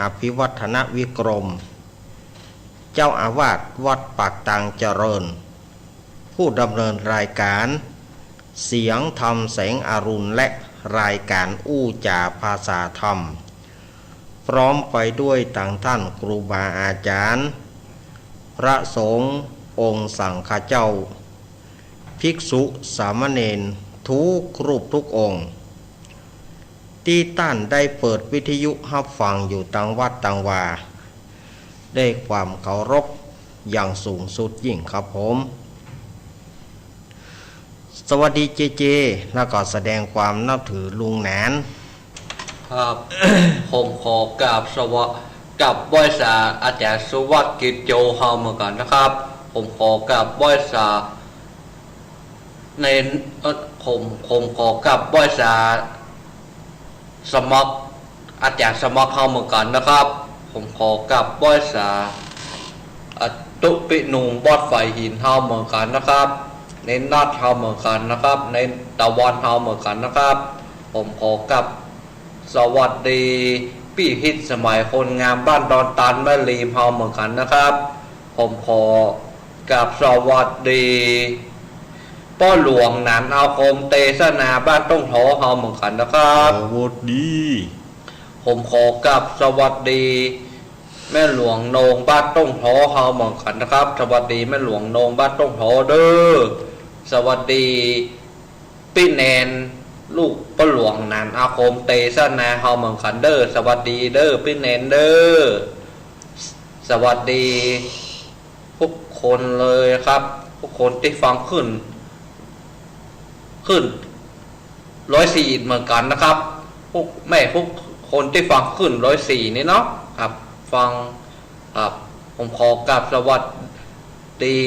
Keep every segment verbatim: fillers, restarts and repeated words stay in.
อภิวัฒนวิกรม เจ้าอาวาสวัดปากตางเจริญ ผู้ดำเนินรายการเสียงธรรมแสงอรุณ และรายการอู้จ๋าภาษาธรรม พร้อมไปด้วยตังท่านครูบาอาจ๋ารย์ พระสงฆ์องค์สังฆเจ้า ภิกษุสามเณรกู้รูปกู้องค์ ตี้ต้านได้เปิดวิทยุฮับฟังอยู่ตังวัดตังวา ด้วยความเคารพอย่างสูงสุดยิ่งครับผม สวัสดีเจเจ แล้วก็แสดงความนับถือลุงหนาน ครับ ผมขอกราบสวะ กราบไหว้สาอาจ๋ารย์สุวัฒน์ กิจโจ เฮาเหมือนกั๋นนะครับ ผมขอกราบไหว้สา ใน เอ่อ ผม ผมขอกราบไหว้สา สมัคร อาจ๋ารย์สมัครเฮาเหมือนกั๋นนะครับ ผมขอกราบไหว้สา อ่ะ ตุ๊ปิหนุ่มวัดฝายหินเฮาเหมือนกั๋นนะครับ ในนัดเฮาเหมือนกั๋นนะครับ ในตะวันเฮาเหมือนกั๋นนะครับ ผมขอกราบสวัสดีปี้พิสมัยคนงามบ้านดอนตาลแม่ริมเฮาเหมือนกั๋นนะครับ ผมขอกราบสวัสดี ป้อหลวงหนานอาคมเตสนาบ้านต้งโถเฮาเหมือนกั๋นนะครับ สวัสดี ผมขอกราบสวัสดี แม่หลวงโหน่งบ้านต้งโถเฮาเหมือนกั๋นนะครับ สวัสดีแม่หลวงโหน่งบ้านต้งโถเด้อ สวัสดีปี้แนน ลูกป้อหลวงหนานอาคมเตสนาเฮาเหมือนกั๋นเด้อ สวัสดีเด้อปี้แนนเด้อ สวัสดี ทุกคนเลยครับ ทุกคนตี้ฟังคลื่น คลื่นร้อยสี่เหมือนกั๋นนะครับ พวกแม่ทุกคนตี้ฟังคลื่นร้อยสี่นี่เนาะครับ ฟัง ครับ ผมขอกราบสวัสดี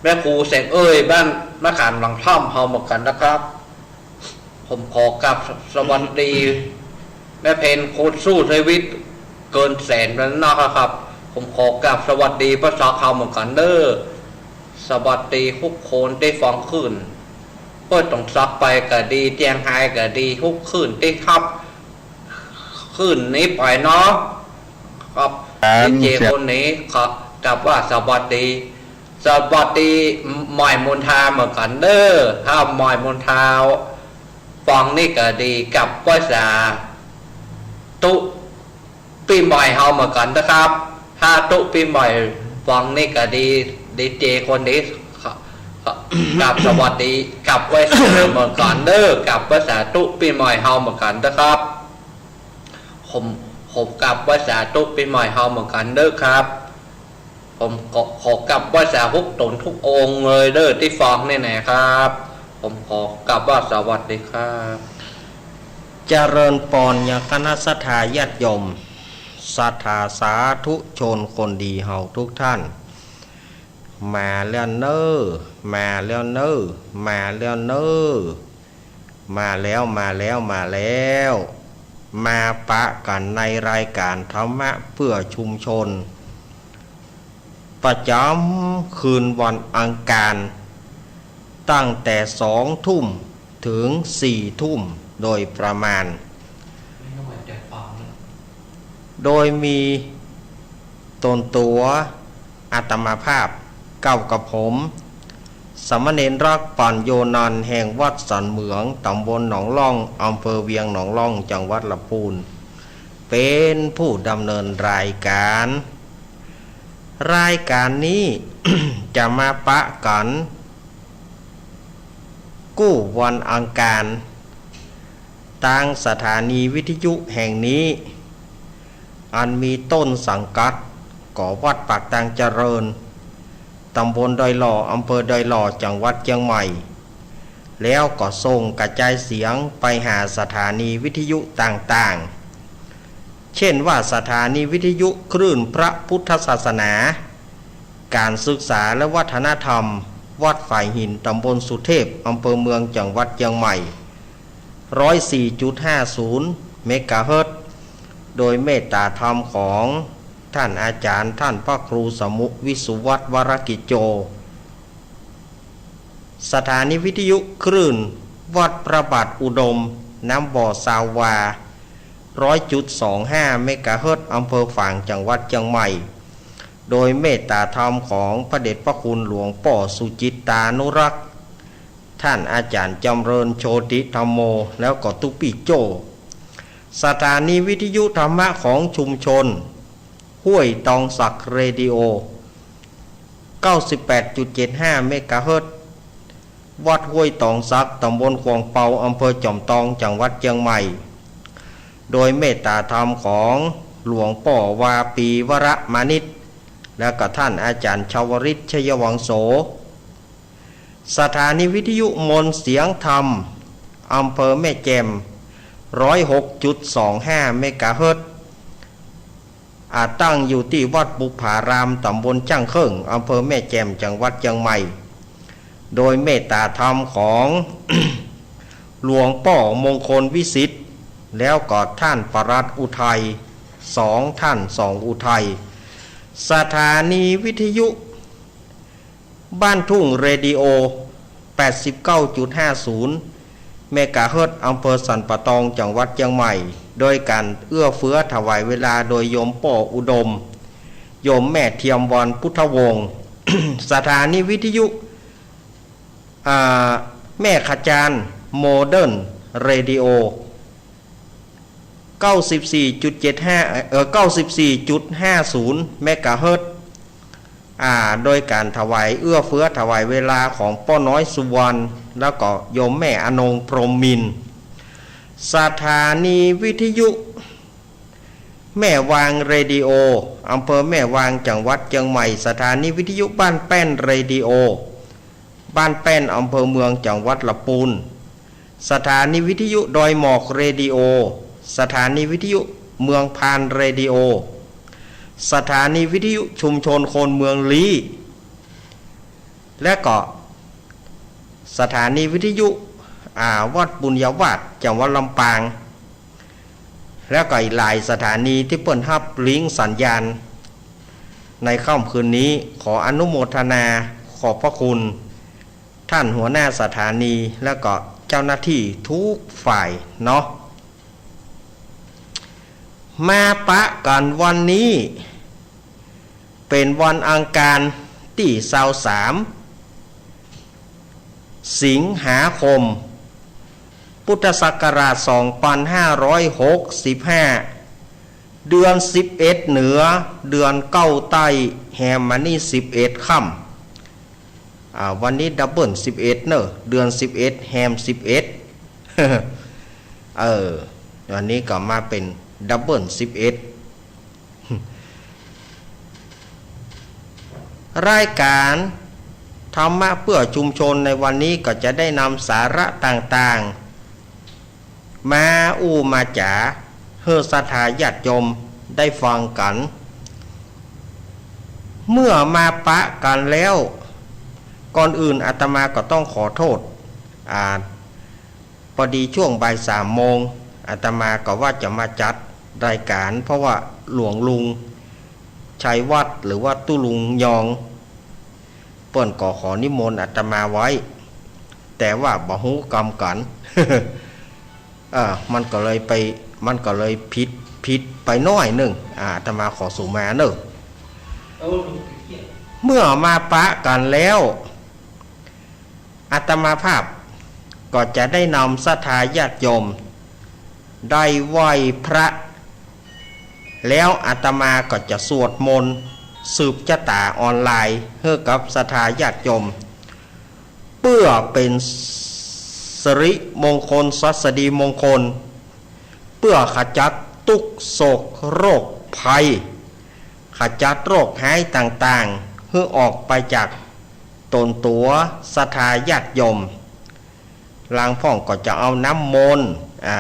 แม่ครูแสงเอ้ยบ้านมะขามหลังถ้ำเฮาเหมือนกั๋นนะครับ ผมขอกราบสวัสดี แม่เพนคนสู้ชีวิตเกินแสนแล้วนะครับ ผมขอกราบสวัสดีป้อสักเฮาเหมือนกั๋นเด้อ สวัสดีทุกคนตี้ฟังคลื่น ป้อต้องสักไปก็ดี เจียงไฮ้ก็ดี ทุกคลื่นตี้ฮับคลื่นนี้ไปเนาะ ครับ ครับ เจเจคนนี้ครับ กราบว่าสวัสดี สวัสดีใหม่มนทาเหมือนกั๋นเด้อ ถ้าใหม่มนทาฟังนี่ก็ดี กราบไหว้สาตุ๊ปี้ใหม่เฮาเหมือนกั๋นนะครับ ถ้าตุ๊ปี้ใหม่ฟังนี่ก็ดี ดีเจคนนี้ครับ กราบสวัสดี กราบไหว้สาเหมือนกั๋นเด้อ กราบไหว้สาตุ๊ปี้ใหม่เฮาเหมือนกั๋นนะครับ ผม ผมกราบไหว้สาตุ๊ปี้ใหม่เฮาเหมือนกั๋นเด้อครับ ผมขอ ขอกราบไหว้สาทุกต๋นทุกองค์เลยเด้อตี้ฟังนี่นะครับ ผมขอกราบว่าสวัสดีครับ เจริญปอนยังคณะศรัทธาญาติโยม ศรัทธาสาธุชนคนดีเฮาทุกท่าน มาแล้วเน้อ มาแล้วเน้อ มาแล้วเน้อ มาแล้ว มาแล้ว มาแล้ว มาปะกั๋นในรายการธรรมะเพื่อชุมชน ประจ๋ำคืนวันอังคาร ตั้งแต่สองทุ่มเถิงสี่ทุ่มโดยประมาณ โดยมีตนตั๋วอาตมาภาพ เก้ากับผม สามเณรรัก ปัญโญนันท์ แห่งวัดสันเหมือง ต๋ำบลหนองล่อง อำเภอเวียงหนองล่อง จังหวัดลำพูน เป๋นผู้ดำเนินรายการ รายการนี้ จะมาปะกั๋น กู้วันอังคาร ตางสถานีวิทยุแห่งนี้ อันมีต้นสังกัด ก็วัดปากตางเจริญ ต๋ำบลดอยหล่อ อำเภอดอยหล่อ จังหวัดเจียงใหม่ แล้วก็ส่งกระจายเสียงไปหาสถานีวิทยุต่างๆ เช่นว่าสถานีวิทยุคลื่นพระพุทธศาสนา การศึกษาและวัฒนธรรม วัดฝายหิน ต๋ำบลสุเทพ อำเภอเมือง จังหวัดเจียงใหม่ ร้อยสี่จุดห้าศูนย์ เมกะเฮิรตซ์ โดยเมตตาธรรมของท่านอาจ๋ารย์ ท่านพระครูสมุห์ วิสุวัฒน์ วรกิจโจ สถานีวิทยุคลื่นวัดพระบาทอุดม น้ำบ่อ ซาววา ร้อยจุดสองห้าเมกะเฮิรตซ์ อำเภอฝาง จังหวัดเจียงใหม่ โดยเมตตาธรรมของพระเดชพระคุณหลวงป้อสุจิตตานุรักษ์ ท่านอาจ๋ารย์จำเริญโชติธัมโม แล้วก็ตุ๊ปี้โจ้ สถานีวิทยุธรรมะของชุมชนห้วยตองสักเรดิโอ เก้าสิบแปดจุดเจ็ดห้าเมกะเฮิรตซ์ วัดห้วยตองสัก ตำบลขวางเปา อำเภอจอมตอง จังหวัดเจียงใหม่ โดยเมตตาธรรมของหลวงป้อวาปีวรมานิต แล้วก็ท่านอาจ๋ารย์ชาวริต ชัยวังโส สถานีวิทยุมนต์เสียงธรรม อำเภอแม่แจ่ม ร้อยหกจุดสองห้าเมกะเฮิรตซ์ อ่า ตั้งอยู่ตี้วัดบุพผาราม ตำบลจ้างเคิ่ง อำเภอแม่แจ่ม จังหวัดเจียงใหม่ โดยเมตตาธรรมของ หลวงป้อมงคลวิสิทธิ์ แล้วก็ท่านปลัดอุทัย สองท่านสองอุทัย สถานีวิทยุ บ้านทุ่งเรดิโอ แปดสิบเก้าจุดห้าศูนย์เมกะเฮิรตซ์ อำเภอสันป่าตอง จังหวัดเจียงใหม่ โดยการเอื้อเฟื้อถวายเวลาโดยโยมป้ออุดม โยมแม่เทียมวรรณพุทธวงศ์ สถานีวิทยุ อ่า แม่ขะจาน โมเดิร์นเรดิโอ เก้าสิบสี่จุดเจ็ดห้า เอ่อ เก้าสิบสี่จุดห้าศูนย์เมกะเฮิรตซ์ อ่า โดยการถวาย เอื้อเฟื้อถวายเวลาของป้อน้อยสุวรรณ แล้วก็โยมแม่อนงพรหมมินทร์ สถานีวิทยุ แม่วางเรดิโอ อำเภอแม่วาง จังหวัดเจียงใหม่ สถานีวิทยุบ้านแป้นเรดิโอ บ้านแป้น อำเภอเมือง จังหวัดละปูน สถานีวิทยุดอยหมอกเรดิโอ สถานีวิทยุเมืองพานเรดิโอ สถานีวิทยุชุมชนคนเมืองลี้ และก็สถานีวิทยุ อ่า วัดบุญญาวาส จังหวัดลำปาง แล้วก็อีกหลายสถานีตี้เปิ้นฮับลิงก์สัญญาณในค่ำคืนนี้ ขออนุโมทนาขอบพระคุณท่านหัวหน้าสถานี แล้วก็เจ้าหน้าตี้ทุกฝ่ายเนาะ มาปะกั๋นวันนี้ เป๋นวันอังคารตี้ซาวสาม สิงหาคม พุทธศักราชสองปันห้าร้อยหกสิบห้า เดือนสิบเอ็ดเหนือ เดือนเก้าใต้ แฮมมานี่สิบเอ็ดค่ำ อ่า วันนี้ดับเบิลสิบเอ็ดเนอะ เดือนสิบเอ็ด แฮมสิบเอ็ด เออ วันนี้ก็มาเป๋นดับเบิลสิบเอ็ด รายการธรรมะเพื่อชุมชนในวันนี้ก็จะได้นำสาระต่างๆ มาอู้มาจ๋าหื้อศรัทธาญาติโยมได้ฟังกั๋น เมื่อมาปะกั๋นแล้ว ก่อนอื่นอาตมาก็ต้องขอโทษ อ่า ปอดีช่วงบ่ายสามโมง อาตมาก็ว่าจะมาจัดรายการ เพราะว่าหลวงลุงชัยวัฒน์ หรือว่าตุ๊ลุงยอง เปิ้นก็ขอนิมนต์อาตมาไว้ แต่ว่าบ่ฮู้กำกั๋น เออ มันก็เลยไป มันก็เลยผิด ผิดไปหน้อยนึ่ง อ่า อาตมาขอสูมาเนอะ เมื่อมาปะกั๋นแล้ว อาตมาภาพก็จะได้นำศรัทธาญาติโยมได้ไหว้พระ แล้วอาตมาก็จะสวดมนต์สืบจะต๋าออนไลน์หื้อกับศรัทธาญาติโยม เปื้อเป๋นสิริมงคล ศัสดีมงคล เปื้อขจัดตุ๊กข์โศกโรคภัย ขจัดโรคฮ้ายต่างๆ หื้อออกไปจากต๋นตั๋วศรัทธาญาติโยม ลางพ่องก็จะเอาน้ำมนต์ อ่า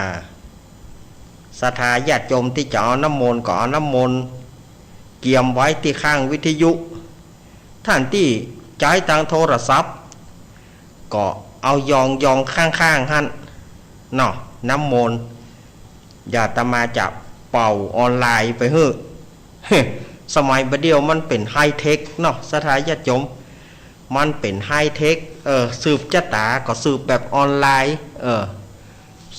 ศรัทธาญาติโยมตี้จะเอาน้ำมนต์ก็เอาน้ำมนต์เกียมไว้ตี้ข้างวิทยุ ต้านตี้ใจ๊ตางโทรศัพท์ ก็เอายองๆ ข้างๆ หั้นเนาะ น้ำมนต์ เดี๋ยวอาตมาจะเป่าออนไลน์ไปหื้อ สมัยบ่าเดี่ยวมันเป๋นไฮเทคเนาะ ศรัทธาญาติโยม มันเป๋นไฮเทค เออ สืบจะต๋าก็สืบแบบออนไลน์ เออ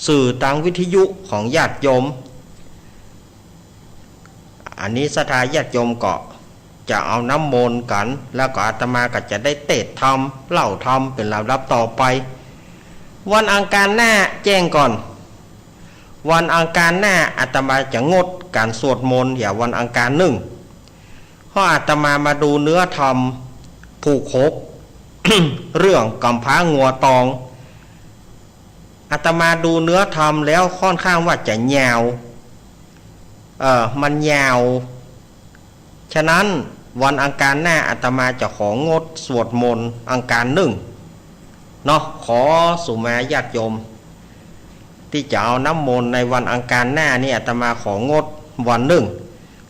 สื่อตางวิทยุของญาติโยม อันนี้ศรัทธาญาติโยมก็จะเอาน้ำมนต์กั๋น แล้วก็อาตมาก็จะได้เตสน์ธรรม เล่าธรรมเป๋นลำดับต่อไป วันอังคารหน้าแจ้งก่อน วันอังคารหน้าอาตมาจะงดก๋านสวดมนต์ อย่างวันอังคารนึ่ง เพราะอาตมามาดูเนื้อธรรมผูกหก เรื่องก๋ำพร้างัวตอง อาตมาดูเนื้อธรรมแล้วค่อนข้างว่าจะยาว เอ่อ มันยาว ฉะนั้นวันอังคารหน้าอาตมาจะของดสวดมนต์อังคารนึ่งเนาะ ขอสุมาญาติโยม ตี้จะเอาน้ำมนต์ในวันอังคารหน้านี่อาตมาของดวันนึ่ง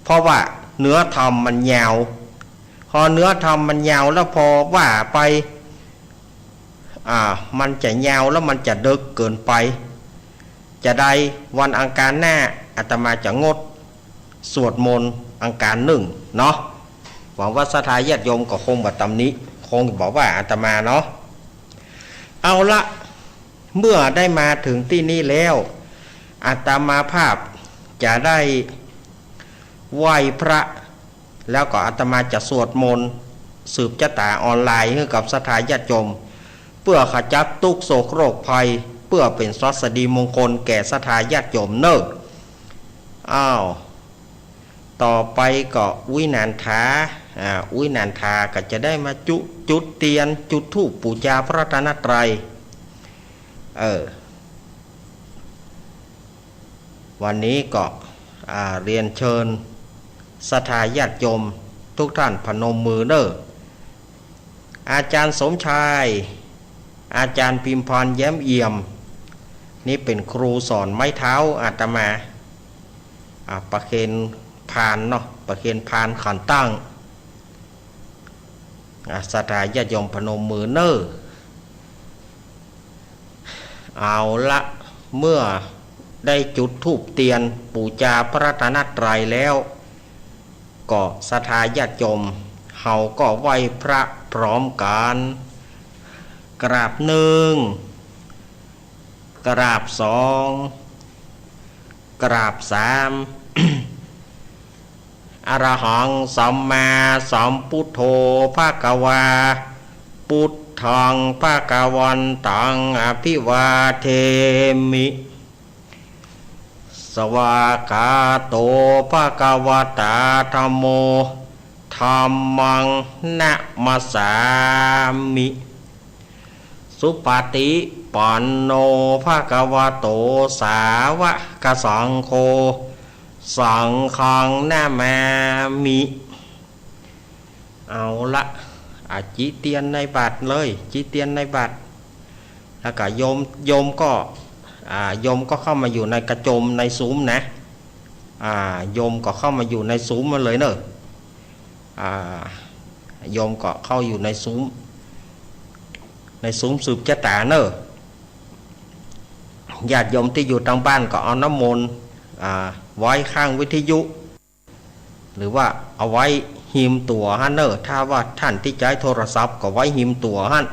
เพราะว่าเนื้อธรรมมันยาว พอเนื้อธรรมมันยาวแล้วพอว่าไป อ่า มันจะยาวแล้วมันจะเดิ็กเกินไป จะได้วันอังคารหน้าอาตมาจะงดสวดมนต์อังคารนึ่งเนาะ หวังว่าศรัทธาญาติโยมก็คงบ่ตำหนิ คงบ่ว่าอาตมาเนาะ เอาละ เมื่อได้มาถึงตี้นี่แล้ว อาตมาภาพจะได้ไหว้พระ แล้วก็อาตมาจะสวดมนต์สืบจะต๋าออนไลน์หื้อกับศรัทธาญาติโยม เปื้อขจัดตุ๊กข์โศกโรคภัย เปื้อเป๋นสวัสดีมงคลแก่ศรัทธาญาติโยมเน่อ อ้าว ต่อไปก็อุ๊ยนันทา อ่า อุ๊ยนันทาก็จะได้มาจุ จุดเตียน จุดธูปปู๋จาพระรัตนตรัย เออ วันนี้ก็ อ่า เรียนเชิญศรัทธาญาติโยมทุกท่านพนมมือเน่อ อาจ๋ารย์สมชาย อาจ๋ารย์พิมพร แย้มเอี่ยม นี่เป๋นครูสอนไม้เท้าอาตมา อ่า ประเคนพานเนาะ ประเคนพานขันตั้ง อ่า ศรัทธาญาติโยมพนมมือเน่อ เอาละ เมื่อได้จุดธูปเตียนปู๋จาพระรัตนตรัยแล้ว ก็ศรัทธาญาติโยม เฮาก็ไหว้พระพร้อมกั๋น กราบนึ่ง กราบสอง กราบสาม อะระหังสัมมาสัมพุทโธภะคะวา พุทธังภะคะวันตังอะภิวาเทมิ สวากขาโตภะคะวะตาธัมโม ธัมมังนะมัสสามิ สุปฏิปันโนภะคะวะโตสาวกสังโฆ สังฆังนะมามิ เอาละ อ่ะ จีเตียนในบาตรเลย จีเตียนในบาตร แล้วก็โยม โยมก็ อ่า โยมก็เข้ามาอยู่ในกระโจมในซูมนะ อ่า โยมก็เข้ามาอยู่ในซูมมาเลยเนอะ อ่า โยมก็เข้าอยู่ในซูม ในซูมสืบจะต๋าเนอะ ญาติโยมตี้อยู่ตางบ้านก็เอาน้ำมนต์ อ่า ไว้ข้างวิทยุ หรือว่าเอาไว้ฮิมตั๋วหั้นเนอะ ถ้าว่าท่านตี้ใจ๊โทรศัพท์ก็ไว้ฮิมตั๋วหั้น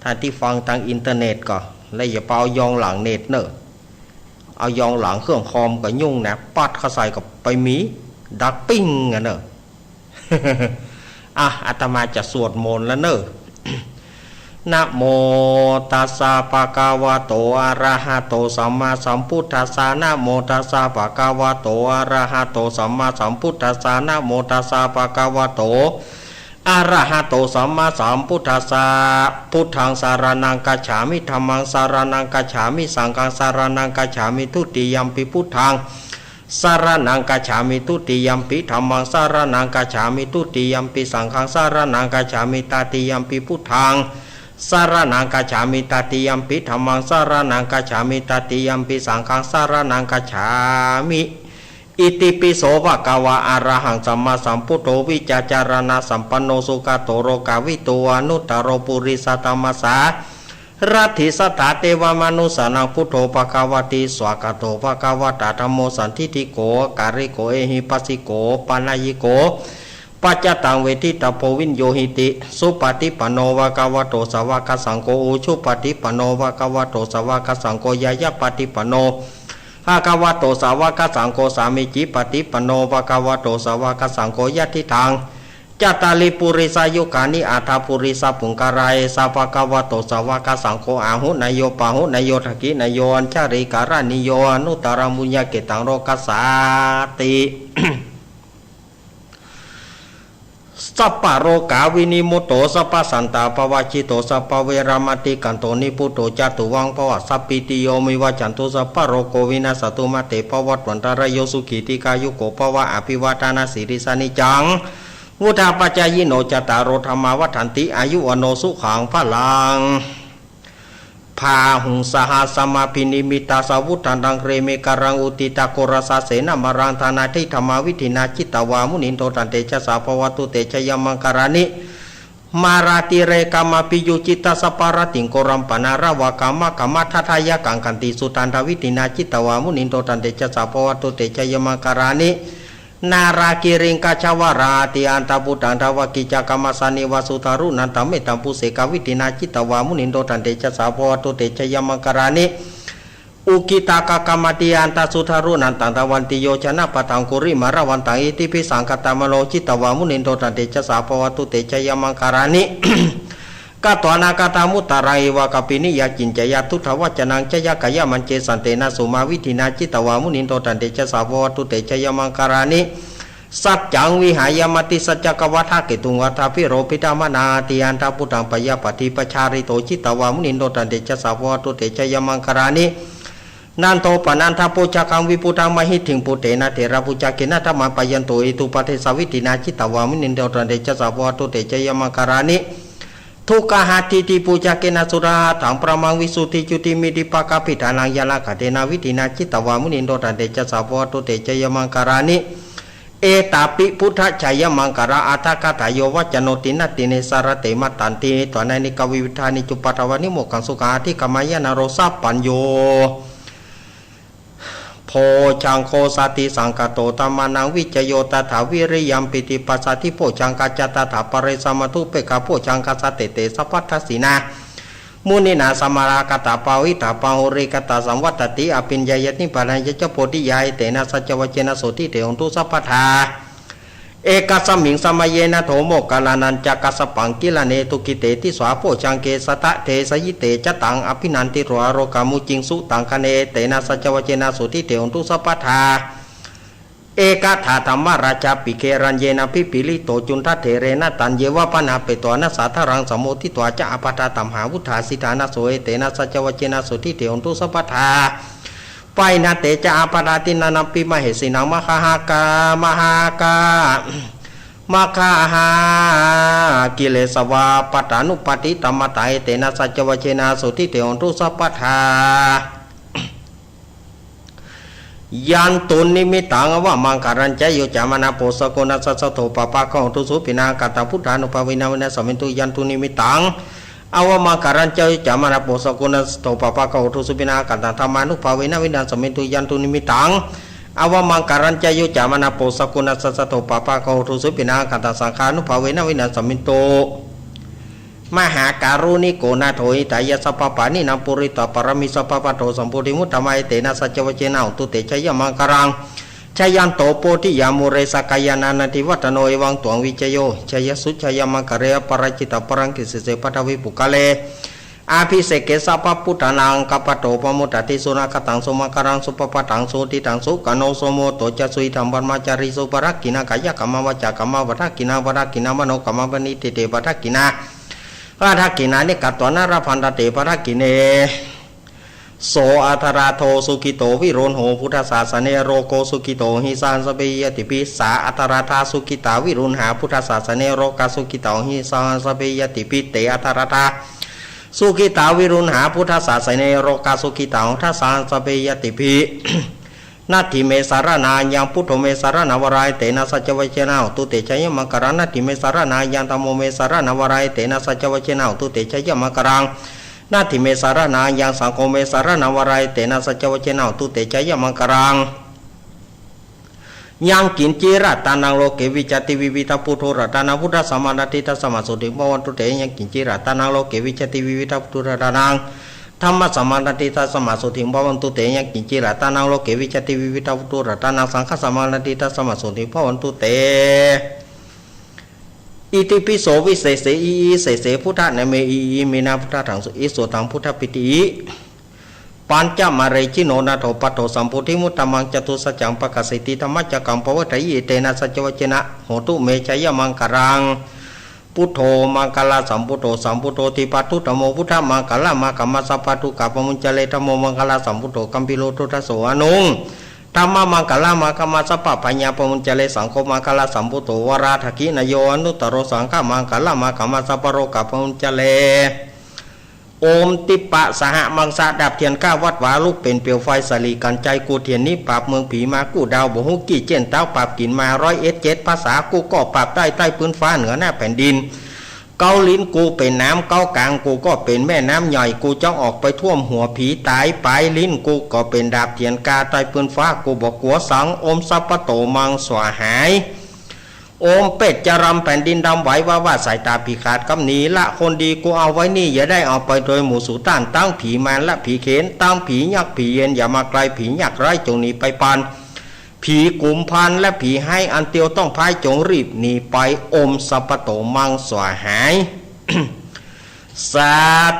ท่านตี้ฟังตางอินเทอร์เน็ตก็ แล้วอย่าไปเอายองหลังเน็ตเนอะ เอายองหลังเครื่องคอมก็ยุ่งนะ ปัดเข้าใส่ก็ไปมี ดังปิ้งอะเนอะ อ่ะ อาตมาจะสวดมนต์แล้วเนอะ นะโมตัสสะภะคะวะโต อะระหะโต สัมมาสัมพุทธัสสะ นะโมตัสสะภะคะวะโต อะระหะโต สัมมาสัมพุทธัสสะ นะโมตัสสะภะคะวะโต อะระหะโต สัมมาสัมพุทธัสสะ พุทธังสะระณังคัจฉามิ ธัมมังสะระณังคัจฉามิ สังฆังสะระณังคัจฉามิ ทุติยัมปิพุทธัง สะระณังคัจฉามิ ทุติยัมปิธัมมัง สะระณังคัจฉามิ ทุติยัมปิสังฆัง สะระณังคัจฉามิ ตติยัมปิพุทธัง สะระณังคัจฉามิ ตติยัมปิธัมมัง สะระณังคัจฉามิ ตติยัมปิสังฆัง สะระณังคัจฉามิ อิติปิโสภะคะวะ อะระหังสัมมาสัมพุทโธ วิชชาจารณะสัมปันโน สุขะโต โลกะวิทู อนุตตะโร ปุริสะธัมมะสา รัตถิสัตถาเตวะมนุสสานัง พุทโธภะคะวะติ สวากขาโตภะคะวะตา ธัมโมสันทิฏฐิโก อะกาลิโก เอหิปัสสิโก โอปะนัยยิโก ปัจจตังเวทิตะโพ วิญญูหิติ สุปฏิปันโนภะคะวะโต สาวกสังโฆ อุจุปฏิปันโนภะคะวะโต สาวกสังโฆ ญาญาปฏิปันโน ภะคะวะโต สาวะกะสังโฆ สามีจิปะติปันโน ภะคะวะโต สาวะกะสังโฆ ยะถิตัง จัตตาริ ปุริสายุคานิ อัตถะ ปุริสะปุงคละ เอสะ ภะคะวะโต สาวะกะสังโฆ อาหุเนยโย ปาหุเนยโย ทักขิเนยโย อัญชลีกะระณีโย อนุตตรัง ปุญญะเขตตัง โลกัสสาติ สัพพะโรคาวินิมุตโต สัพพะสันตาปะวะจิโต สัพพะเวรามาติกันโต นิพพุโต จาตุวัง ภวะ สัพพีติโย วิวัจจันตุ สัพพะโรโค วินัสสะตุ มาเต ภะวัตวันตะราโย สุขี ทีฆายุโก ภวะ อภิวาทะนะสีลิสสะ นิจจัง วุฑฒาปะจายิโน จัตตาโร ธัมมา วัฑฒันติ อายุ วัณโณ สุขัง พะลัง บาหุง สะหัสสะมะ อภินิมมิตตะสะวุฑฒันตัง เกรเมฆะรัง อุทิฏฐะโครสะ เสนะมะรัง ทานาทิธัมมา วิถินา จิตตวา มุนินโด ตันเตชะสา ภะวะตุ เตชะยะมังคะลานิ มาราติเรกะมะ อภิยุจจิตตะสะปะระติง โกรัมปะนาระวะกะมะ กะมะทัฏฐะยะกัง ขันติสุทันทะ วิถินา จิตตวา มุนินโด ตันเตชะสา ภะวะตุ เตชะยะมังคะลานิ นาลากิริง กะชะวะราติ อัฏฐะพุทธัง ทะวะกิจจะกะมะสะเนวะ สุทารุนันตะเมตตะปุเสกะ วิถินา จิตตวา มุนินโด ตันเตชะสา ภะวะตุ เตชะยะมังคะลานิ อุกิตตะกะกะมะติ อัฏฐะสุทารุนันตัง ทะวันติโยจะนะปะทัง กุริมาระวันตัง อิทธิภิสังคะตะมะโน จิตตวา มุนินโด ตันเตชะสา ภะวะตุ เตชะยะมังคะลานิ กะตวานะกะตะมุตตะรัง อิวะกะปินิยา จินจะยะ ทุตถะวัจจะนัง จะยะกะยะมัญเจสันเตนะ สุมา วิถินา จิตตวา มุนินโด ตันเตชะสา ภะวะตุ เตชะยะมังคะลานิ สัจจัง วิหายะ มติสัจจะกะวาทะเกตุง วัฏฐาภิโรพิธะมะนาติ อัฏฐะพุทธัง ปะยาปัตถิปะชาริโต จิตตวา มุนินโด ตันเตชะสา ภะวะตุ เตชะยะมังคะลานิ นันโทปะนันทะโภชะคัง วิปุทธังมะหิทธิง ปุตเตนะเถระปุจจะเกนะ ทะมะปะยันตุ อิทธุปะเดสะ วิถินา จิตตวา มุนินโด ตันเตชะสา ภะวะตุ เตชะยะมังคะลานิ ทุกขะหะติติปุจจะเกนะ สุระหะถัง พะระมัง วิสุทธิจุติมิทธิปะกะปิฏฐานัง ญาณะกะเทนะ วิถินา จิตตวา มุนินโด ตันเตชะสา ภะวะตุ เตชะยะมังคะลานิ เอตาปิ พุทธะชะยะมังคะละ อัฏฐะกะถา โยวัจจะโน ติณะติเณ สะระเต มะตันติ หิตวานะ เนกะวิวิธานิ จุปปาทาวา นิโมกขัง สุขัง อะธิกะมะยะ นะโร สัพพัญญู โภชะงโฆ สะติสังกะโต ธัมมานัง วิจะโย ตถา วิริยัม ปีติ ปัสสะทิ โภชะงกัจจะ ตถา ปะเร สะมะธุ เปกขะ โภชะงกัสสะ เตเต สัพพะทัสสินา มุนินา สะมะนะกะตะ ปะวิตะ ปะหูริกะตะ สังวัตติ อะภิญญายะ นิพพานะยะจะ โพธิญา เอเตนะ สัจจวัจเจนะ โสตถิ เต โหนตุ สัพพะทา เอกัสสะมิง สะมะเยนะ โถ โมคคัลลานะญจะ กัสสะปัง กิลาเนตุ กิเตติสา โภชะงเก สะทะเทสะยิเต จะตัง อะภินันทิโร อะโรกะมุจิง สุตังคะเน เอเตนะ สัจจวัจเจนะ โสตถิ เต โหนตุ สัพพะทา เอกะถา ธัมมะราชาปิ เกรัญเยนะ ภิปปะลิโต จุณฑะเถเรนะ ตัญเยวะ ปะนะเปตวานะ สาทะรัง สะโมทิตวา จะ อาปะทา ตัมหาวุฑฒา สิทธานะโส เอเตนะ สัจจวัจเจนะ โสตถิ เต โหนตุ สัพพะทา ปะหินทะเต จะ อาปะทา ทินนานะปิ มะเหสีนัง มะหาหะกะ มะหาหะกะ มะหาหะกะ กิเลสวา ปัตตานุปปาทิ ตัมมะตา เอเตนะ สัจจวัจเจนะ โสตถิ เต โหนตุ สัพพะทา ยันตุนนิมิตตัง อวะมังคะลัญจะ โยจะมะนะโพ สะกุณัสสะ สะโธ ปะปะกะ โหตุ สุปิณะ ขันตัง พุทธานุภาเวนะ วินาสะเมนตุ ยันตุนนิมิตตัง อวะมังคะลัญจะ โยจะมะนะโพ สะกุณัสสะ สะโธ ปะปะกะ โหตุ สุปิณะ ขันตัง ธัมมานุภาเวนะ วินาสะเมนตุ ยันตุนนิมิตตัง อวะมังคะลัญจะ โยจะมะนะโพ สะกุณัสสะ สะโธ ปะปะกะ โหตุ สุปิณะ ขันตัง สังฆานุภาเวนะ วินาสะเมนตุ มหาการุณิโกนาโถ หิตายะ สัพพะปาณินัง ปูริตวา ปารามี สัพพะ ปะโท สัมโพธิมุตตะมัง เอเตนะ สัจจวัจเจนะ โหตุ เตชะยะมังคะลัง จะยันโต โพธิยา มูเล สะกะยานานันทิวัฒโน เอวังตวัง วิจโย จะยะสุ จะยะมังคะเล อปะราจิตะ ปะรัง กิสสิเส ปะทะวี ปุคคะเล อะภิเสเก สัพพะปุทธานัง อักขะปะโต ปะโมดาติ สุนะคะตัง สุมังคะลัง สุปะปะทัง สุหุตติตัง สุขะโน สุมุตโต จะ สุอิทัง บรมะจารีสุ ปะทักขิณัง กายะกัมมัง วาจากัมมัง ปะทักขิณัง ปะทักขิณามาโนกัมมัง ปะณิทิเต ปะทักขิณา ปะทักขิณานิกัตตวานะ ละพันทะเต ปะทักขิเณ โส อัตถะระโท สุขิโต วิรุณโห พุทธสาสะเน โรโก สุขิโต หิ สะหัสสะเปหิ ญาติภิ สา อัตถะระทา สุขิตา วิรุณหา พุทธสาสะเน โรกา สุขิตา หิ สะหัสสะเปหิ ญาติภิ เต อัตถะระทา สุขิตา วิรุณหา พุทธสาสะเน โรกา สุขิตา หัตถะ สะหัสสะเปหิ ญาติภิ นัตถิเม สะระณัง อัญญัง พุทโธ เม สะระณัง วรา เอเตนะ สัจจวัจเจนะ โหตุ เตชะยะมังคะลัง นัตถิเม สะระณัง อัญญัง ธัมโม เม สะระณัง วรา เอเตนะ สัจจวัจเจนะ โหตุ เตชะยะมังคะลัง นัตถิเม สะระณัง อัญญัง สังโฆ เม สะระณัง วรา เอเตนะ สัจจวัจเจนะ โหตุ เตชะยะมังคะลัง ยังกิญจิ รัตตะนัง โลเก วิจจติ วิวิธัง ปุทโธ รัตตะนัง พุทธัสสะ มานัตถิ ตัสมา โสตถิ ภะวันตุ เต ยังกิญจิ รัตตะนัง โลเก วิจจติ วิวิธัง พุทโธ รัตตะนัง Dhammasamaṃ vanti tasmā sotthī bhavantu te. Yaṃ kiñci ratanaṃ loke vijjati vividhaṃ puthu ratanaṃ, saṅghasamaṃ vanti tasmā sotthī bhavantu te. Itipi so visese i i sese buddhanāme i i iminā buddhadaṃsu i sotaṃ buddhapiṭhi i. Pañca mare jino nātho patto sambodhimuttamaṃ catusaccāṃ pakāseti dhammacakkaṃ pavatthayi etena saccavajjena hotu me jayamaṅgalaṃ. Buddho maṅgalasambhūto sambuddho dvipaduttamo buddhamāgalamāgama sabbadukkha pamuñcare. Dhammo maṅgalasambhūto gambhīro duddaso aṇuṃ dhammamaṅgalamāgama sabbabhayā pamuñcare. Saṅgho maṅgalasambhūto varadakkhiṇeyyo anuttaro saṅghamaṅgalamāgama sabbarogā pamuñcare. โอม ทิพย์สหมังสะ ดาบเทียนเก้าวัดวาลุกเป๋นเปลวไฟสิริกัญชัย กู้เตียนหนีปราบเมืองผีมา กู้ดาวบ่ฮู้กี้เจี้ยนเต๊า ปราบกิ๋นมาร้อยเอ็ดเจ็ดภาษา กู้ก็ปราบได้ใต้พื้นฟ้าเหนือหน้าแผ่นดิน เก๊าลิ้นกู้เป๋นน้ำ เก๊ากางกู้ก็เป๋นแม่น้ำใหญ่ กู้จ้องออกไปท่วมหัวผีต๋าย ป๋ายลิ้นกู้ก็เป๋นดาบเทียนกา ใต้พื้นฟ้ากู้บ่กั๋วสัง โอมสัพพะโตมังสวาหาย โอมเปชฌารำ แผ่นดินดำไหว ว่าว่าสายต๋าผีขาดกำหนี ละคนดีกู้เอาไว้นี่ อย่าได้เอาไปโดยหมู่สูต้าน ตังผีมารและผีเขน ตังผียักษ์ผีเยน อย่ามาใกล้ผียากไร้ จงหนีไปปาน ผีกุมภารและผีฮ้าย อันเตียวต้องพาย จงรีบหนีไป โอมสัพพะโตมังสวาหาย สา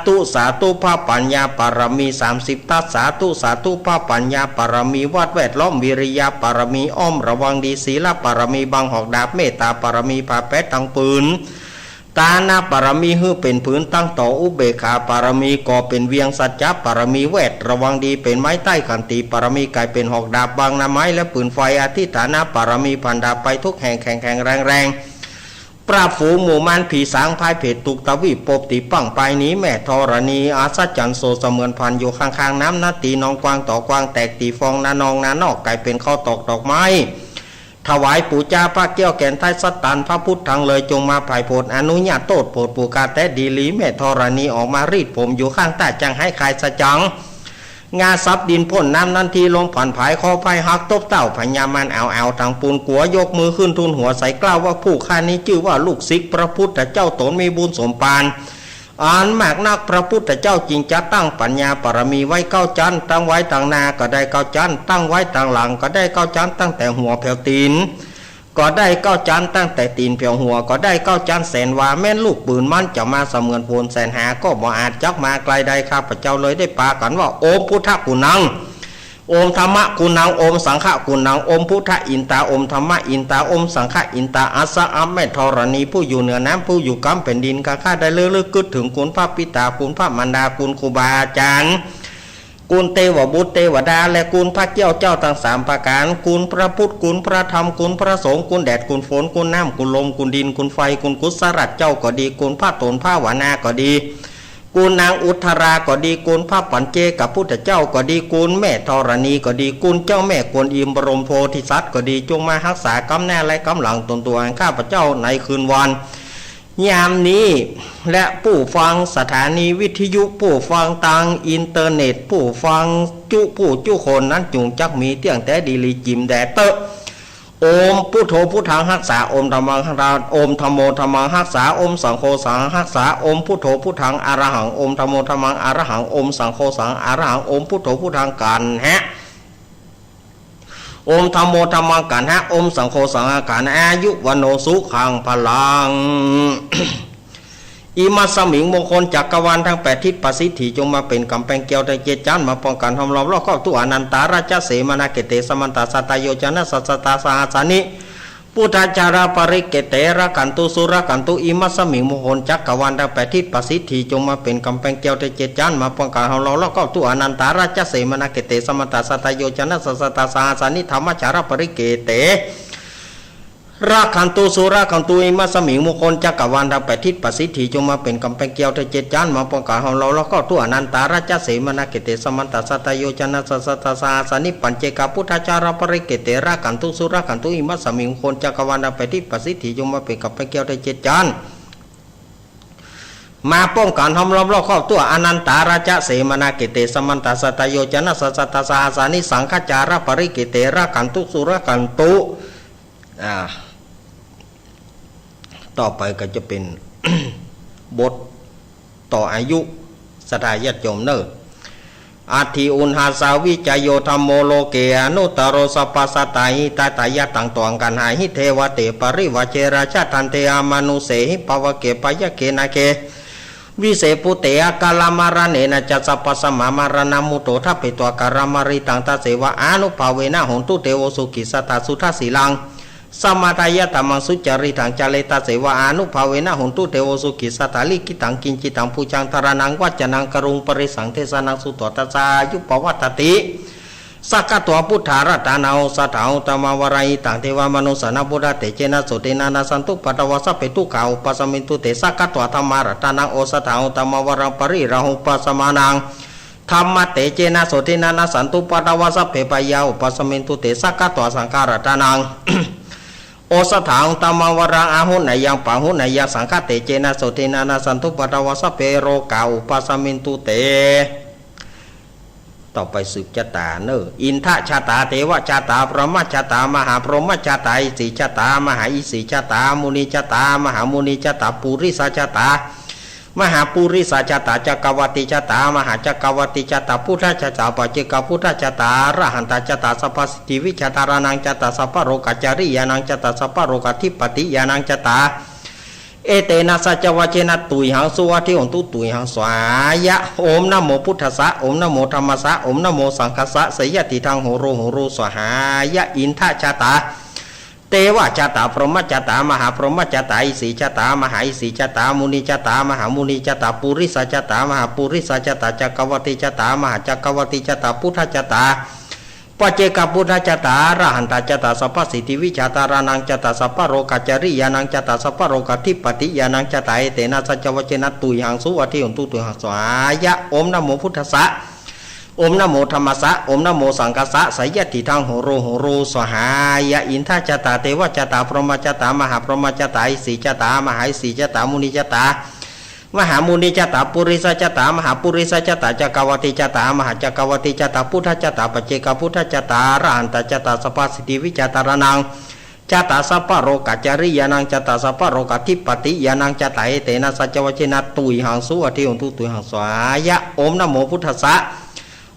ธุ สาธุ พระปัญญาบารมีสามสิบทัศ สาธุ สาธุ พระปัญญาบารมี วัดแวดล้อม วิริยะบารมี อ้อมระวังดี ศีลบารมี บังหอกดาบ เมตตาบารมี ผ้าแปดตังปืน ตานะบารมี หื้อเป๋นผืนตังต่อ อุเบกขาบารมี ก่อเป๋นเวียง สัจจะบารมี แวดระวังดี เป๋นไม้ใต้ ขันติบารมี ก๋ายเป๋นหอกดาบ บังหน้าไม้และปืนไฟ อธิฐานะบารมี ผันดาบไปทุกแห่ง แข็งแข็งแรงแรง ปราบฝูงหมู่มารผีสาง พ่ายเผตรทุกตวีป ปบตีปังปายหนี แม่ธรณีอัศจรรย์ โสเสมือนผ่านอยู่ข้างๆ น้ำนา ตีหนองกว้างต่อกว้าง แตกตีฟองนานองนานอก ก๋ายเป๋นข้าวตอกดอกไม้ ถวายปู๋จาพระแก้วแก่นไท้สัตตัน พระพุทธังเลย จงมาผายโผด อนุญาโตษ โผดผู้ข้าแต๊ดีหลี แม่ธรณีออกมารีดผมอยู่ข้างใต้ จั่งหายคายสะจัง งาสับดินพ่นน้ำนั้นที ลมผันผาย คอไพหักตบเต้า พญามารเอาเอาตังปูนกั๋ว ยกมือขึ้นทูลหัวใสกล้าวว่า ผู้ข้านี้จื้อว่าลูกศิษย์พระพุทธเจ้า ตนมีบุญสมภารอันมากนัก พระพุทธเจ้าจึงจัดตั้งปัญญาบารมีไว้เก้าจั๊น ตั้งไว้ตางหน้าก็ได้เก้าจั๊น ตั้งไว้ตางหลังก็ได้เก้าจั๊น ตั้งแต่หัวแผวตี๋น ก็ได้เก้าจั๊น ตั้งแต่ตี๋นแผวหัวก็ได้เก้าจั๊น แสนวา แม้นลูกปืนมันจะมาเสมือนฝนแสนหา ก็บ่อาจจักมาใกล้ได้ ข้าพเจ้าเลยได้ปากั๋นว่า โอมพุทธะกุณัง โอมธัมมะกุณัง โอมสังฆะกุณัง โอมพุทธะอินตา โอมธัมมะอินตา โอมสังฆะอินตา อัสสะ แม่ธรณี ผู้อยู่เหนือน้ำ ผู้อยู่กำแผ่นดิน ข้าข้าได้ระลึกกึ๊ดเถิงคุณพระปิตา คุณพระมารดา คุณครูบาอาจารย์ คุณเตวบุตรเตวดา และคุณพระเกี้ยวเจ้าตังสามประก๋าน คุณพระพุทธ คุณพระธรรม คุณพระสงฆ์ คุณแดด คุณฝน คุณน้ำ คุณลม คุณดิน คุณไฟ คุณกุศลเจ้าก็ดี คุณพระตนภาวนาก็ดี คุณนางอุทธราก็ดี คุณพระปัจเจกพุทธเจ้าก็ดี คุณแม่ธรณีก็ดี คุณเจ้าแม่กวนอิมบรมโพธิสัตว์ก็ดี จงมาฮักษากำหน้าและกำหลังตนตั๋วแห่งข้าพเจ้าในคืนวัน ยามนี้ และผู้ฟังสถานีวิทยุ ผู้ฟังตางอินเทอร์เน็ต ผู้ฟังจุผู้จุคนนั้น จุ่งจักมีเตี้ยงแต๊ดีหลีจิ๋มแดเต๊อะ โอมพุทโธพุทธังฮักษา โอมธัมมังฮักษา โอมธัมโมธัมมังฮักษา โอมสังโฆสังฆังฮักษา โอมพุทโธพุทธังอะระหัง โอมธัมโมธัมมังอะระหัง โอมสังโฆสังฆังอะระหัง โอมพุทโธพุทธังกัณหะ โอมธัมโมธัมมังกัณหะ โอมสังโฆสังฆังกัณหะ อายุวัณโณสุขังพลัง อิมัสสมิง มงคลจักรวาลทั้งแปดทิศประสิทธิ จงมาเป๋นก๋ำแปงแก้วทั้งเจ็ดจั๊น มาป้องกั๋นห้อมล้อมรอบครอบทั่ว อนันตารัจจเสมานาเขตเต สมันตะสัตตะโยจนะสัสสะตาสหัสสานิ พุทธาจาราปริเขตเต รักขันตุสุรักขันตุ อิมัสสมิง มงคลจักรวาลทั้งแปดทิศประสิทธิ จงมาเป๋นก๋ำแปงแก้วทั้งเจ็ดจั๊น มาป้องกั๋นห้อมล้อมรอบครอบทั่ว อนันตารัจจเสมานาเขตเต สมันตะสัตตะโยจนะสัสสะตาสหัสสานิ ธรรมาจาราปริเขตเต รักขันตุสุรักขันตุ อิมัสสมิง มงคลจักรวาลทั้งแปดทิศประสิทธิ จงมาเป๋นก๋ำแปงแก้วทั้งเจ็ดจั๊น มาป้องกั๋นห้อมล้อมรอบครอบทั่ว อนันตารัจจเสมานาเขตเต สมันตะสัตตะโยจนะสัสสะตาสหัสสานิ ปัจเจกพุทธาจาราปริเขตเต รักขันตุสุรักขันตุ อิมัสสมิง มงคลจักรวาลทั้งแปดทิศประสิทธิ จงมาเป๋นก๋ำแปงแก้วทั้งเจ็ดจั๊น มาป้องกั๋นห้อมล้อมรอบครอบทั่ว อนันตารัจจเสมานาเขตเต สมันตะสัตตะโยจนะสัสสะตาสหัสสานิ สังฆาจาราปริเขตเต รักขันตุสุรักขันตุ อ่า ต่อไปก็จะเป๋น บทต่ออายุศรัทธาญาติโยมเน่อ อัตถิอุณหัสสะวิจโย ธัมโม โลเก อนุตตโร สัพพะสัตตา หิตาตะยะ ตัง ตวัง กัณหา หิ เทวะเต ปริวาเจ ราชะ ทันเท อมานุสเสหิ ปะวะเก ปะยะเก นาเก วิเสปุเต อะกาละมะระเณนะจะ สัพพะสะมะมะระณะมุตโต ทะเปตวา กาละมะริตัง ตะเสวะ อานุภาเวนะ โหนตุ เตโว สุขิสะถา สุทะสีลัง สะมะทะยะ ธัมมัง สุจาริตัง จาเร ตะเสวะ อานุภาเวนะ โหนตุ เตโว สุขิสะถา ลิขิตัง กิญจิตัง ปูจัง ทะระณัง วัจจะนัง กะรุง ปะริสสัง เทสะนัง สุโต ทัสสะ อายุ ปะวัตถติ สักขะตวา พุทธารัตตานัง โอสะถา อุตตมะวะรัง หิตัง เทวะมะนุสสานัง พุทธะเตเจนะ โสตินะ นะสสันตุ ปะทะวา สัพเพ ทุกขา อุปาสะมินตุ เต สักขะตวา ธัมมารัตตานัง โอสะถา อุตตมะวะรัง ปะริราหุปะสะมานัง ธัมมะเตเจนะ โสตินะ นะสสันตุ ปะทะวา สัพเพ ภะยา อุปาสะมินตุ เต สักขะตวา สังฆารัตตานัง โอสะถา อุตตมะวะรัง อาหุเนยยัง ปะหุเนยยัง สังฆะเตเจนะ โสตินะ นะสสันตุ ปะทะวา สัพเพ โรกา อุปาสะมินตุ เต ต่อไปสืบชะตาเน่อ อินทะชะตา เตวะชะตา พรหมชะตา มหาพรหมชะตา อิสิชะตา มหาอิสิชะตา มุนิชะตา มหามุนิชะตา ปุริสชะตา มหาปุริสชะตา จักกะวัตติชะตา มหาจักกะวัตติชะตา พุทธชะตา ปัจเจกพุทธชะตา อรหันตชะตา สัพพะสิทธิวิชา ทะระณังชะตา สัพพะโรกะจริยานังชะตา สัพพะโรกะธิปติยานังชะตา เอเตนะ สัจจวัจเจนะ ตุยหัง สุวัตถิ โหนตุ ตุยหัง สวาหายะ โอม นะโม พุทธัสสะ โอม นะโม ธัมมัสสะ โอม นะโม สังฆัสสะ สะยะติทัง โหโร โหโร สวาหายะ อินทะชะตา เตวะชะตา พรหมชะตา มหาพรหมชะตา อิสิชะตา มหาอิสิชะตา มุนิชะตา มหามุนิชะตา ปุริสชะตา มหาปุริสชะตา จักกะวัตติชะตา มหาจักกะวัตติชะตา พุทธชะตา ปัจเจกพุทธชะตา อรหันตชะตา สัพพะสิทธิวิชา ทะระณังชะตา สัพพะโรกะจริยานังชะตา สัพพะโรกะธิปติยานังชะตา เอเตนะ สัจจวัจเจนะ ตุยหัง สุวัตถิ โหนตุ ตุยหัง สวาหายะ โอม นะโม พุทธัสสะ โอม นะโม ธัมมัสสะ โอม นะโม สังฆัสสะ สะยะติทัง โหโร โหโร สวาหายะ อินทะชะตา เตวะชะตา พรหมชะตา มหาพรหมชะตา อิสิชะตา มหาอิสิชะตา มุนิชะตา มหามุนิชะตา ปุริสชะตา มหาปุริสชะตา จักกะวัตติชะตา มหาจักกะวัตติชะตา พุทธชะตา ปัจเจกพุทธชะตา อรหันตชะตา สัพพะสิทธิวิชา ทะระณังชะตา สัพพะโรกะจริยานังชะตา สัพพะโรกะธิปติยานังชะตา เอเตนะ สัจจวัจเจนะ ตุยหัง สุวัตถิ โหนตุ ตุยหัง สวาหายะ โอม นะโม พุทธัสสะ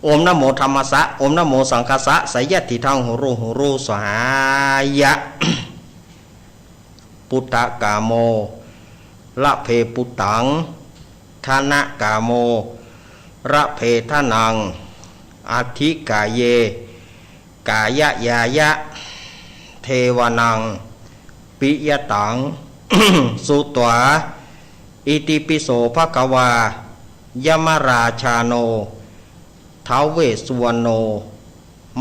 โอม นะโม ธัมมัสสะ โอม นะโม สังฆัสสะ สะยะติทัง โหโร โหโร สวาหายะ ปุตตะกาโม ละเพ ปุตตัง ทะนะกาโม ละเพ ทะนัง อัตถิกาเย กายะยายะ เทวานัง ปิยะตัง สุตวา อิติปิโส ภะคะวา ยะมะราชาโน ท้าวเวสสุวรรณโณ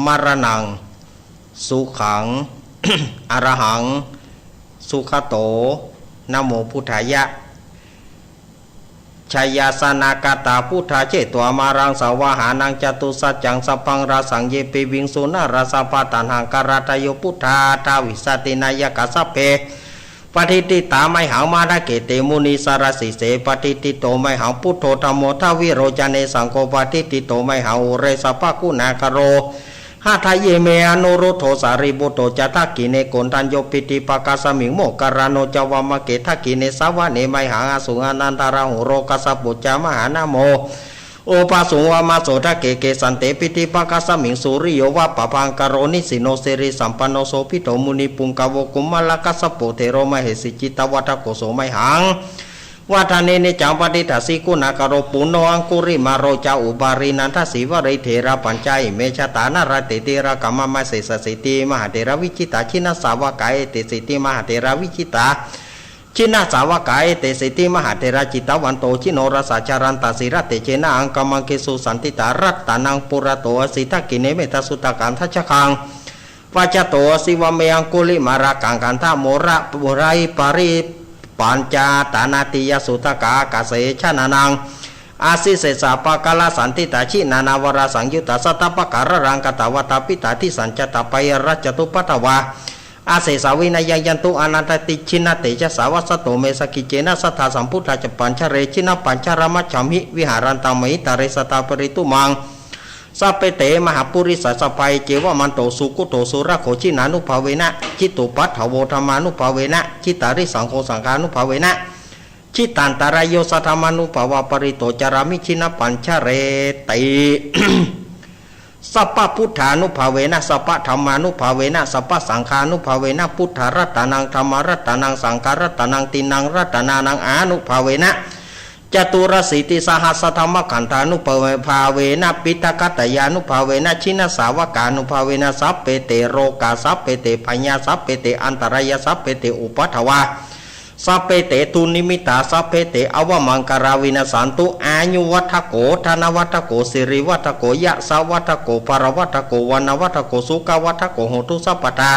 มะระณัง สุขัง อรหัง สุขโต นะโมพุทธายะ ชยาสนากตา พุทธา เชตวามะรัง สาวาหานัง จตุสัจจัง สัพพัง ราสัง เย ปิ วิงสุ นารา สะพะ ตัณหังคาราดาโย พุทธา ทาวิสสาติ นายกา สัพเพ ปะทิฏฐิตา ไมหัง มะทะเก เต มุนีสารา สีเส ปะทิฏฐิโต ไมหัง พุทโธ ธัมโม ทะวิโรจเน สังโฆ ปะทิฏฐิโต ไมหัง อุเร สะพะ กุณากโร หะทะเย เม อนุรุทโธ สารีปุตโต จะ ทักขิเณ โกณฑัญโญ ปิติปะกาสมิง โมคคัลลาโน จะ วามะเก ทักขิเณ สะวะเน ไมหัง อสุง อานันทะราหูโร กัสสะปุจจ มหานะโม อุปาสุง วามะโส ทะเก เกสันเต ปิติปะกาสมิง สุริโย วะปะภังคะโร นิสสิโน สิริสัมปันโน โสภิตโต มุนิปุงกะโว กุมารกัสสะโป เถโร มะเหสี จิตตะวัฏฐะโก โส ไมหัง วะทะเน นิจจัง ปะทิฏฐาสี กุณากโร ปุณโณ อังคุริมาโร จะ อุบาลี นันทะสีวะลี เถราปัญจะ อิเม ชะตา นะระเต ติรกะ มะมะ เสสะสีติ มหาเถรา วิจิตตา จินนะสาวะกา เอเตสีติ มหาเถรา วิจิตตา จินนะสาวะกา เอเตสีติ มหาเถรา จิตตะวันโต จิโนรสา จะรันตะ สีละเตจะ นะ อังกะมังคะโส สันติตา รัตตะนัง ปุระโต อะสี ทักขิเณ เมตตาสุตตะกัง ทัชชะกัง ปัจจะโต อะสี วะเม อังคุลิมาละกัง คันธะโมละ ปุระ ปะริ ปัญจะ ตานาติยะ สุตตะกา อะกาเส ชะนะนัง อะสี เสสะปะกะละ สันติตา จินานา วะระ สังยุตตา สัตตะปะกะระรัง กะตะวะตา ปิตา ทิสัญจะตา ปะยะระ จะตุปะทะวา อะเสสา วินะยัง ยันตุ อะนันทะติ จินนะเตจะสา วัสสะโต เม สะกิจเจนะ สัทธา สัมพุทธา จะปัญจะเร จินนะปัญจะระ มัจฉัมหิ วิหารันตัง มหิตะเร สะทาปะริตุมัง สัพเพเต มหาปุริสะสะพา เอเจวะมันโต สุกุโต สุระโข จินานุภาเวนะ จิตตุปะทะโว ธัมมานุภาเวนะ จิตตาริสังโฆ สังฆานุภาเวนะ Jitantarayo saddhammānubhāvapālito carāmi jinapañjareti. Sabbabuddhānubhāvena sabbadhammānubhāvena sabbasaṅghānubhāvena buddharatanaṃ dhammaratanaṃ saṅgharatanaṃ tiṇṇaṃ ratanānaṃ ānubhāvena caturāsītisahassadhammakkhandhānubhāvena piṭakattayānubhāvena jinasāvakānubhāvena sabbe te rogā sabbe te bhayā sabbe te antarāyā sabbe te upaddavā sabbe te dunnimittā sabbe te avamaṅgalā vinassantu. Āyuvaḍḍhako dhanavaḍḍhako sirivaḍḍhako yasavaḍḍhako balavaḍḍhako vaṇṇavaḍḍhako sukhavaḍḍhako hotu sabbadā.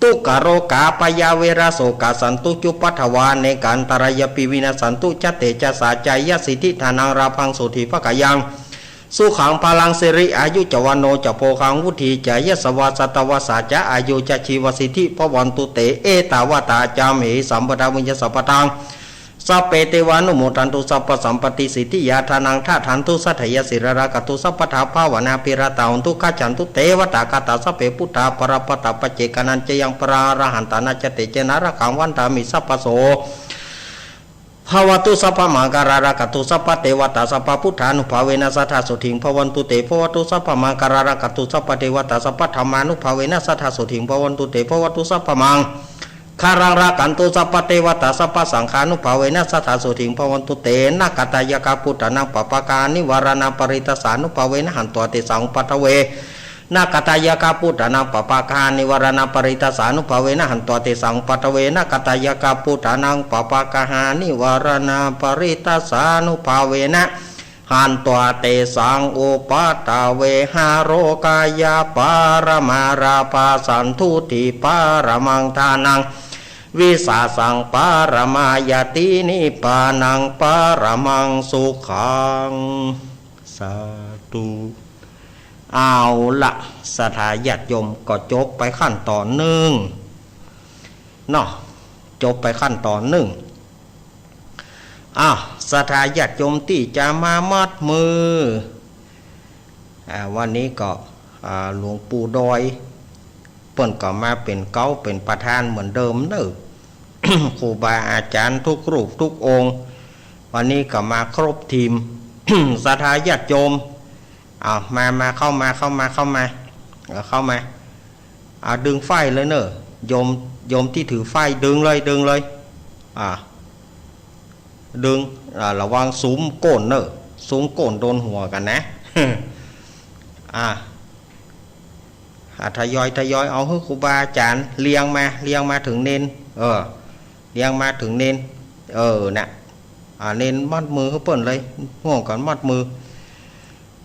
Dukkharogabhayā verā sokā sattu cupaddavā anekā antarāyāpi vinassantu ca tejasā. Jayasiddhi dhanaṃ lābhaṃ sotthi bhāgyaṃ sukhaṃ balaṃ siri āyu ca vaṇṇo ca bhogaṃ vuḍḍhī ca yasavā satavassā ca āyū ca jīvasiddhī bhavantu te. Ettāvatā ca amhehi sambhataṃ puññasampadaṃ sabbe devānumodantu sabbasampattisiddhiyā. Dānaṃ dadantu saddhāya sīlaṃ rakkhantu sabbadā bhāvanābhiratā hontu gacchantu devatāgatā. Sabbe buddhā balappattā paccekānañca yaṃ balaṃ arahantānañca tejena rakkhaṃ bandhāmi sabbaso. Bhavatu sabbamaṅgalaṃ rakkhantu sabbadevatā sabbabuddhānubhāvena sadā sotthī bhavantu te. Bhavatu sabbamaṅgalaṃ rakkhantu sabbadevatā sabbadhammānubhāvena sadā sotthī bhavantu te. Bhavatu sabbamaṅgalaṃ rakkhantu sabbadevatā sabbasaṅghānubhāvena sadā sotthī bhavantu te. Nakkhattayakkhabhūtānaṃ pāpaggahanivāraṇā parittassānubhāvena hantvā tesaṃ upaddave. Nakkhattayakkhabhūtānaṃ pāpaggahanivāraṇā parittassānubhāvena hantvā tesaṃ upaddave. Nakkhattayakkhabhūtānaṃ pāpaggahanivāraṇā parittassānubhāvena hantvā tesaṃ upaddave. Hārogāya paramā lābhā santuṭṭhi paramaṃ dhanaṃ vissāsaṃ paramā ñāti nibbānaṃ paramaṃ sukhaṃ. สาธุ เอาละ ศรัทธาญาติโยม ก็จบไปขั้นตอนนึ่งเนาะ จบไปขั้นตอนนึ่ง อ้าว ศรัทธาญาติโยมตี้จะมามัดมือ อ่า วันนี้ก็ อ่า หลวงปู่ดอย เปิ้นก็มาเป๋นเก๊าเป๋นประธานเหมือนเดิมเน่อ ครูบาอาจ๋ารย์ทุกรูปทุกองค์ วันนี้ก็มาครบทีม ศรัทธาญาติโยม เอา มา มา เข้ามา เข้ามา เข้ามา เออ เข้ามา เอา ดึงฝ้ายเลยเน่อ โยม โยมตี้ถือฝ้าย ดึงเลย ดึงเลย อ่า ดึง อ่า ระวังสุมก้นเน่อ สุมก้นโดนหัวกั๋นนะ อ่า อ่า ทยอย ทยอย เอาหื้อครูบาอาจ๋ารย์เรียงมา เรียงมาเถิงเณร เออ เรียงมาเถิงเณร เออ น่ะ อ่า เณรมัดมือหื้อเปิ้นเลย ฮ่วมกั๋นมัดมือ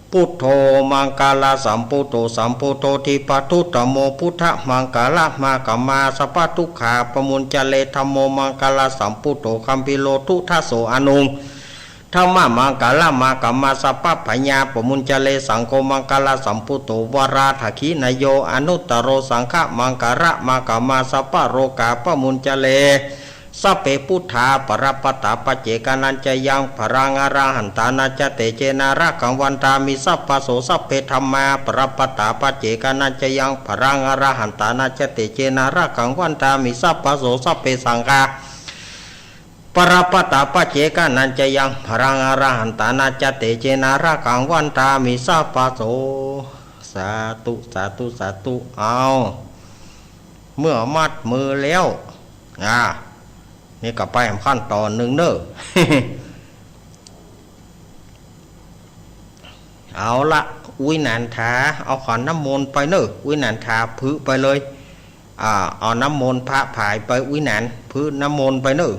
Buddho maṅgalasambhūto sambodhipaddudhammo buddhamaṅgalamāgamā sabbadukkhā pamuñcare. Dhammo maṅgalasambhūto gambhīro duddaso aṇuṃ dhammamaṅgalamāgamā sabbabhayā pamuñcare. Saṅgho maṅgalasambhūto varadakkhiṇeyyo anuttaro saṅghamaṅgalamāgamā sabbarogā pamuñcare. Sabbe buddhā balappattā paccekānañca yaṃ balaṃ arahantānañca tejena rakkhaṃ bandhāmi sabbaso. Sabbe dhammā balappattā paccekānañca yaṃ balaṃ arahantānañca tejena rakkhaṃ bandhāmi sabbaso. Sabbe saṅghā balappattā paccekānañca yaṃ balaṃ arahantānañca tejena rakkhaṃ bandhāmi sabbaso. สาธุ สาธุ สาธุ เอา เมื่อมัดมือแล้ว อ่า นี่ก็ไปขั้นตอนนึ่งเน่อ เอาละ อุ๊ยหนานถา เอาขันน้ำมนต์ไปเน่อ อุ๊ยหนานถา ผึไปเลย อ่า เอาน้ำมนต์พระผายไป อุ๊ยหนาน ผึน้ำมนต์ไปเน่อ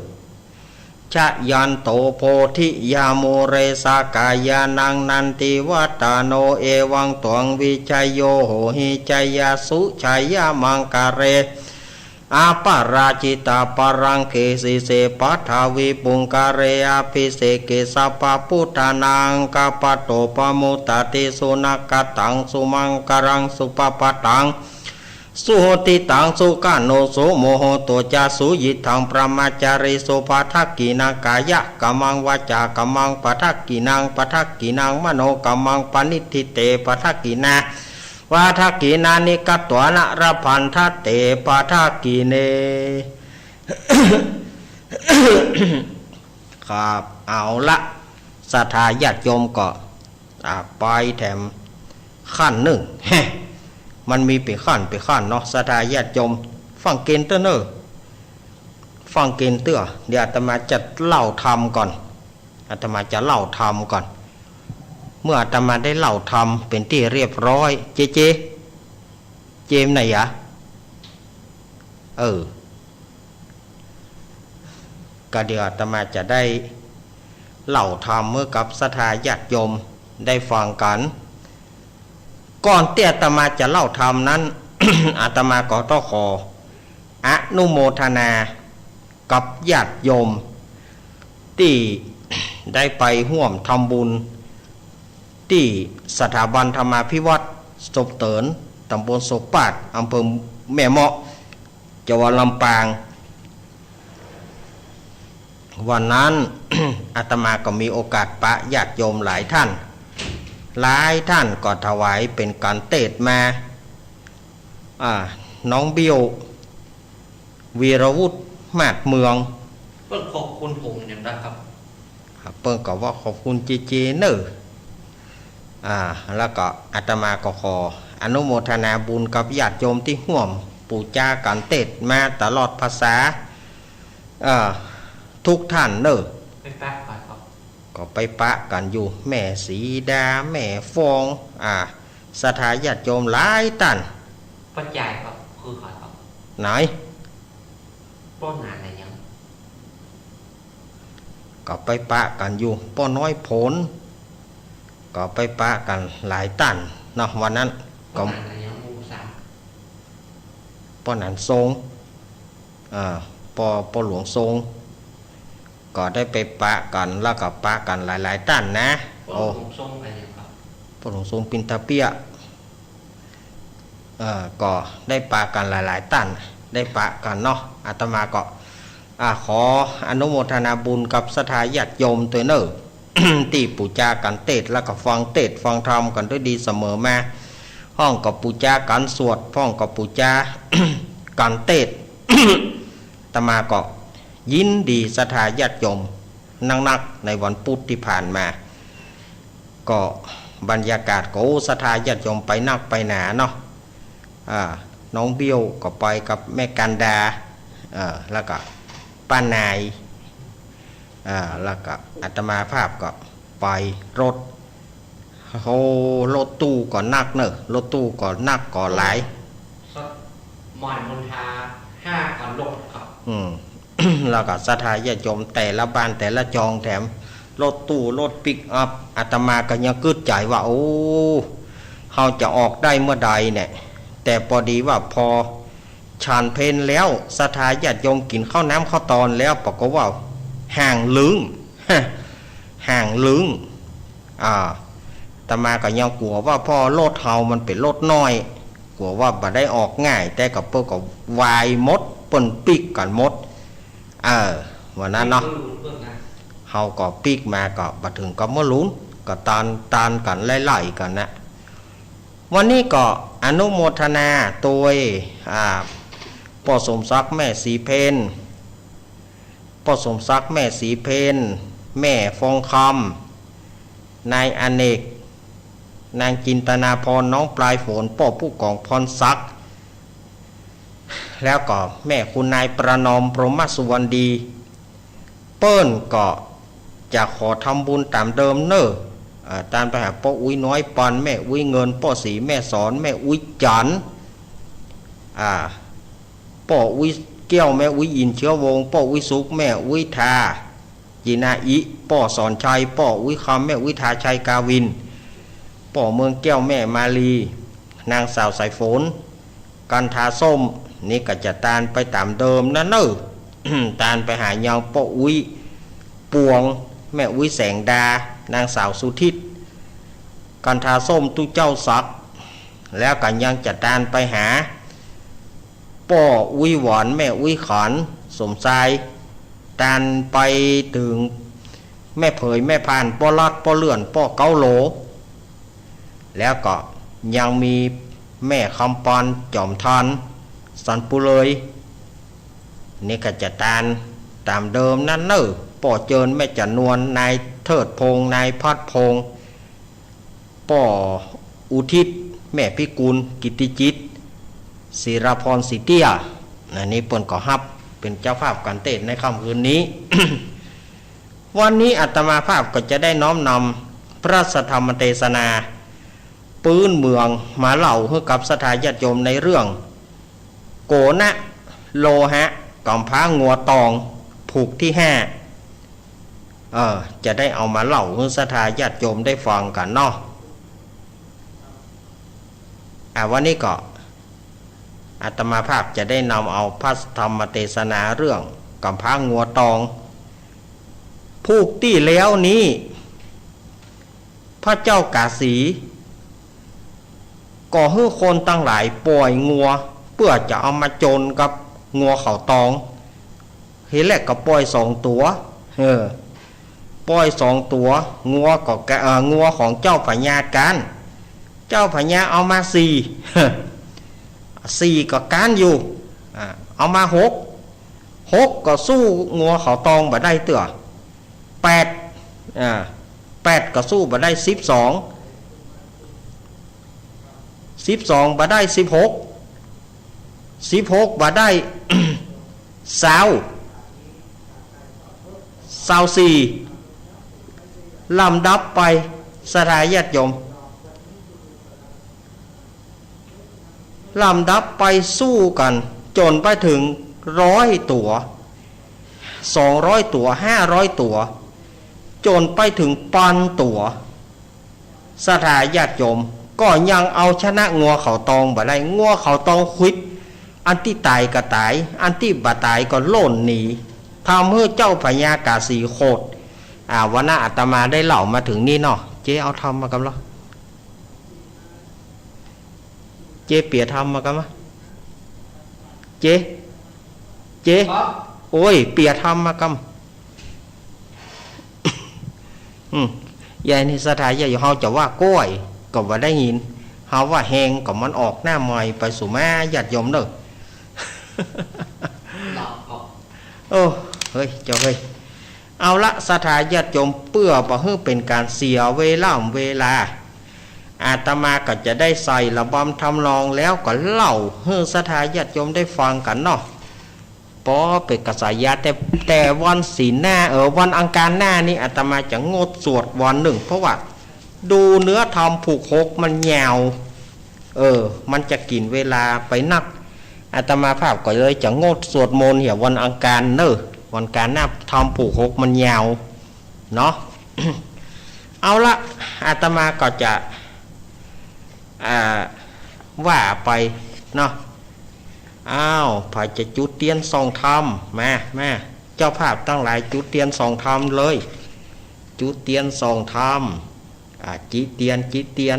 Jayanto bodhiyā mūle sakyānaṃ nandivaḍḍhano evaṃ tvaṃ vijayo hohi jayassu jayamaṅgale aparājitapallaṅke sīse paṭhavipokkhare abhiseke sabbabuddhānaṃ aggappatto pamodati. Sunakkhattaṃ sumaṅgalaṃ supabhātaṃ suhuṭṭhitaṃ sukhaṇo sumuhutto ca suyiṭṭhaṃ brahmacārisu padakkhiṇaṃ kāyakammaṃ vācākammaṃ padakkhiṇaṃ padakkhiṇaṃ manokammaṃ paṇidhī te padakkhiṇā padakkhiṇāni katvāna labhantatthe padakkhiṇe. ครับ เอาละ ศรัทธาญาติโยมก็ อ่า ไปแถมขั้นนึ่ง แฮะ มันมีเป๋นขั้นเป๋นขั้นเนาะ ศรัทธาญาติโยม ฟังเกณฑ์เต๊อะเน่อ ฟังเกณฑ์เต๊อะ เดี๋ยวอาตมาจะเล่าธรรมก่อน อาตมาจะเล่าธรรมก่อน เมื่ออาตมาได้เล่าธรรมเป๋นตี้เรียบร้อย เจ เจ เจมไหนยะ เออ ก็เดี๋ยวอาตมาจะได้เล่าธรรมหื้อกับศรัทธาญาติโยมได้ฟังกั๋น ก่อนตี้อาตมาจะเล่าธรรมนั้น อาตมาก็ต้องขออนุโมทนากับญาติโยม ตี้ได้ไปฮ่วมทำบุญ ตี้สถาบันธรรมาภิวัฒน์สบเติ๋น ตำบลโสมปาตร อำเภอแม่เมาะ จังหวัดลำปาง วันนั้น อาตมาก็มีโอกาสปะญาติโยมหลายท่าน หลายท่านก็ถวายเป๋นก๋านเตศน์มา อ่า น้องเบี้ยว วีรวุฒิ มาศเมือง เปิ้นขอบคุณผมอย่างใดครับ ครับ เปิ้นก็ว่าขอบคุณเจ เจ เน่อ อ่า แล้วก็อาตมาก็ขออนุโมทนาบุญกับญาติโยมตี้ฮ่วมปู๋จาก๋านเตศน์มาตลอดพรรษา เอ่อ ทุกท่านเน่อ ไปปะใผครับ ก็ไปปะกั๋นอยู่ แม่สีดา แม่ฟอง อ่า ศรัทธาญาติโยมหลายท่าน ป้อใจ๋ครับ คือใผครับ ไหน ป้อหนานไหนยัง ก็ไปปะกั๋นอยู่ ป้อน้อยผล ก็ไปปะกั๋นหลายต้านเนาะ วันนั้นก็ ป้อหนานไหนยัง หมู่สาม ป้อหนานทรง อ่า ป้อ ป้อหลวงทรง ก็ได้ไปปะกั๋น แล้วก็ปะกั๋นหลายๆ ต้านนะ ป้อ โอ้ หลวงทรงไปยังครับ ป้อหลวงทรงปินตาเปี้ย เอ่อ ก็ได้ปะกั๋นหลายๆ ต้าน ได้ปะกั๋นเนาะ อาตมาก็ อ่า ขออนุโมทนาบุญกับศรัทธาญาติโยมตวยเน่อ ตี้ปู๋จาก๋านเตศน์ แล้วก็ฟังเตศน์ฟังธรรมกั๋นด้วยดีเสมอมา พ่องก็ปู๋จาก๋านสวด พ่องก็ปู๋จาก๋านเตศน์ อาตมาก็ยินดีศรัทธาญาติโยมนักๆ ในวันพุธตี้ผ่านมา ก็บรรยากาศก็ โอ้ ศรัทธาญาติโยมไปนักไปหนาเนาะ อ่า น้องเบี้ยวก็ไปกับแม่กันดา เอ่อ แล้วก็ป้านาย อ่า แล้วก็อาตมาภาพก็ไปรถ โอ้ รถตู้ก็นักเน่อ รถตู้ก็นักก็หลาย สักหมายมณฑาห้าคันรถครับ อืม แล้วก็ศรัทธาญาติโยมแต่ละบ้านแต่ละจองแถม รถตู้รถปิกอัพ อาตมาก็ยังกึ๊ดใจ๋ว่า โอ้ เฮาจะออกได้เมื่อใดเนี่ย แต่ปอดีว่าปอฉันเพลแล้ว ศรัทธาญาติโยมกิ๋นข้าวน้ำข้าวตอนแล้ว ปรากฏว่าห่างลึง ห่างลึง อ่า อาตมาก็ยังกั๋วว่า เพราะรถเฮามันเป๋นรถน้อย กั๋วว่าบ่ได้ออกง่าย แต่ก็เปิ้นก็วายหมด เปิ้นปิ๊กกั๋นหมด เออ วันนั้นเนาะ เฮาก็ปิ๊กมาก็บ่เถิงกับเมืองลุน ก็ตาน ตานกั๋นไล่ๆ กั๋นนะ วันนี้ก็อนุโมทนาตวย อ่า ป้อสมศักดิ์ แม่สีเพล ป้อสมศักดิ์ แม่สีเพล แม่ฟองคำ นายอเนก นางจินตนาพร น้องปลายฝน ป้อผู้กองพรศักดิ์ แล้วก็แม่คุณนายประนอม พรหมสุวรรณดี เปิ้นก็จะขอทำบุญต๋ามเดิมเน่อ อ่า ตานไปหาป้ออุ๊ยน้อยปัน แม่อุ๊ยเงิน ป้อศรีแม่สอน แม่อุ๊ยจันทร์ อ่า ป้ออุ๊ยแก้ว แม่อุ๊ยอินทร์ เชื้อวงศ์ ป้ออุ๊ยสุข แม่อุ๊ยทา จินาอิ ป้อสอนชัย ป้ออุ๊ยคำ แม่อุ๊ยทา ชัยกาวิน ป้อเมืองแก้ว แม่มาลี นางสาวสายฝน กันทาส้ม นี่ก็จะตานไปต๋ามเดิมนั้นเน่อ ตานไปหายังป้ออุ๊ยปวง แม่อุ๊ยแสงดา นางสาวสุทิศ กันทาส้ม ตุ๊เจ้าศักดิ์ แล้วก็ยังจะตานไปหา ป้ออุ๊ยหวาน แม่อุ๊ยขาน สมชาย ตานไปเถิงแม่เผย แม่พาน ป้อลัด ป้อเลื่อน ป้อเก้าโหล แล้วก็ยังมีแม่คำปาน จอมทาน สันปุเลย นี่ก็จะตานต๋ามเดิมนั้นเน่อ ป้อเจิญ แม่จ๋านวล นายเทิดพงษ์ นายพัดพงษ์ ป้ออุทิศ แม่พิกุล กิตติจิต ศิราพร ศรีเตี้ย อันนี้เปิ้นก็ฮับเป๋นเจ้าภาพก๋านเตสน์ในค่ำคืนนี้ วันนี้อาตมาภาพก็จะได้น้อมนำพระสัทธรรมเตสนา ปื๊นเมืองมาเล่าหื้อกับศรัทธาญาติโยมในเรื่อง โกณะโลหะ ก๋ำพร้างัวตอง ผูกตี้ห้า เออ จะได้เอามาเล่าหื้อศรัทธาญาติโยมได้ฟังกั๋นเนาะ อ่ะ วันนี้ก็อาตมาภาพจะได้นำเอาพระธรรมเตสนาเรื่องก๋ำพร้างัวตอง ผูกตี้แล้วนี้ พระเจ้ากาสี ก็หื้อคนตังหลายป่อยงัว เปื้อจะเอามาจนกับงัวเขาตอง ทีแรกก็ป่อยสองตั๋ว เออ ป่อยสองตั๋ว งัวก็กะ เอ่อ งัวของเจ้าพญาก๊าน เจ้าพญาเอามาสี่ สี่ก็ก๊านอยู่ อ่า เอามาหก หกก็สู้งัวเขาตองบ่ได้เตื้อ แปด อ่า แปดก็สู้บ่ได้ สิบสอง สิบสองบ่ได้ สิบหก สิบหกบ่ได้ ซาว ซาวสี่ ลำดับไป ศรัทธาญาติโยม ลำดับไปสู้กั๋น จ๋นไปเถิงร้อยตั๋ว สองร้อยตั๋ว ห้าร้อยตั๋ว จ๋นไปเถิงปันตั๋ว ศรัทธาญาติโยม ก็ยังเอาชนะงัวเขาตองบ่ได้ งัวเขาตองขวิด อันตี้ต๋ายก็ต๋าย อันตี้บ่ต๋ายก็ล่นหนี ทำหื้อเจ้าพญากาสีโขด อ่า วันนั้นอาตมาได้เล่ามาเถิงนี้เนาะ เจ๊เอาธรรมมากำละ เจ๊เปียธรรมมากำมะ เจ๊ เจ๊ ครับ โอ้ย เปียธรรมมากำ อืม ยายนี่ศรัทธาญาติโยม เฮาจะว่าก๊วยก็บ่ได้ยิน เฮาว่าแฮงก็มันออกหน้าใหม่ไปสุมาญาติโยมเน่อ หลับครับ โอ้ เฮ้ย เจ้าเฮ้ย เอาละ ศรัทธาญาติโยม เปื้อบ่หื้อเป๋นก๋านเสียเวล่ำเวลา อาตมาก็จะได้ใส่ระบำทำนอง แล้วก็เล่าหื้อศรัทธาญาติโยมได้ฟังกั๋นเนาะ ปอเป๋นกระแสยาว แต่ แต่วันศีลหน้า เออ วันอังคารหน้านี้อาตมาจะงดสวดวันนึ่ง เพราะว่าดูเนื้อธรรมผูกหกมันยาว เออ มันจะกิ๋นเวลาไปนัก อาตมาภาพก็เลยจะงดสวดมนต์เหียวันอังคารเน่อ วันอังคารหน้าธรรมผูกหกมันยาวเนาะ เอาละ อาตมาก็จะ อ่า ว่าไปเนาะ อ้าว ใผจะจุดเตียนส่องธรรม มา มา เจ้าภาพตังหลายจุดเตียนส่องธรรมเลย จุดเตียนส่องธรรม อ่า จิเตียน จิเตียน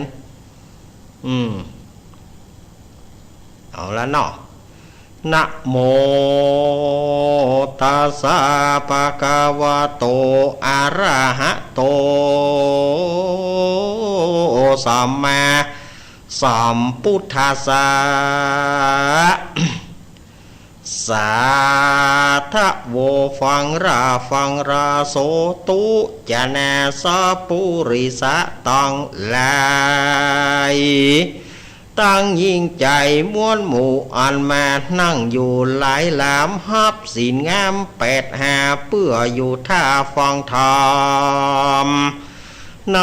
อืม เอาละเนาะ นะโมตัสสะ ภะคะวะโต อะระหะโต สัมมาสัมพุทธัสสะ สาธะโว ฟังรา ฟังรา โสตุ จะนาสะปุริสะตังหลาย ตังหญิงใจ๋มวลหมู่ อันมานั่งอยู่หลายหลาม ฮับศีลงามแปดห้า เปื้ออยู่ท่าฟังธรรม ใน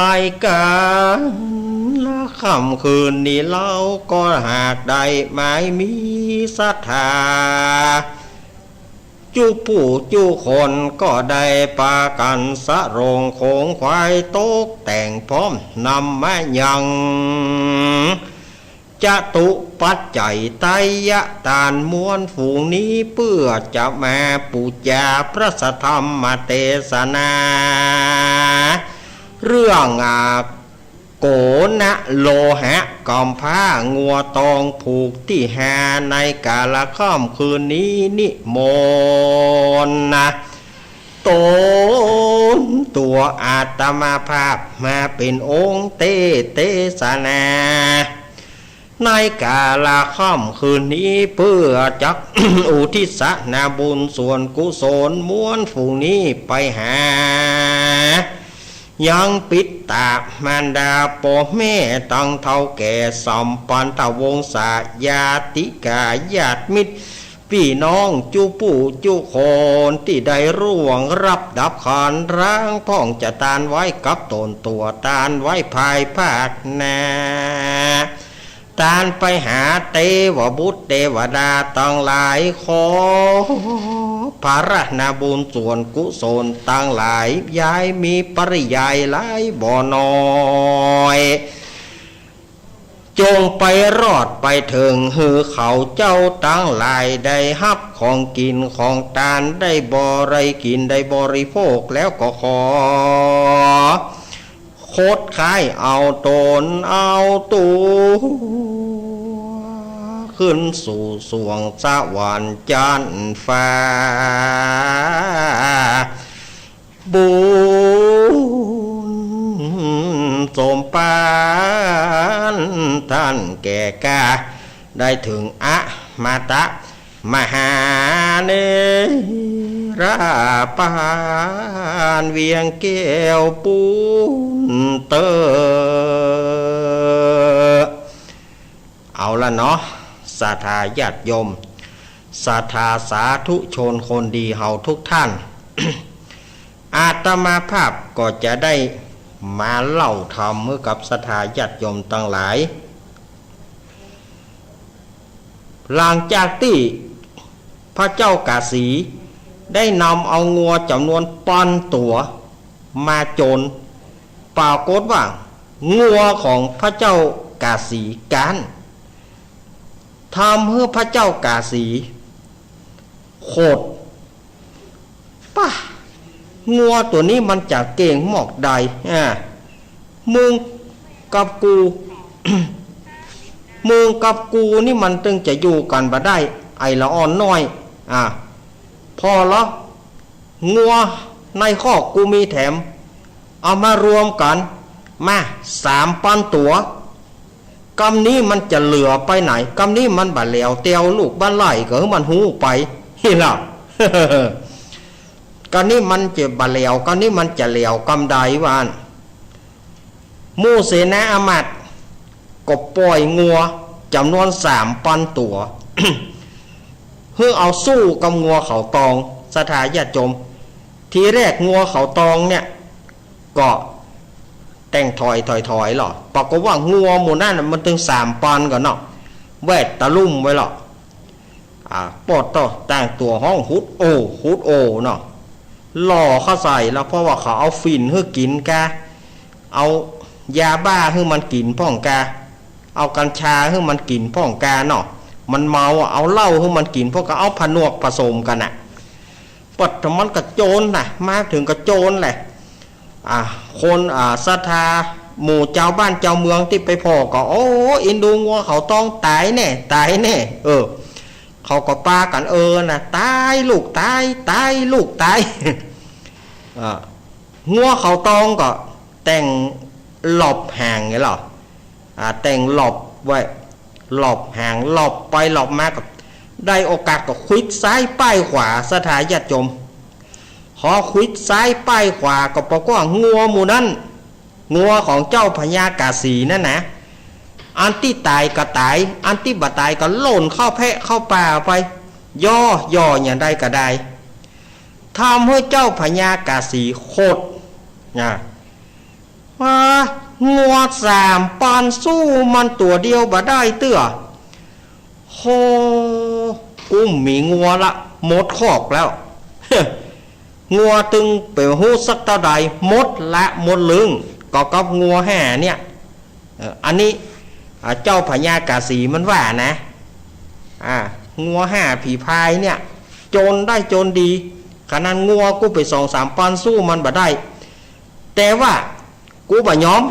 กาละค่ำคืนนี้ เฮาก็หากได้หมายมีศรัทธา จุผู้จุคนก็ได้ปากั๋นสะโหร่งโขงขวาย ตกแต่งพร้อมนำมายัง จตุปัจจัยไตรยะตานมวลฝูงนี้ เปื้อจะมาปู๋จาพระสัทธรรมเตสนา เรื่อง อ่า โกณะโลหะ ก๋ำพร้างัวตองผูกตี้ห้า ในกาละค่ำคืนนี้ นิมนต์นะ ตนตั๋วอาตมาภาพมาเป๋นองค์เตสน์เตสนา ในกาละค่ำคืนนี้ เปื้อจัก อุทิศนาบุญส่วนกุศล ม้วนฝูงนี้ไปหา ยังปิตตามารดาป้อแม่ ตังเฒ่าแก่สัมพันธวงศา ญาติกาญาติมิตร ปี้น้องจุผู้จุคน ตี้ได้ร่วงลับดับขันร้าง พ่องจะตานไว้กับต๋นตั๋ว ตานไว้ภายภาคหน้า ตานไปหาเตวบุตรเตวดาตังหลาย ขอผลนาบุญส่วนกุศลตังหลาย ย้ายมีปริยายหลายบ่น้อย จงไปรอดไปเถิง หื้อเขาเจ้าตังหลายได้ฮับของกิ๋นของตาน ได้บริกิ๋นได้บริโภคแล้วก็ขอ คดค้ายเอาต๋นเอาตั๋ว ขึ้นสู่สวงสวรรค์จั๊นฟ้า บุญสมปานต้านแก่กล้า ได้เถิงอมตะ มหาเนรปานเวียงแก้วปูนเต๊อะ เอาละเนาะ ศรัทธาญาติโยม ศรัทธาสาธุชนคนดีเฮาทุกท่าน อาตมาภาพก็จะได้มาเล่าธรรมหื้อกับศรัทธาญาติโยมตังหลาย หลังจากตี้พระเจ้ากาสีได้นำเอางัวจ๋ำนวนปอนตั๋วมาจน ปรากฏว่างัวของพระเจ้ากาสีก๊าน ทำหื้อพระเจ้ากาสีโขด ป้า งัวตั๋วนี้มันจะเก่งหมอกใด อ่า มึงกับกู มึงกับกูนี่มันตึงจะอยู่กั๋นบ่ได้ ไอ้ละอ่อนน้อย อ่า ผ่อละ งัวในคอกกูมีแถม เอามารวมกั๋น มา สามปอนตั๋ว กำนี้มันจะเหลือไปไหน กำนี้มันบ่าแหลวเตียวลูกบ่าไหล่ก็หื้อมันฮู้ไป นี่ล่ะ กำนี้มันจะบ่าแหลว กำนี้มันจะแหลวกำใดวะอั้น หมู่เสนาอามาตย์ก็ป่อยงัวจ๋ำนวนสามปอนตั๋ว หื้อเอาสู้กับงัวเขาตอง ศรัทธาญาติโยม ทีแรกงัวเขาตองเนี่ย ก็แต่งถอยถอยถอยหรอ ปรากฏว่างัวหมู่นั้นน่ะมันตึงสามปอนก่อเนาะ แวดตะลุ่มไว้หรอ อ่า ปอดต่อ แต่งตั๋วฮ้องฮุดโอ ฮุดโอเนาะ หล่อเข้าใส่แล้ว เพราะว่าเขาเอาฝิ่นหื้อกิ๋นกา เอายาบ้าหื้อมันกิ๋นพ่องกา เอากัญชาหื้อมันกิ๋นพ่องกาเนาะ มันเมาอะ เอาเหล้าหื้อมันกิ๋นพ่องกา เอาผนวกผสมกั๋นน่ะ ปอดมันก็โจรน่ะ มาเถิงก็โจรแหละ อ่า คน อ่า ศรัทธาหมู่จาวบ้านจาวเมืองตี้ไปผ่อก็ โอ้ เอ็นดูงัวเขาตอง ต๋ายแน่ ต๋ายแน่ เออ เขาก็ปากั๋น เออ น่ะ ต๋ายลูกต๋าย ต๋ายลูกต๋าย อ่า งัวเขาตองก็แต่งหลบหางไงหรอ อ่า แต่งหลบไว้ หลบหาง หลบไปหลบมาก็ได้โอกาสก็ขวิดซ้ายป้ายขวา ศรัทธาญาติโยม พอขวิดซ้ายป้ายขวาก็ปรากฏว่างัวหมู่นั้น งัวของเจ้าพญากาสีนั่นนะ อันตี้ต๋ายก็ต๋าย อันตี้บ่ต๋ายก็หล่นเข้าแพะเข้าป่าไป ย่อ ย่ออย่างใดก็ได้ ทำหื้อเจ้าพญากาสีโขด นะ ว่างัวสามปอนสู้มันตั๋วเดียวบ่ได้เตื้อ โห กุ้มมีงัวละ หมดคอกแล้ว งัวตึงเป๋นฮู้สักเต้าใด หมดละหมดลึง ก็กับงัวห้าเนี่ย เออ อันนี้ อ่า เจ้าพญากาสีมันว่านะ อ่า งัวห้าผีพายเนี่ย จนได้จนดี ขนาดงัวกูไปสองสามปอนสู้มันบ่ได้ แต่ว่ากูบ่ยอม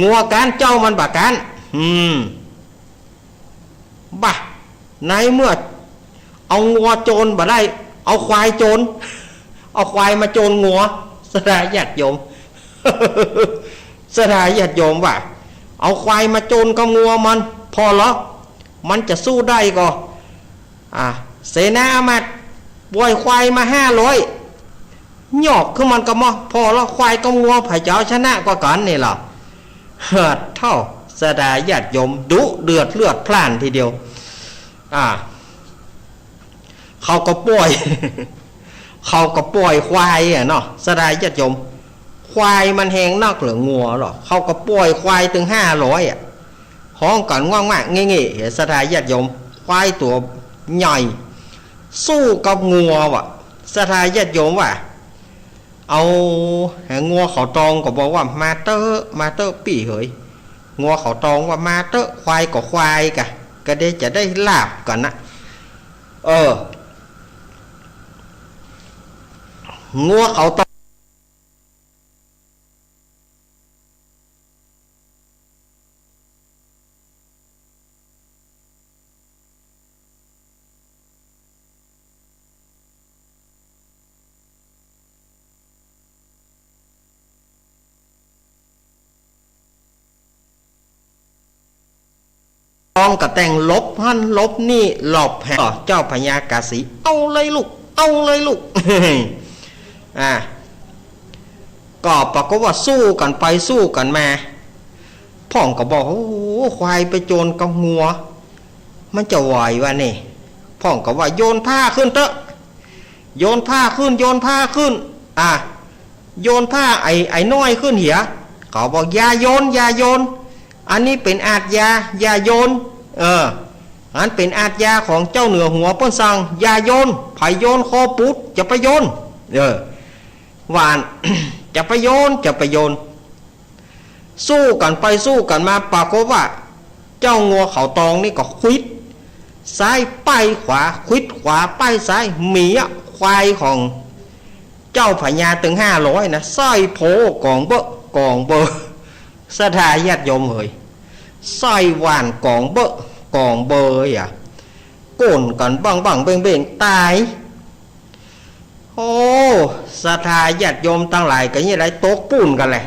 งัวก๊านเจ้ามันบ่ก๊าน อืม บ่ะ ในเมื่อเอางัวโจรบ่ได้ เอาควายโจร เอาควายมาโจรงัว ศรัทธาญาติโยม ศรัทธาญาติโยมว่า เอาควายมาโจนกับงัวมัน ผ่อเหรอ มันจะสู้ได้ก่อ อ่า เสนาอามาตย์ ปล่อยควายมาห้าร้อย หยอกคือมันก็มอ ผ่อเหรอ ควายกับงัว ใผจะเอาชนะกว่ากั๋นนี่ล่ะ เฮ้อ เฒ่า ศรัทธาญาติโยม ดุเดือดเลือดพล่านทีเดียว อ่า เขาก็ปล่อย เขาก็ปล่อยควายอะเนาะ ศรัทธาญาติโยม ควายมันแฮงนักเหลืองัวเหรอ เขาก็ปล่อยควายตึงห้าร้อยอะ ฮ้องกั๋นง่วงมากเง่ๆ ศรัทธาญาติโยม ควายตั๋วใหญ่ สู้กับงัวว่ะ ศรัทธาญาติโยมว่ะ เอา งัวเขาตองก็บอกว่า มาเต๊อะ มาเต๊อะปี้เหย งัวเขาตองว่า มาเต๊อะ ควายก็ควายกะ ก็ได้จะได้ลาบกั๋นนะ เออ งัวเขาตอง ตองก็แต่งหลบหั้นหลบนี่ หลบแหน เจ้าพญากาสี เอาเลยลูก เอาเลยลูก อ่า ก็ปรากฏว่าสู้กั๋นไปสู้กั๋นมา พ่องก็บอก โอ้โห ควายไปโจนกับงัว มันจะไหววะนี่ พ่องก็ว่า โยนผ้าขึ้นเต๊อะ โยนผ้าขึ้น โยนผ้าขึ้น อ่ะ โยนผ้าไอ้ ไอ้น้อยขึ้นเหีย เขาบอก อย่าโยน อย่าโยน อันนี้เป๋นอาชญา อย่าโยน เออ อันเป๋นอาชญาของเจ้าเหนือหัวเปิ้นสั่ง อย่าโยน ใผโยนคอปุด จะไปโยน เออ ว่าอั้น จะไปโยน จะไปโยน สู้กั๋นไปสู้กั๋นมา ปรากฏว่า เจ้างัวเขาตองนี่ก็ขวิดซ้ายป้ายขวา ขวิดขวาป้ายซ้าย หมีอะ ควายของเจ้าพญาตึงห้าร้อยนะ ไส้โพก๋องเบ้อะก๋องเบ้อ ศรัทธาญาติโยมเหย ไส้หว่านก๋องเบ้อะก๋องเบ้ออะ ก้นกั๋นบั้งๆ เบ้งๆ ต๋าย โอ้ ศรัทธาญาติโยมตังหลายก็เยียะได้ตกปู้นกั๋นแหละ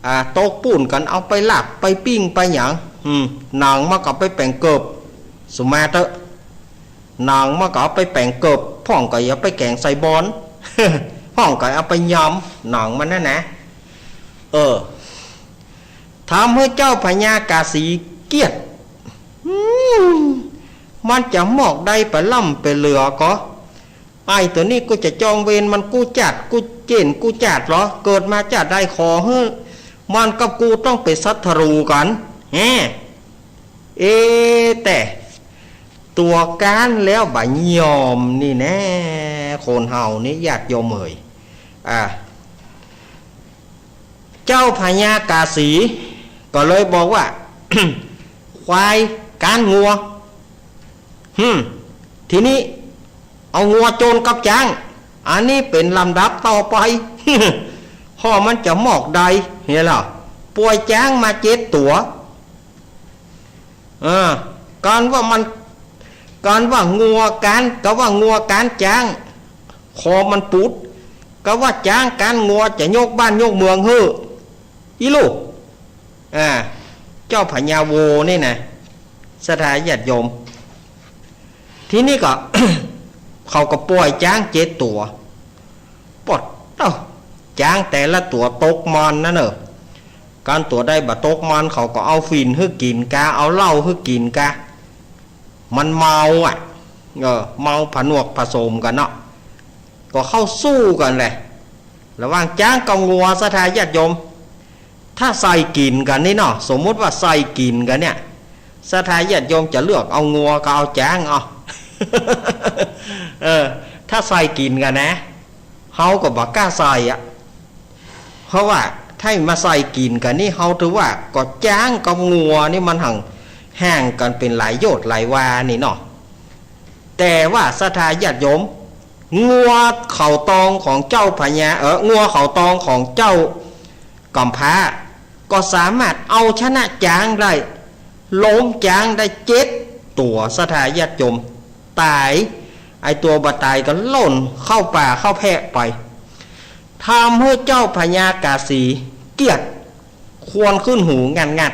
อ่า ตกปู้นกั๋น เอาไปลาบไปปิ้งไปหยัง อืม หนังมันก็เอาไปแป๋งเกิบ สุมาเต๊อะ หนังมันก็เอาไปแป๋งเกิบ พ่องก็เอาไปแก๋งใส่บอน พ่องก็เอาไปยำ หนังมันนั่นนะ เออ ทำหื้อเจ้าพญากาสีเกลียด อืม มันจะมอกได้ไปล้ำไปเหลือก่อ ไอ้ตั๋วนี้กูจะจองเวรมันกู้จาติกู้เจ๊นกู้จาติเหรอ เกิดมาจาติใดขอหื้อมันกับกูต้องเป๋นศัตรู๋กั๋น แฮะ เอ แต่ตั๋วก๊านแล้วบ่ยอมนี่แน่ คนเฮานี่ญาติโยมเหย อ่า เจ้าพญากาสีก็เลยบอกว่า ควายก๊านงัว หืม ทีนี้เอางัวโจนกับจ๊าง อันนี้เป๋นลำดับต่อไป พ่อมันจะมอกได้ เหียล่ะ ปล่อยจ๊างมาเจ็ดตั๋ว เออ การว่ามัน การว่างัวก๊าน ก็ว่างัวก๊านจ๊าง คอมันปุด ก็ว่าจ๊างก๊านงัวจะยกบ้านยกเมืองหื้อ อีลูก อ่า เจ้าพญาโวนี่นะ ศรัทธาญาติโยม ทีนี้ก็ เขาก็ปล่อยจ๊างเจ็ดตั๋ว ปอดเต้า จ๊างแต่ละตั๋วตกมันนะเน่อ การตั๋วใดบ่ตกมัน เขาก็เอาฝิ่นหื้อกิ๋นกา เอาเหล้าหื้อกิ๋นกา มันเมาอะ เออ เมาผนวกผสมกั๋นเนาะ ก็เข้าสู้กั๋นแหละ ระหว่างจ๊างกับงัว ศรัทธาญาติโยม ถ้าใส่กิ๋นกั๋นนี่เนาะ สมมุติว่าใส่กิ๋นกั๋นเนี่ย ศรัทธาญาติโยมจะเลือกเอางัวกับเอาจ๊าง เอา เออ ถ้าใส่กิ๋นกั๋นนะ เฮาก็บ่กล้าใส่อะ เพราะว่าถ้ามาใส่กิ๋นกั๋นนี่ เฮาถือว่าก็จ๊างกับงัวนี่มันห่าง ห่างกั๋นเป๋นหลายโยชน์หลายวานี่เนาะ แต่ว่าศรัทธาญาติโยม งัวเขาตองของเจ้าพญา เออ งัวเขาตองของเจ้าก๋ำพร้า ก็สามารถเอาชนะจ๊างได้ ล้มจ๊างได้เจ็ดตั๋ว ศรัทธาญาติโยม ต๋าย ไอ้ตั๋วบ่ต๋ายก็ล่นเข้าป่าเข้าแพะไป ทำหื้อเจ้าพญากาสีเกลียด ครวญขึ้นหูงัด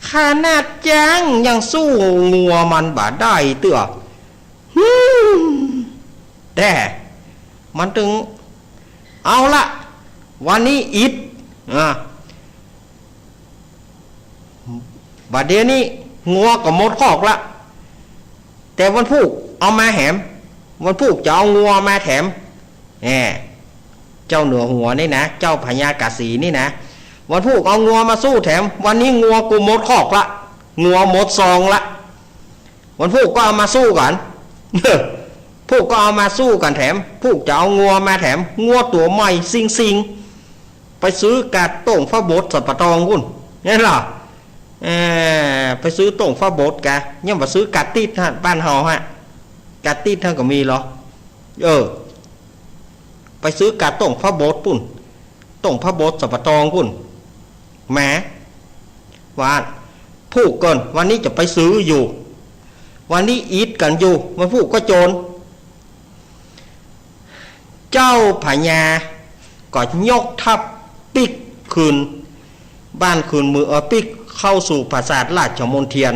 ขนาดจ๊างยังสู้งัวมันบ่ได้เตื้อ หืม แต่มันตึง เอาละ วันนี้อิด อ่ะ บ่าเดี่ยวนี้งัวก็หมดคอกละ แต่วันพูกเอามาแหม วันพูกจะเอางัวมาแถม แหม เจ้าเหนือหัวนี่นะ เจ้าพญากาสีนี่นะ วันพูกเอางัวมาสู้แถม วันนี้งัวกูหมดคอกละ งัวหมดซองละ วันพูกก็เอามาสู้กั๋น พูกก็เอามาสู้กั๋นแถม พูกจะเอางัวมาแถม งัวตั๋วใหม่ซิงๆ ไปซื้อก๋าต้งฝาบดสับปะตองกุ่น นี่ล่ะ เอ่อ ไปซื้อต้งฝาบดกะ ยังบ่ซื้อก๋าติ๊ดฮะ บ้านเฮาฮะ ก๋าติ๊ดฮะก็มีเหรอ เออ ไปซื้อก๋าต้งฝาบดปุ้น ต้งฝาบดสับปะตองปุ้น แหม ว่าพูกก่อน วันนี้จะไปซื้ออยู่ วันนี้อิดกั๋นอยู่ วันพูกก็โจร เจ้าพญาก็ยกทัพปิ๊กคืนบ้านคืนเมือง เอ่อ ปิ๊กเข้าสู่ปราสาทราชมณเฑียร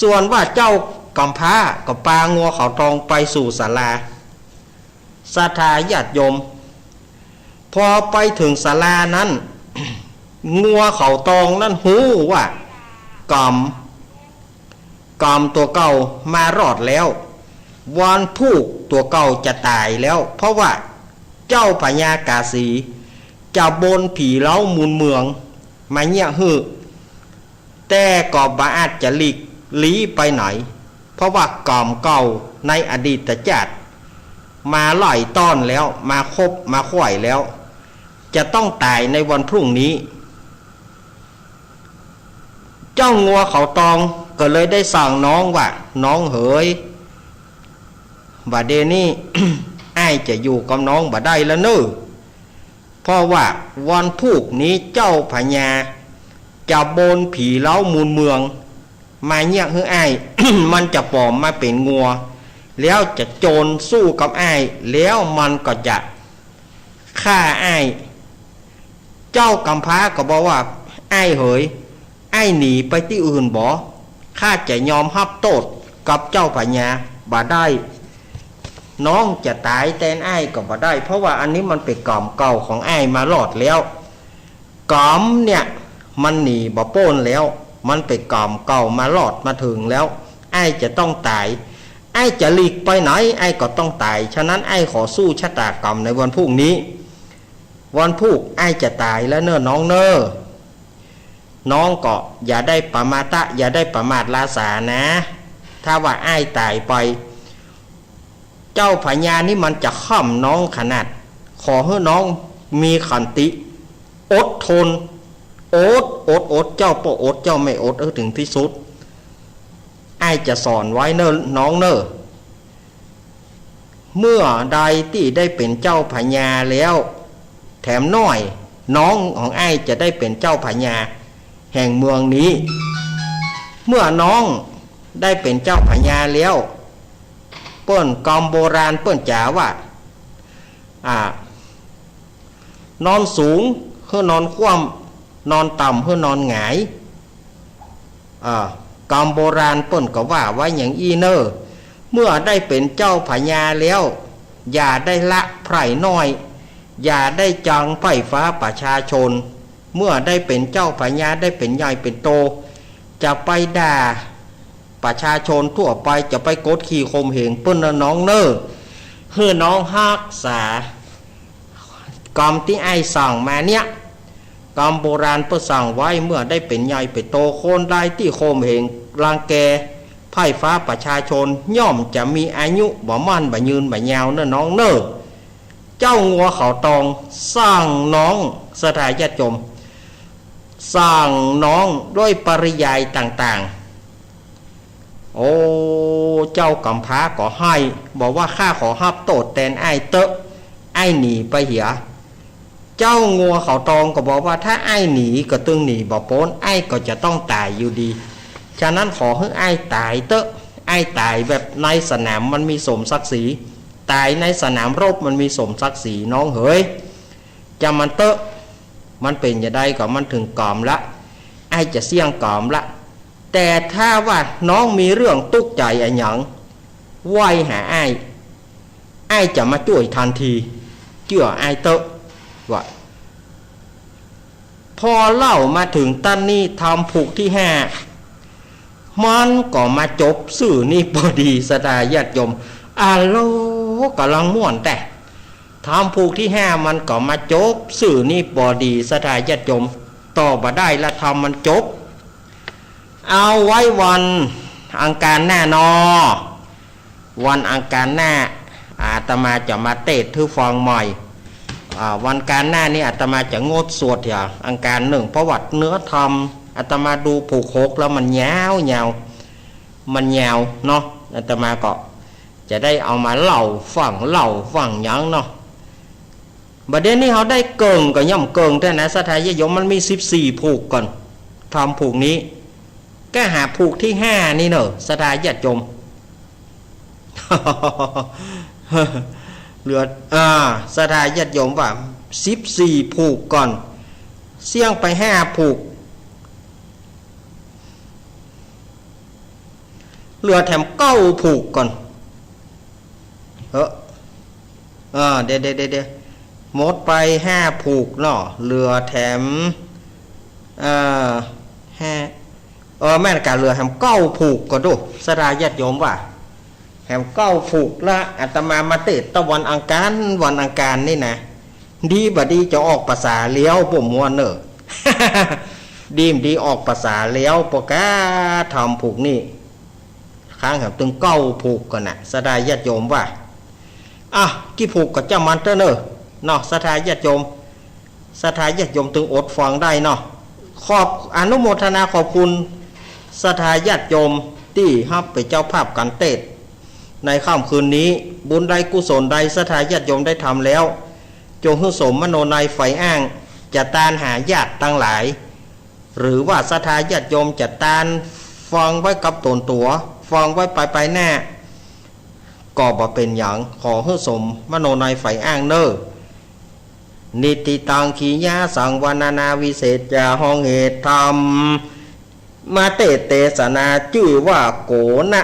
ส่วนว่าเจ้ากำพร้าก็ปางัวเขาตองไปสู่ศาลา ศรัทธาญาติโยม พอไปเถิงศาลานั้น งัวเขาตองนั้นฮู้ว่าก๋ำ ก๋ำตั๋วเก่ามารอดแล้ว วันพูกตั๋วเก่าจะต๋ายแล้ว เพราะว่าเจ้าพญากาสีจะบนผีเล้ามูลเมืองมาเยียะหื้อ แต่ก็บ่อาจจะหลีกลี้ไปไหน เพราะว่าก๋ำเก่าในอดีตจาติมาหลายต้อนแล้ว มาคบมาไขว่แล้ว จะต้องต๋ายในวันพรุ่งนี้ เจ้างัวเขาตองก็เลยได้สั่งน้องว่า น้องเหย บ่าเดี่ยวนี้ อ้ายจะอยู่กับน้องบ่ได้แล้วเน่อ เพราะว่าวันพูกนี้เจ้าพญาจะบนผีเล้ามูลเมืองมาเยียะหื้ออ้าย มันจะปลอมมาเป๋นงัว แล้วจะโจรสู้กับอ้าย แล้วมันก็จะฆ่าอ้าย เจ้ากำพร้าก็บอกว่า อ้ายเหย อ้ายหนีไปตี้อื่นบ่ ข้าจะยอมฮับโต้ษกับเจ้าพญาบ่ได้ น้องจะต๋ายแตนอ้ายก็บ่ได้ เพราะว่าอันนี้มันเป๋นก๋ำเก่าของอ้ายมารอดแล้ว ก๋ำเนี่ยมันหนีบ่ป๊นแล้ว มันเป๋นก๋ำเก่ามารอดมาเถิงแล้ว อ้ายจะต้องต๋าย อ้ายจะหลีกไปไหน อ้ายก็ต้องต๋าย ฉะนั้นอ้ายขอสู้ชะตาก๋ำในวันพูกนี้ วันพูกอ้ายจะต๋ายแล้วเน่อน้องเน่อ น้องก็อย่าได้ประมาทะ อย่าได้ประมาทลาสานะ ถ้าว่าอ้ายต๋ายไป เจ้าพญานี่มันจะฆ่ำน้องขนาด ขอหื้อน้องมีขันติ อดทน อด อด อด เจ้าบ่อด เจ้าไม่อด เออ เถิงตี้สุด อ้ายจะสอนไว้เน่อน้องเน่อ เมื่อใดตี้ได้เป๋นเจ้าพญาแล้ว แถมน้อย น้องของอ้ายจะได้เป๋นเจ้าพญาแห่งเมืองนี้ เมื่อน้องได้เป๋นเจ้าพญาแล้ว เปิ้นกำโบราณเปิ้นจ๋าว่า อ่า นอนสูงหื้อนอนคว่ำ นอนต่ำหื้อนอนหงาย อ่า กำโบราณเปิ้นก็ว่าไว้อย่างอี้เน่อ เมื่อได้เป๋นเจ้าพญาแล้ว อย่าได้ละใผร่น้อย อย่าได้จังใผร่ฟ้าประชาชน เมื่อได้เป๋นเจ้าพญา ได้เป๋นใหญ่เป๋นโต จะไปด่าประชาชนทั่วไป จะไปกดขี่ข่มเหงเปิ้นเน่อน้องเน่อ หื้อน้องฮักษา กำตี้อ้ายสั่งมาเนี่ย กำโบราณเปิ้นสั่งไว้ เมื่อได้เป๋นใหญ่เป๋นโต คนใดตี้ข่มเหงรังแกใผร่ฟ้าประชาชน ย่อมจะมีอายุบ่มั่นบ่ยืนบ่ยาวเน่อน้องเน่อ เจ้างัวเขาตองสั่งน้อง ศรัทธาญาติโยม สั่งน้องด้วยปริยายต่างๆ โอ้ เจ้ากำพร้าก็ไห้ บอกว่า ข้าขอฮับโต้ษแตนอ้ายเต๊อะ อ้ายหนีไปเหีย เจ้างัวเขาตองก็บอกว่า ถ้าอ้ายหนีก็ตึงหนีบ่ป๊น อ้ายก็จะต้องต๋ายอยู่ดี ฉะนั้นขอหื้ออ้ายต๋ายเต๊อะ อ้ายต๋ายแบบในสนามมันมีสมศักดิ์ศรี ต๋ายในสนามรบมันมีสมศักดิ์ศรีน้องเหย จะมันเต๊อะ มันเป๋นจะใดก็มันเถิงก๋ำละ อ้ายจะเสี้ยงกำละ แต่ถ้าว่าน้องมีเรื่องตุ๊กข์ใจ๋อะหยัง ไหว้หาอ้าย อ้ายจะมาจ้วยตันที เจื้ออ้ายเต๊อะ ว่า พอเล่ามาเถิงตั๊นนี้ ธรรมผูกตี้ห้า มันก็มาจบซื่อนี้ปอดี ศรัทธาญาติโยม อะโหล ก๋ำลังม่วนแต๊ ธรรมผูกตี้ห้า มันก็มาจบซื่อนี้ปอดี ศรัทธาญาติโยม ต่อบ่ได้ละ ธรรมมันจบ เอาไว้วันอังคารหน้าเนาะ วันอังคารหน้า อาตมาจะมาเตสน์หื้อฟังใหม่ อ่า วันอังคารหน้านี้อาตมาจะงดสวดเหีย อังคารหนึ่ง เพราะว่าเนื้อธรรม อาตมาดูผูกหกแล้วมันยาวยาว มันยาวเนาะ อาตมาก็จะได้เอามาเล่าฟัง เล่าฟังหยังเนาะ บ่าเดี่ยวนี้เฮาได้เกิ่งก็ย่อมเกิ่งแต๊นะ ศรัทธาญาติโยม มันมีสิบสี่ผูกก่อน ธรรมผูกนี้ ก็หาผูกตี้ห้านี่เนาะ ศรัทธาญาติโยม เหลือ อ่า ศรัทธาญาติโยมว่า สิบสี่ผูกก่อน เสี้ยงไปห้าผูก เหลือแถมเก้าผูกก่อน เออ เออ เดี๋ยว เดี๋ยว เดี๋ยว เดี๋ยว หมดไปห้าผูกเนาะ เหลือแถม เอ่อ ห้า เออ แม่นก่า เหลือแถมเก้าผูกก่อดู ศรัทธาญาติโยมว่า แถมเก้าผูกละ อาตมามาเตสน์ตะวันอังคาร วันอังคารนี่นะ ดีบ่ดีจะออกภาษาแล้ว บ่ม่วนเน่อ ดีบ่ดีออกภาษาแล้ว ปอก๊า ธรรมผูกนี้ ค้างแถมตึงเก้าผูกก่อนนะ ศรัทธาญาติโยมว่า อ่ะ กี่ผูกก็จ้างมันเต๊อะเน่อ เนาะ ศรัทธาญาติโยม ศรัทธาญาติโยมตึงอดฟังได้เนาะ ขอบอนุโมทนาขอบคุณศรัทธาญาติโยมตี้ฮับเป๋นเจ้าภาพก๋านเตสน์ในค่ำคืนนี้ บุญใดกุศลใดศรัทธาญาติโยมได้ทำแล้ว จงหื้อสมมโนนัยใฝ่อ้าง จะตานหาญาติตังหลาย หรือว่าศรัทธาญาติโยมจะตานฟังไว้กับต๋นตั๋ว ฟังไว้ไปไปหน้า ก็บ่เป๋นหยัง ขอหื้อสมมโนนัยใฝ่อ้างเน่อ นิทธิตัง กิริยาสัง วรรณนาวิเศษจา ฮ้องเหตุธรรม มาเตสน์เตสนา จื้อว่าโกณะ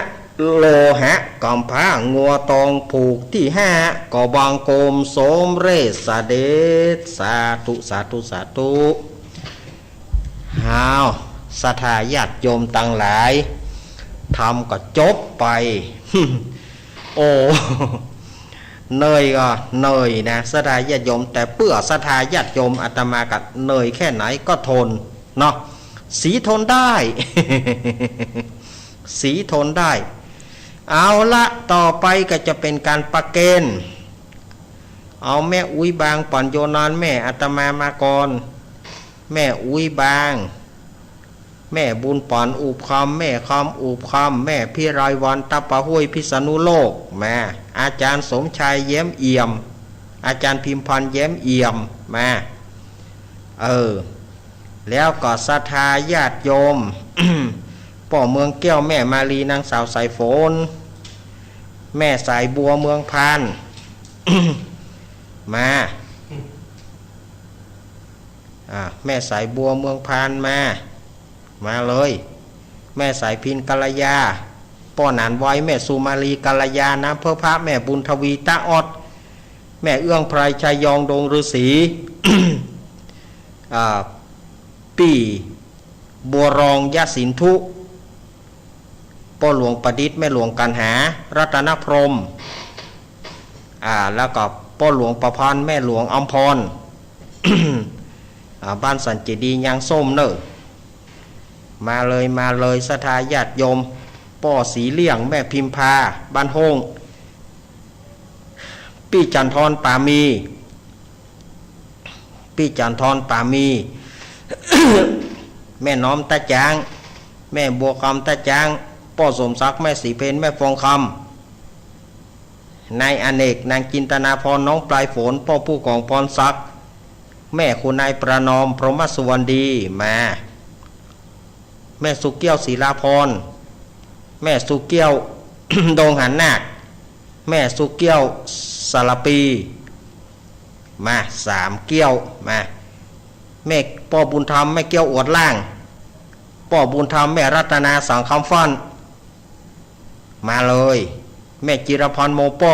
โลหะ กำพร้างัวตอง ผูกตี้ห้า ก็บังคมสมเร็จเสด็จ สาธุ สาธุ สาธุ อ้าว ศรัทธาญาติโยมตังหลาย ธรรมก็จบไป โอ้ เหนื่อยก็เหนื่อยนะ ศรัทธาญาติโยม แต่เปื้อศรัทธาญาติโยม อาตมาก็เหนื่อยแค่ไหนก็ทนเนาะ สีทนได้ สีทนได้ เอาละ ต่อไปก็จะเป๋นก๋านประเคน เอาแม่อุ๊ยบาง ปั๋ญโญนานแม่อาตมามาก่อน แม่อุ๊ยบาง แม่บุญปั๋นอุบคำ แม่คำอุบคำ แม่พิไลวรรณ ตะปะห้วย พิษณุโลก มา อาจ๋ารย์สมชาย แย้มเอี่ยม อาจ๋ารย์พิมพันธ์ แย้มเอี่ยม มา เออ แล้วก็ศรัทธาญาติโยม ป้อเมืองแก้ว แม่มาลี นางสาวสายฝน แม่สายบัว เมืองพาน มา อ่า แม่สายบัว เมืองพาน มา มาเลย แม่สายพิณ กัลยา ป้อหนานไว แม่สุมาลี กัลยา น้ำเพิ้พระ แม่บุญทวี ตะออด แม่เอื้องไพร ชัยยอง ดงฤๅษี อ่า ปี้บัวรอง ยะสินธุ ป้อหลวงประดิษฐ์ แม่หลวงกัณหา รัตนพรหม อ่า แล้วก็ป้อหลวงประพันธ์ แม่หลวงอำพร อ่า บ้านสันเจดีย์ ยางส้มเน่อ มาเลย มาเลย ศรัทธาญาติโยม ป้อสีเลี่ยง แม่พิมพา บ้านโฮ่ง ปี้จันทร ปามี ปี้จันทร ปามี แม่น้อม ตะจ๊าง แม่บัวคำ ตะจ๊าง ป้อสมศักดิ์ แม่ศรีเพญ แม่ฟองคำ นายอเนก นางจินตนาพร น้องปลายฝน ป้อผู้กองพรศักดิ์ แม่คุณนายประนอม พรหมสุวรรณดี มา แม่สุเกี้ยว ศิลาพร แม่สุเกี้ยว ดงหานาค แม่สุเกี้ยว สารปี มา สามเกี้ยว มา แม่ป้อบุญธรรม แม่เกี้ยว อวดล่าง ป้อบุญธรรม แม่รัตนา สังคำฟ้อน มาเลย แม่จิรพร โมโป้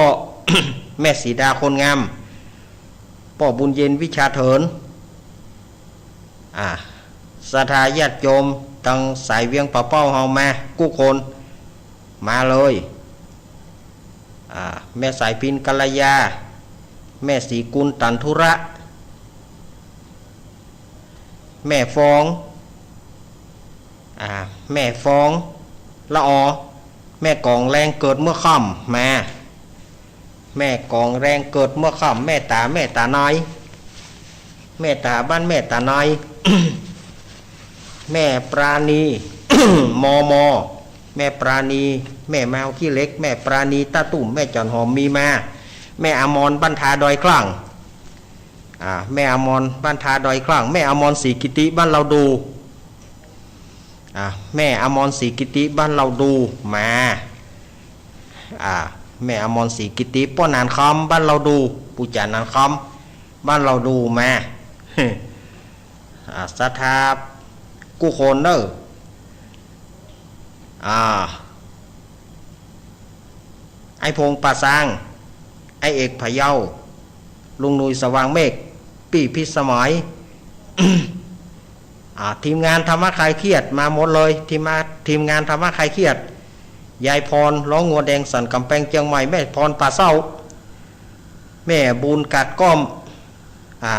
แม่สีดา คนงาม ป้อบุญเย็น วิชาเถิน อ่า ศรัทธาญาติโยมตังสายเวียงป่าเป้าเฮามากู้คน มาเลย อ่า แม่สายพิณ กัลยา แม่ศรีกุล ตันธุระ แม่ฟอง อ่า แม่ฟอง ละออ แม่กองแรงเกิดเมื่อค่ำมา แม่กองแรงเกิดเมื่อค่ำ แม่ต๋า แม่ต๋าน้อย แม่ต๋าบ้านแม่ต๋าน้อย แม่ปราณี มอมอ แม่ปราณี แม่แมวขี้เหล็ก แม่ปราณี ตาตุ่ม แม่จันหอม มีมา แม่อมร บ้านทาดอยคลั่ง อ่า แม่อมร บ้านทาดอยคลั่ง แม่อมร ศรีกิติ บ้านเราดู อ่า แม่อมร ศรีกิติ บ้านเราดู มา อ่า แม่อมร ศรีกิติ ป้อหนานคำ บ้านเราดู ปู่จ๋าหนานคำ บ้านเราดู มา อ่า ศรัทธากู้คนเนอะ อ่า ไอ้พงษ์ ป่าซาง ไอ้เอก ผะเยา ลุงหนุ่ย สว่างเมฆ ปี้ พิสมัย อ่า ทีมงานธรรมะคลายเครียดมาหมดเลย ทีมมา ทีมงานธรรมะคลายเครียด ยายพร ล้องัวแดง สันกำแพง เจียงใหม่ แม่พร ป่าเศร้า แม่บุญ กาดก้อม อ่า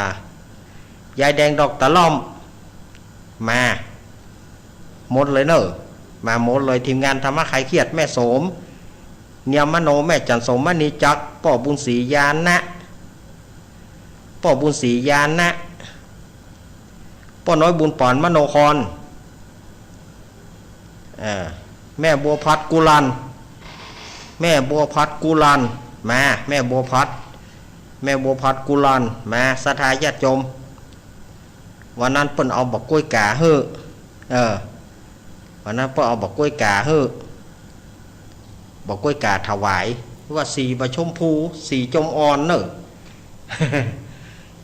ยายแดง ดอกตะล่อม มาหมดเลยเนอะ มาหมดเลย ทีมงานธรรมะคลายเครียด แม่โสม เนียมมโน แม่จันโสม มณีจักร ป้อบุญศรี ญาณนะ ป้อบุญศรี ญาณนะ ป้อน้อยบุญปาน มโนคอน เออ แม่บัวพัด กุลัน แม่บัวพัด กุลัน มา แม่บัวพัด แม่บัวพัด กุลัน มา ศรัทธาญาติโยม วันนั้นเปิ้นเอาบักกล้วยก๋าหื้อ เออ วันนั้นเปิ้นเอาบักกล้วยก๋าหื้อ บักกล้วยก๋าถวาย ว่าสีบ่ชมพู สีจมอ่อนเนอะ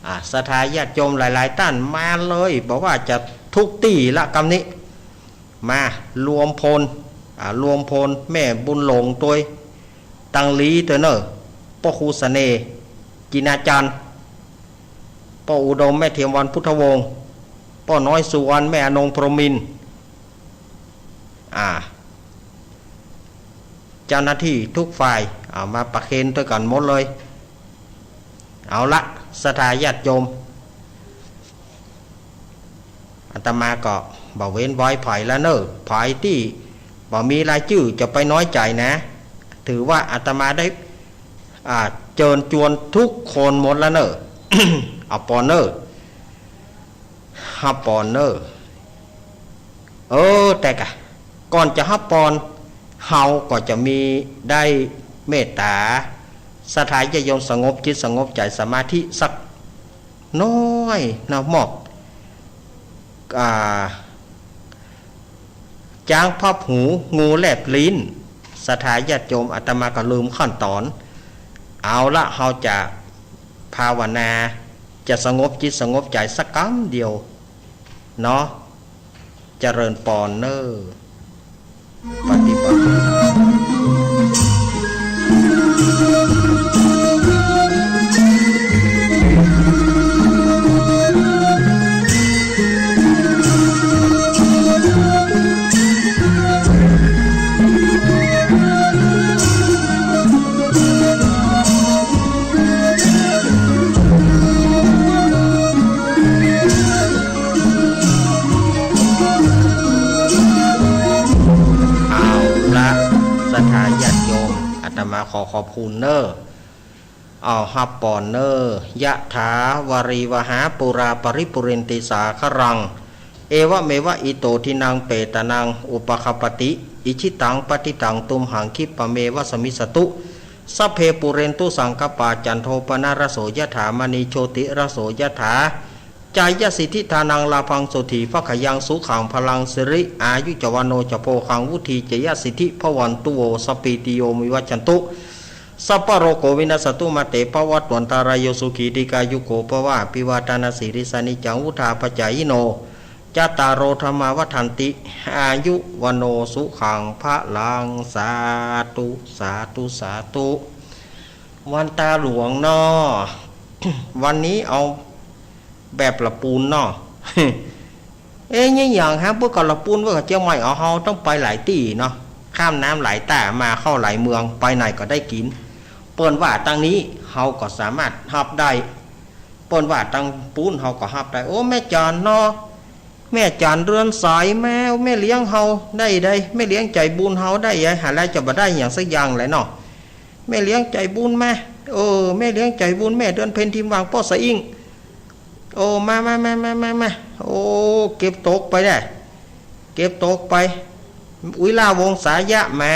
อ่า ศรัทธาญาติโยมหลายๆ ต้านมาเลย บอกว่าจะทุกตี้ละกำนี้ มารวมพล อ่า รวมพล แม่บุญหลงตวย ตังลีตวยเนอะ ป้อครูเสน่ห์ จินาจารย์ ป้ออุดม แม่เทียมวัน พุทธวงศ์ ป้อน้อยสุวรรณ แม่อนง พรหมินทร์ อ่า เจ้าหน้าที่ทุกฝ่าย เอามาประเคนตวยกั๋นหมดเลย เอาละ ศรัทธาญาติโยม อาตมาก็บ่เว้นไว้ใผละเนอะ ใผตี้บ่มีรายจื้อจะไปน้อยใจ๋นะ ถือว่าอาตมาได้ อ่า เจิญจวนทุกคนหมดละเนอะ เอาปอนเนอะ ฮับปอนเนอะ เออ แต่กะ ก่อนจะฮับปอน เฮาก็จะมีได้เมตต๋า ศรัทธาญาติโยมสงบจิตสงบใจ๋สมาธิสักน้อยนะ มอบ อ่า จ๊างพับหู งูแลบลิ้น ศรัทธาญาติโยม อาตมาก็ลืมขั้นต๋อน เอาละ เฮาจะภาวนา จะสงบจิตสงบใจ๋สักกำเดียว เนาะ เจริญปอนเนอ ปฏิบัติ เอาละ ศรัทธาญาติโยม อาตมาขอขอบคุณเนอ เอาฮับปอนเนอ ยะถา วาริวหา ปูรา ปริปูเรนติ สาคะรัง เอวะเมวะ อิโต ทินัง เปตานัง อุปะคะปะติ อิชิตัง ปะฏิตัง ตุมหัง คิปะเมวะ สะมิชฌะตุ สัพเพ ปูเรนตุ สังกะปา จันโท ปะนะระโส ยะถา มะณี โชติระโส ยะถา จายะสิทธิ ธานัง ลาภัง โสฏฐี ภะคะยัง สุขัง พะลัง สิริ อายุ จะ วัณโณ จะ โภคัง วุฑฒี จะ ยะสิทธิ ภะวันตุ โว สัพพีติโย วิวัชชันตุ สัพพะโรโค วินัสสันตุ มาเต ภะวัตวันตะราโย สุขี ดีฆายุโก ภะวะ อะภิวาทะนะสีลิสสะ นิจจัง วุฑฒาปะจายิโน จัตตาโร ธัมมา วัฑฒันติ อายุ วัณโณ สุขัง พลัง สาธุ สาธุ สาธุ วันตาหลวงเนาะ วันนี้เอาแบบละปูนเนาะ เอ๊ะ เนี่ยอย่างฮะ พวกเขาละปูน พวกเขาเจียวใหม่ เอา เฮาต้องไปหลายตี้เนาะ ข้ามน้ำหลายต้า มาเข้าหลายเมือง ไปไหนก็ได้กิ๋น เปิ้นว่าตังนี้ เฮาก็สามารถฮับได้ เปิ้นว่าตังปู๊น เฮาก็ฮับได้ โอ้ แม่จ๋อนเนาะ แม่จ๋อนเดือนสาย แม่ แม่เลี้ยงเฮาได้ใด แม่เลี้ยงใจ๋บุญเฮาได้ใด หาแล้วจะบ่ได้หยังสักอย่างแหละเนาะ แม่เลี้ยงใจ๋บุญแม่ เออ แม่เลี้ยงใจ๋บุญแม่ เดือนเพ็ญทิมวางป้อสะอิ้ง โอ้ มา มา มา โอ้ เก็บตกไปได้ เก็บตกไป อุ๊ย ล่าวงศายะมา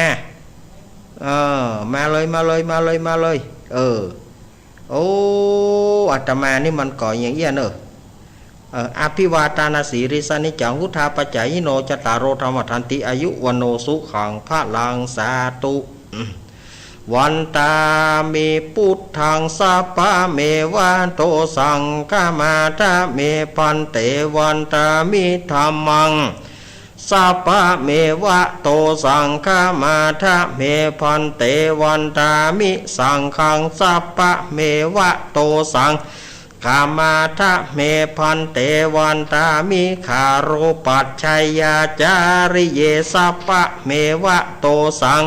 เออ มาเลย มาเลย มาเลย มาเลย เออ โอ้ อาตมานี่มันก่ออย่างเอี้ยเนอะ เออ อภิวาทานสีลิสสะนิจจัง วุฑฒาปจจายิโน จัตตาโร ธัมมา วัฑฒันติ อายุ วัณโณ สุขัง พลัง สาธุ อืม วันตามิ พุทธัง สัพพะเมวะ โต สังฆามาทะเม ภันเต วันตามิ ธัมมัง สัพพะเมวะ โต สังฆามาทะเม ภันเต วันตามิ สังฆัง สัพพะเมวะ โต สังฆามาทะเม ภันเต วันตามิ คารุปัจฉยาจาริเย สัพพะเมวะ โต สัง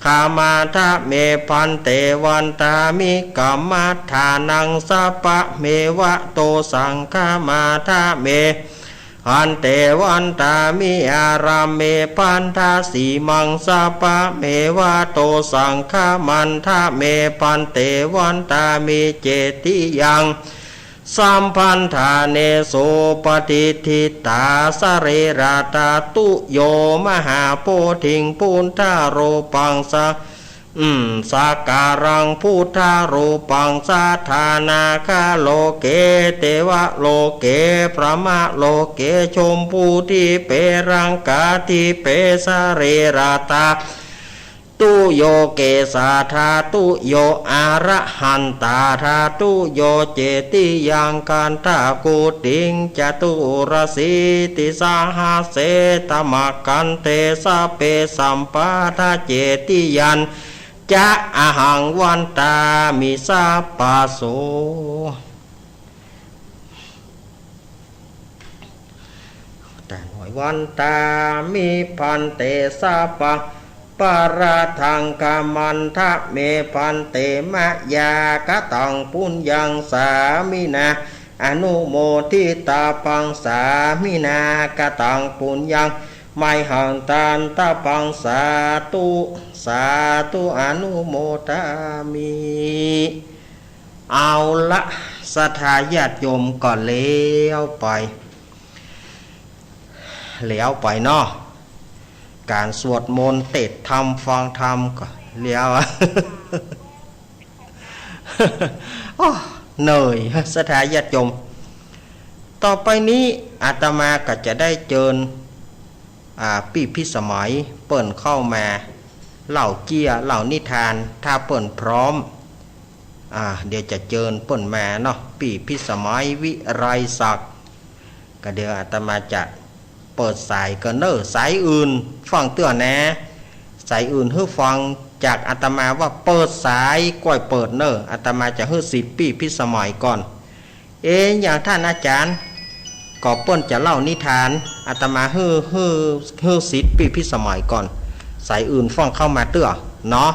ฆามาทะเม ภันเต วันตามิ กัมมัฏฐานัง สัพพะเมวะ โต สังฆามาทะเม ภันเต วันตามิ อารามเม พันธสีมัง สัพพะเมวะ โต สังฆามันทะเม ภันเต วันตามิ เจติยัง สัมพันธาเน สุปะติฏฐิตา สะรีระตะตุโย มหาโพธิง พุทธารูปัง สะ อืม สักการัง พุทธารูปัง สะทานาคาโลเก เตวะโลเก พรหมะโลเก ชมพูทิเป รังกาทิเป สะรีระตะตุโย เกสาทาตุโย อะระหันตาทาตุโย เจติยัง คันธะกูติง จตุรสีติสหัสเส ตมะขันเท สะเป สัมปาทะ เจติยัง จะ อะหัง วันตามิ สัพพะโส แต่หน่อย วันตามิ ภันเต สัพพะปะราทัง ขมันทะเม ภันเต มะยา กะตัง ปุญญัง สามินา อนุโมทิตาปัง สามินา กะตัง ปุญญัง มหันตันตะปัง สาธุ สาธุ อนุโมทามิ เอาละ ศรัทธาญาติโยมก็แล้วไป แล้วไปเนาะ ก๋านสวดมนต์ เตสน์ธรรม ฟังธรรมก็แล้ว โอ้ เหนื่อย ศรัทธาญาติโยม ต่อไปนี้อาตมาก็จะได้เจิญ อ่า ปี้พิสมัยเปิ้นเข้ามาเล่าเกี้ย เล่านิทาน ถ้าเปิ้นพร้อม อ่า เดี๋ยวจะเจิญเปิ้นมาเนาะ ปี้พิสมัย วิไลศักดิ์ ก็เดี๋ยวอาตมาจะเปิดสายก่อนเน้อ สายอื่นฟังเตื้อแหน่ สายอื่นหื้อฟังจากอาตมาว่าเปิดสาย ก้อยเปิดเน้อ อาตมาจะหื้อสิทธิ์ปี้พิสมัยก่อน เอ๊ะ อย่างต้านอาจ๋ารย์ ก็เปิ้นจะเล่านิทาน อาตมาหื้อ หื้อ หื้อสิทธิ์ปี้พิสมัยก่อน สายอื่นฟังเข้ามาเตื้อเนาะ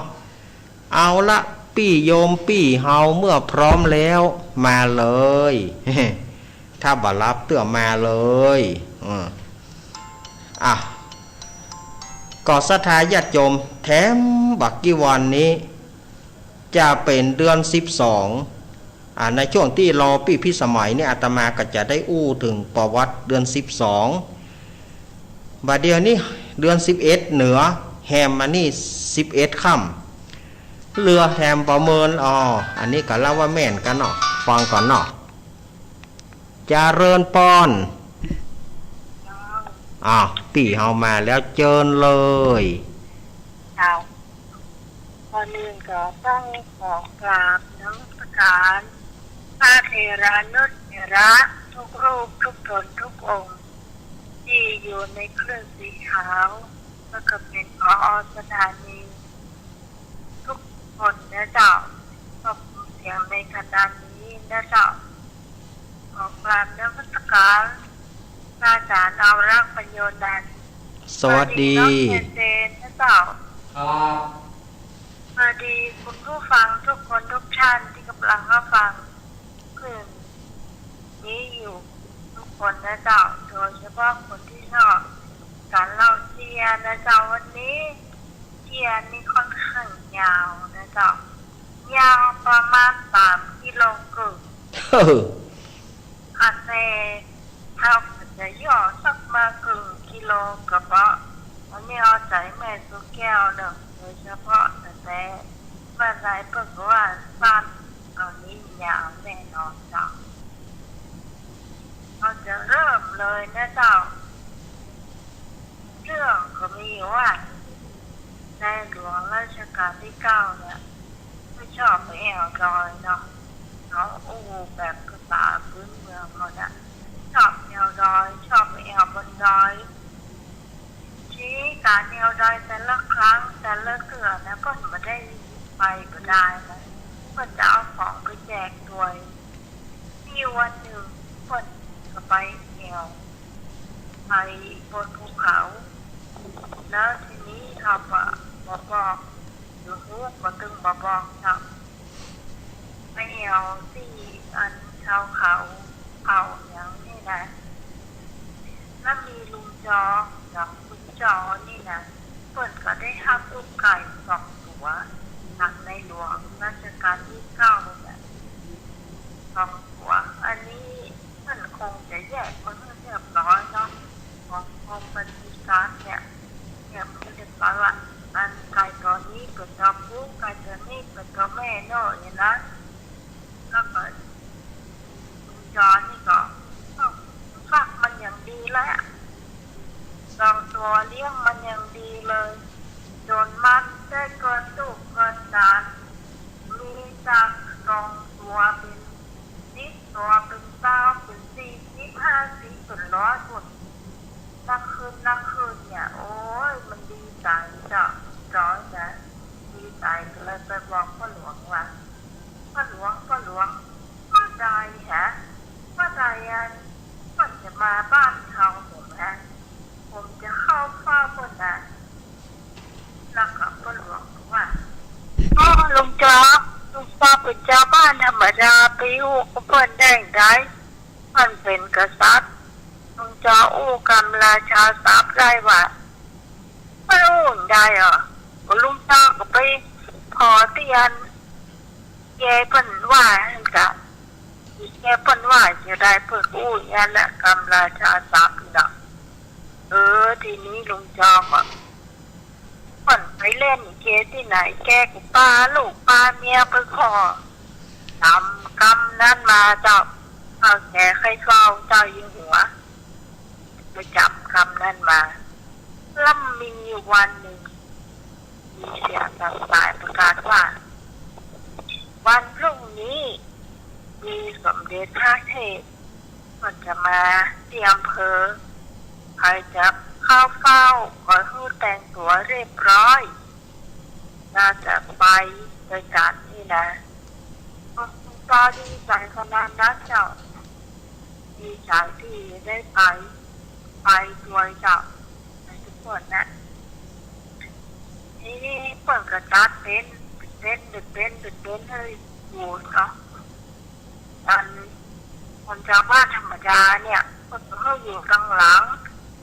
เอาละ ปี้โยมปี้เฮาเมื่อพร้อมแล้วมาเลย ถ้าบ่ฮับเตื้อมาเลย อืม อ่ะ ก็ศรัทธาญาติโยม แถมบ่ากี้วันนี้ จะเป๋นเดือนสิบสอง อ่า ในช่วงตี้รอปี้พิสมัยเนี่ย อาตมาก็จะได้อู้เถิงประวัติเดือนสิบสอง บ่าเดี่ยวนี้เดือนสิบเอ็ดเหนือ แฮมอันนี้สิบเอ็ดค่ำ เหลือแฮมประเมิน อ้อ อันนี้ก็เล่าว่าแม่นกั๋นเนาะ ฟังก่อนเนาะ จาเริญปอน อ้าว ปี้เฮามาแล้ว เจิญเลย เจ้า ก่อนอื่นก็ต้องขอกราบนมัสการพระเถรานุเถระทุกรูปทุกต๋นทุกองค์ ตี้อยู่ในเครื่องสีขาว แล้วก็เป๋น ผอ.สถานี ทุกคนนะเจ้า ควบคุมเสียงในขณะนี้นะเจ้า ขอกราบนมัสการ พระอาจารย์ เอารักษ์ ปัญโญนันท์ สวัสดี สวัสดีน้องเจนเจนนะเจ้า ครับ สวัสดีคุณผู้ฟังทุกคนทุกท่านตี้ก่ำลังฮับฟังคลื่นนี้อยู่ทุกคนนะเจ้า โดยเฉพาะคนตี้ชอบก๋านเล่าเจี้ยนะเจ้า วันนี้เจี้ยนี่ค่อนข้างยาวนะเจ้า ยาวประมาณสามกิโลเกือบ เออ อันแน่ เฮาก็จะย่อสักมาเกิ่งกิโลก็เปาะ วันนี้เอาใจ๋แม่สุแก้วเนาะ โดยเฉพาะตั้งแต่เมื่อใดเปิ้นก็ว่าสั้น เอานี้ยาวแน่นอนเจ้า เฮาจะเริ่มเลยนะเจ้า เรื่องก็มีอยู่ว่า ในหลวงรัชกาลตี้เก้าเนี่ย เปิ้นชอบไปแอ่วดอยเนาะ เฮาอู้แบบภาษาพื้นเมืองเฮาเนี่ย ชอบแอ่วดอย ชอบไปแอ่วบนดอย ทีนี้ก๋านแอ่วดอยแต่ละครั้งแต่ละเตื้อนะ เปิ้นบ่ได้ไปบ่ดายนะ เปิ้นจะเอาของไปแจกตวย มีวันนึ่งเปิ้นก็ไปแอ่ว ไปบนภูเขา แล้วทีนี้เฮาก็บ่บอก บ่ฮู้ ก็ตึงบ่บอกเนาะ ไปแอ่วตี้อันชาวเขา เผ่าหยังนี่นะ แล้วมีลุงจอเนาะ ลุงจอนี่นะ เปิ้นก็ได้ฮับลูกไก่สองตั๋ว จากในหลวงรัชกาลตี้เก้าเนี่ย สองตั๋ว อันนี้เปิ้นคงจะแยกมาหื้อเรียบร้อยเนาะ ของกรมบัญชีกลางเนี่ย แยกมาหื้อเรียบร้อยว่า อันไก่ตั๋วนี้เป๋นตั๋วผู้ ไก่ตั๋วนี้เป๋นตั๋วแม่เนาะ อย่างนั้น แล้วก็ ลุงจอนี่ก็ เอ้า ฟักมันอย่างดีเลยอะ สองตั๋วเลี้ยงมันอย่างดีเลย จ๋นมันได้เกินตู้เกินตาน มีจากสองตั๋วเป๋นสิบตั๋ว เป๋นซาว เป๋นสี่สิบ ห้าสิบ เป๋นร้อยพุ้น นักคืนนักคืนเนี่ย โอ๊ย มันดีใจ๋เจ้า ลุงจอนะ ดีใจ๋ก็เลยไปบอกป้อหลวงว่า ป้อหลวง ป้อหลวง เมื่อใดฮะ เมื่อใดอันเปิ้นจะมาบ้านเฮาผมฮะ ผมจะเข้าเฝ้าเปิ้นนะ แล้วก็ป้อหลวงบอกว่า โอ้ ลุงจอ ลุงจอเป๋นจาวบ้านธรรมดา ไปอู้กับเปิ้นได้ใด เปิ้นเป๋นกษัตริย์ ลุงจออู้กำราชาศัพท์ได้วะ เปิ้นอู้ได้เหรอ ก็ลุงจอก็ไปผ่อตี้อัน แกเปิ้นว่าหั้นกะ แกเปิ้นว่าจะได้ เปิ้นอู้อันนั้นแหละ กำราชาศัพท์เนาะ เออ ทีนี้ลุงจอก็ เปิ้นไปเล่นเกตี้ไหน แกก็ปาลูกปาเมียไปผ่อ จ๋ำกำนั้นมาเจ้า เฒ่าแก่ไคร้เฝ้าเจ้าอยู่หัว ไปจ๋ำกำนั้นมา แล้วมีอยู่วันนึ่ง มีเสียงจากสายประกาศว่า วันพรุ่งนี้ มีสมเด็จพระเทพ เปิ้นจะมาตี้อำเภอ ใผจะเข้าเฝ้า ขอหื้อแต่งตั๋วเรียบร้อย น่าจะไปด้วยกั๋นนี่นะ ก็ดีใจ๋ขนาดนั้นเจ้า ดีใจ๋ตี้ได้ไป ไปตวยเจ้า ไปทุกคนนะ ทีนี้เปิ้นก็จัดเป๋น เป๋นเป๋น เป๋นเป๋น เป๋นเป๋นหื้ออยู่เนาะ อันคนจาวบ้านธรรมดาเนี่ย เปิ้นก็อยู่ตังหลัง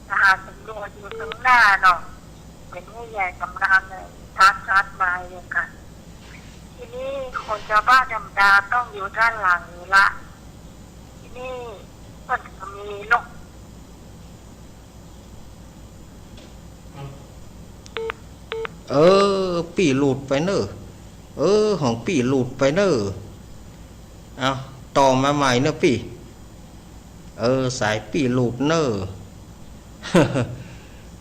ทหารต๋ำรวจอยู่ตังหน้าเนาะ เป๋นผู้ใหญ่ก๋ำลังเนี่ย จัดจัดมาอย่างกั๋น ทีนี้คนจาวบ้านธรรมดาต้องอยู่ด้านหลังอยู่ละ ทีนี้เปิ้นก็มีนก เออ ปี้หลุดไปเน่อ เออ ของปี้หลุดไปเน่อ เอา ต่อมาใหม่เน่อปี้ เออ สายปี้หลุดเน่อ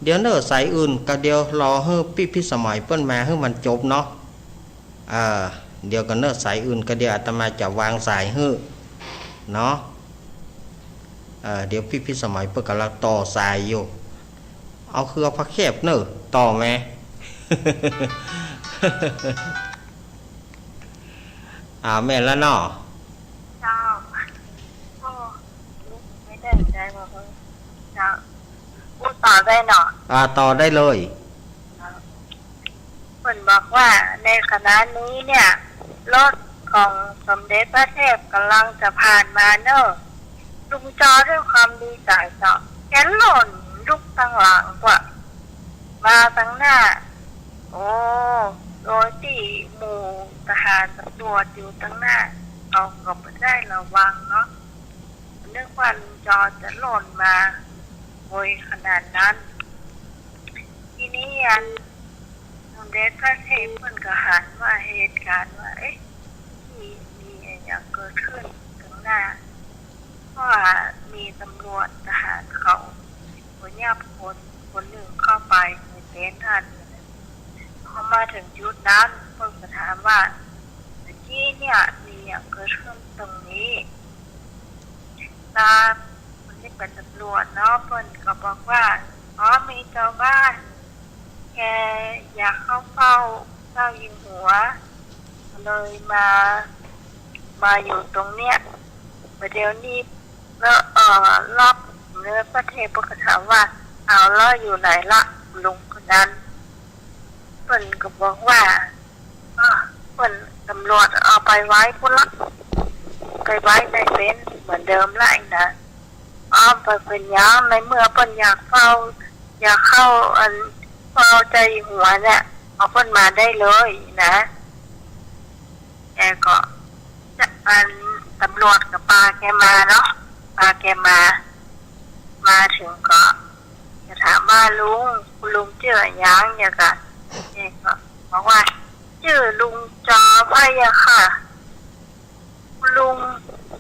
เดี๋ยวเน่อ สายอื่นก็เดี๋ยวรอหื้อปี้พิสมัยเปิ้นมาหื้อมันจบเนาะ อ่า เดี๋ยวก่อนเน่อ สายอื่นก็เดี๋ยวอาตมาจะวางสายหื้อเนาะ เอ่อ เดี๋ยวปี้พิสมัยเปิ้นก่ำลังต่อสายอยู่ เอาคือเอาผ้าแคบเน่อ ต่อแหม อ่า แม่นแล้วเนาะ เจ้า โอ้ ไม่ได้ใจว่า เจ้า อู้ ต่อได้เนาะ อ่า ต่อได้เลย เปิ้นบอกว่าในขณะนี้เนี่ย รถของสมเด็จพระเทพก่ำลังจะผ่านมาเน่อ ลุงจอด้วยความดีใจเจ้า แกล่นลุกตังหลังกว่า มาตังหน้า โอ้ โดยตี้หมู่ทหารตำรวจอยู่ตังหน้า เขาก็บ่ได้ระวังเนาะ นึกว่าลุงจอจะล่นมาไวขนาดนั้น ทีนี้อันสมเด็จพระเทพเปิ้นก็หันมาเหตุการณ์ว่า เอ๊ะ มี มีอะหยังเกิดขึ้นตังหน้า เพราะว่ามีตำรวจทหารเขาก็ยับคน คนหนึ่งเข้าไปในเต็นท์หั้น พอมาถึงจุดนั้น เปิ้นก็ถามว่า เมื่อกี้เนี่ยมีอะหยังเกิดขึ้นตรงนี้ ตาคนที่เป็นตำรวจเนาะ เปิ้นก็บอกว่า อ๋อ มีจาวบ้าน แกอยากเข้าเฝ้าเจ้าหญิงหัว เลยมา มาอยู่ตรงเนี้ย ประเดี๋ยวนี้ แล้ว เอ่อ รอบเนื้อพระเทพก็ถามว่า เอา แล้วอยู่ไหนละ ลุงคนนั้น เปิ้นก็บอกว่า อ่ะ เปิ้น ตำรวจเอาไปไว้ปู้นละ ไปไว้ในเต็นท์เหมือนเดิมละ ไอ้นะ อ้อ บ่เป๋นหยัง ในเมื่อเปิ้นอยากเฝ้า อยากเข้าอัน เฝ้าเจ้าหญิงหัวเนี่ย เอาเปิ้นมาได้เลยนะ แกก็ อัน ตำรวจก็ปาแกมาเนาะ ปาแกมา มาถึงก็ จะถามว่า ลุง คุณลุงจื้ออะหยัง แกก็ แกก็บอกว่า จื้อลุงจอพะยะค่ะ คุณลุง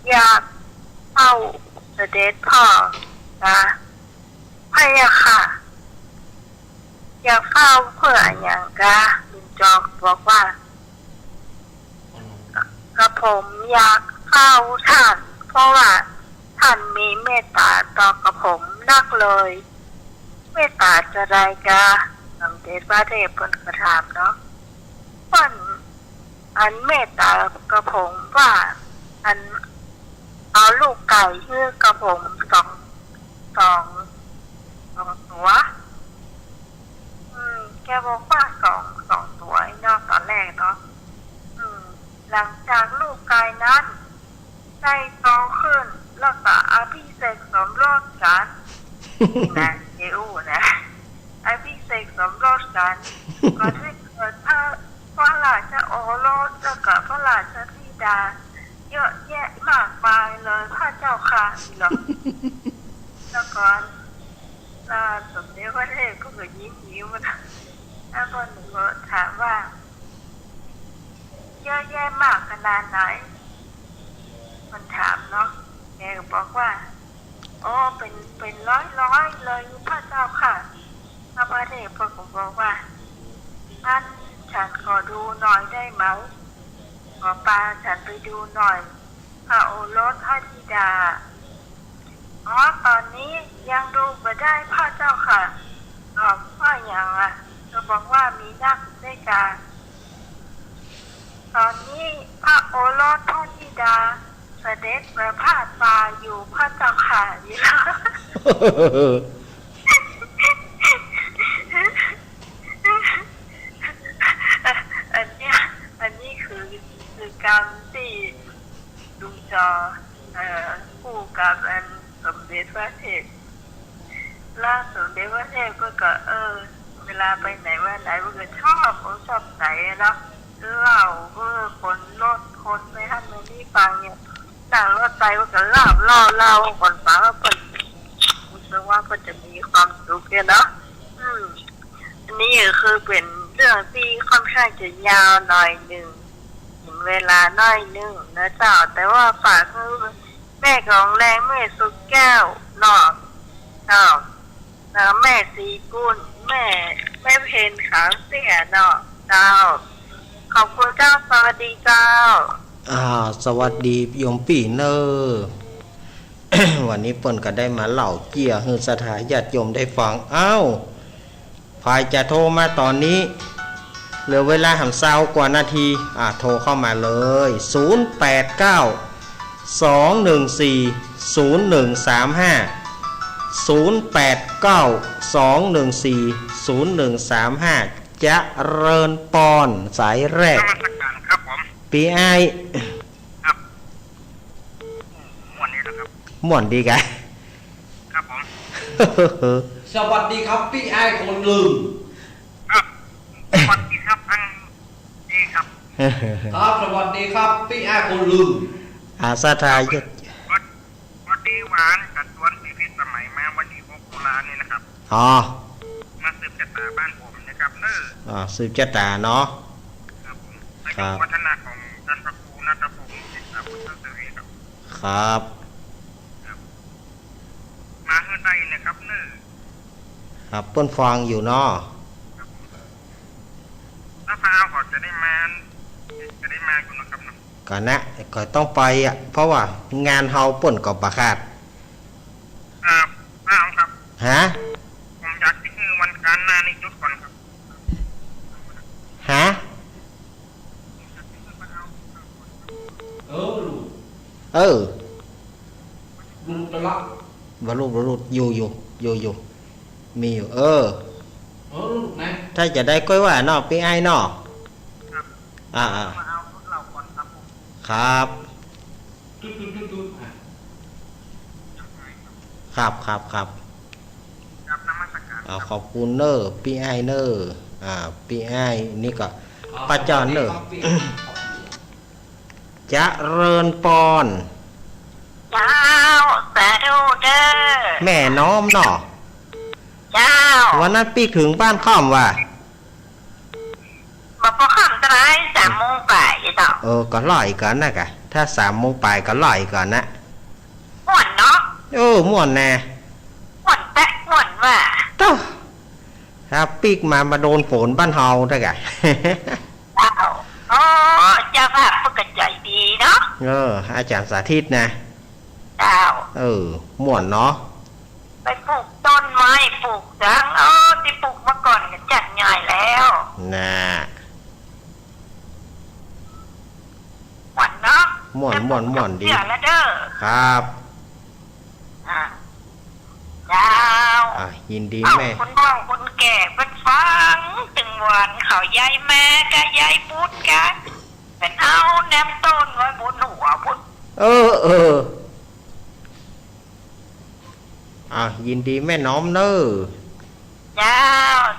อยากเฝ้าเสด็จพ่อนะ พะยะค่ะ อยากเฝ้าเพื่ออะหยังกา ลุงจอบอกว่า กระผมอยากเฝ้าท่าน เพราะว่าท่านมีเมตตาต่อกระผมนักเลย เมตตาจาใดกา สมเด็จพระเทพเปิ้นก็ถามเนาะ เปิ้น อันเมตตากระผมว่า อัน เอาลูกไก่หื้อกระผมสอง สอง สองตั๋ว อืม แกบอกว่าสอง สองตั๋วไอ้เนาะ ตอนแรกเนาะ อืม หลังจากลูกไก่นั้น ได้โตขึ้น แล้วก็อภิเษกสมรสกั๋น นะ เจอู้นะ อภิเษกสมรสกั๋น ก็ได้เกิดพระ พระราชโอรส แล้วก็พระราชธิดา เยอะแยะมากมายเลยพะเจ้าค่ะ นี่เหรอ แล้วก็ อ่า สมเด็จพระเทพก็ยิ้มยิ้มนะ แล้วก็หนูก็ถามว่า เยอะแยะมากขนาดไหน มันถามเนาะ แกก็บอกว่า อ๋อ เป็น เป็นร้อยๆ เลยพะเจ้าค่ะ พระเทพก็บอกว่า อั้นฉันขอดูหน่อยได้ไหม ขอปาฉันไปดูหน่อย พระโอรสพระธิดา อ๋อ ต๋อนนี้ยังดูบ่ได้พะเจ้าค่ะ ตอบว่าหยังอะ ก็บอกว่ามีนักด้วยกั๋น ต๋อนนี้พระโอรสพระธิดาเสด็จประพาสป่าอยู่พะเจ้าค่ะ นี่เหรอ อันเนี้ย อันนี้คือ คือการตี้ลุงจอ เอ่อ อู้กับอันสมเด็จพระเทพ แล้วสมเด็จพระเทพก็ ก็ เออ เวลาไปไหนมาไหนมันก็ชอบ ชอบใสเนาะ เล่า เออ คนโน้นคนไปหั้นมานี่ฟังเนี่ย นั่งรถไปมันก็เล่า เล่า เล่า คนฟังแล้วเปิ้น รู้สึกว่าเปิ้นจะมีความสุขเนี่ยเนาะ อืม อันนี้ก็คือเป็นเรื่องที่ค่อนข้างจะยาวหน่อยหนึ่ง กิ๋นเวลาหน้อยหนึ่งนะเจ้า แต่ว่าฝากหื้อแม่กองแรง แม่สุขแก้วเนาะ เจ้า แล้วแม่ศรีกุล แม่ แม่เพ็ญขาวเสี้ยเนาะ เจ้า ขอบคุณเจ้า สวัสดีเจ้า อ่า สวัสดีโยมปี้เน่อ วันนี้เปิ้นก็ได้มาเล่าเจี้ยหื้อศรัทธาญาติโยมได้ฟัง เอ้า ใผจะโทรมาต๋อนนี้ เหลือเวลาหำซาวกว่านาที อ่ะ โทรเข้ามาเลย ศูนย์แปดเก้า สองหนึ่งสี่ ศูนย์หนึ่งสามห้า ศูนย์แปดเก้า สองหนึ่งสี่ ศูนย์หนึ่งสามห้า เจริญปอน สายแรก นมัสการครับผม ปี้อ้าย ครับ ม่วนดีนะครับ ม่วนดีกะ ครับผม สวัสดีครับ ปี้อ้ายคนลึง ครับ สวัสดีครับ อันดีครับ ครับ สวัสดีครับ ปี้อ้ายคนลึง อ่า ศรัทธาญาติ พอดีว่าอันจะตวนปี้พิสมัยมาวันนี้ หก ตุลานี่นะครับ อ๋อ มาสืบจะต๋าบ้านผมนะครับเน้อ อ่า สืบจะต๋าเนาะ ครับผม ครับ ในวัฒนะของท่านพระครูณัฐพงศ์ ศิษฐาวุฒเสรีครับ ครับ ครับ มาหื้อได้นะครับเน้อ ครับ เปิ้นฟังอยู่เนาะ ครับผม แล้วพระเอาเขาจะได้มา จะได้มาอยู่นะครับเนาะ ก็นะ ก็ต้องไปอะ เพราะว่างานเฮาเปิ้นก็บ่ขาด ครับ พระเอาครับ ฮะ ผมอยากจะหื้อวันจันทร์หน้านี่หยุดก่อนครับ ฮะ เออ ลูก เออ ลูกตะละ บ่หลุด บ่หลุด อยู่ อยู่ อยู่ อยู่ มีอยู่ เออ เออ ลูกนะ ถ้าจะได้ก้อยว่าเนาะ ปี้อ้ายเนาะ ครับ อ่า อ่า มาเอาเหล้าก่อนครับผม ครับ ตุ๊ดตุ๊ดตุ๊ดตุ๊ด อ่ะ ครับ ครับ ครับ ครับ นมัสการ อ่า ขอบคุณเน้อ ปี้อ้ายเน้อ อ่า ปี้อ้ายนี่ก็ อ๋อ ป้าจอนเน้อ ขอบคุณ เจริญปอน เจ้า สาธุเน้อ แม่น้อมเนาะ เจ้า วันนั้นปี้เถิงบ้านค่ำว่ะ บ่ปอค่ำเต้าใด สามโมงป๋ายเจ้า เออ ก็รออีกก่อนนะกะ ถ้าสามโมงป๋ายก็รออีกก่อนนะ ม่วนเนาะ เออ ม่วนแน่ ม่วนแต๊ะ ม่วนว่า โต๊ะ ถ้าปิ๊กมา มาโดนฝนบ้านเฮาได้กะ เจ้า โอ้ เจ้าภาพเปิ้นก็ใจ๋ดีเนาะ เออ อาจ๋ารย์สาธิตนะ เจ้า เออ ม่วนเนาะ ไปปลูกต้นไม้ ปลูกหยัง เออ ตี้ปลูกเมื่อก่อนก็จัดใหญ่แล้ว น่ะ ม่วนเนาะ ม่วน ม่วน ม่วนดี เสียแล้วเด้อ ครับ อ่ะ เจ้า อ่ะ ยินดี เอ้า แม่ คนเฒ่าคนแก่เปิ้นฟัง ตึงวันเขายายแม่กับยายบุญกะ เปิ้นเอาแนมต้นไว้บนหัวพุ้น เออ เออ อ่ะ ยินดีแม่น้อมเน้อ เจ้า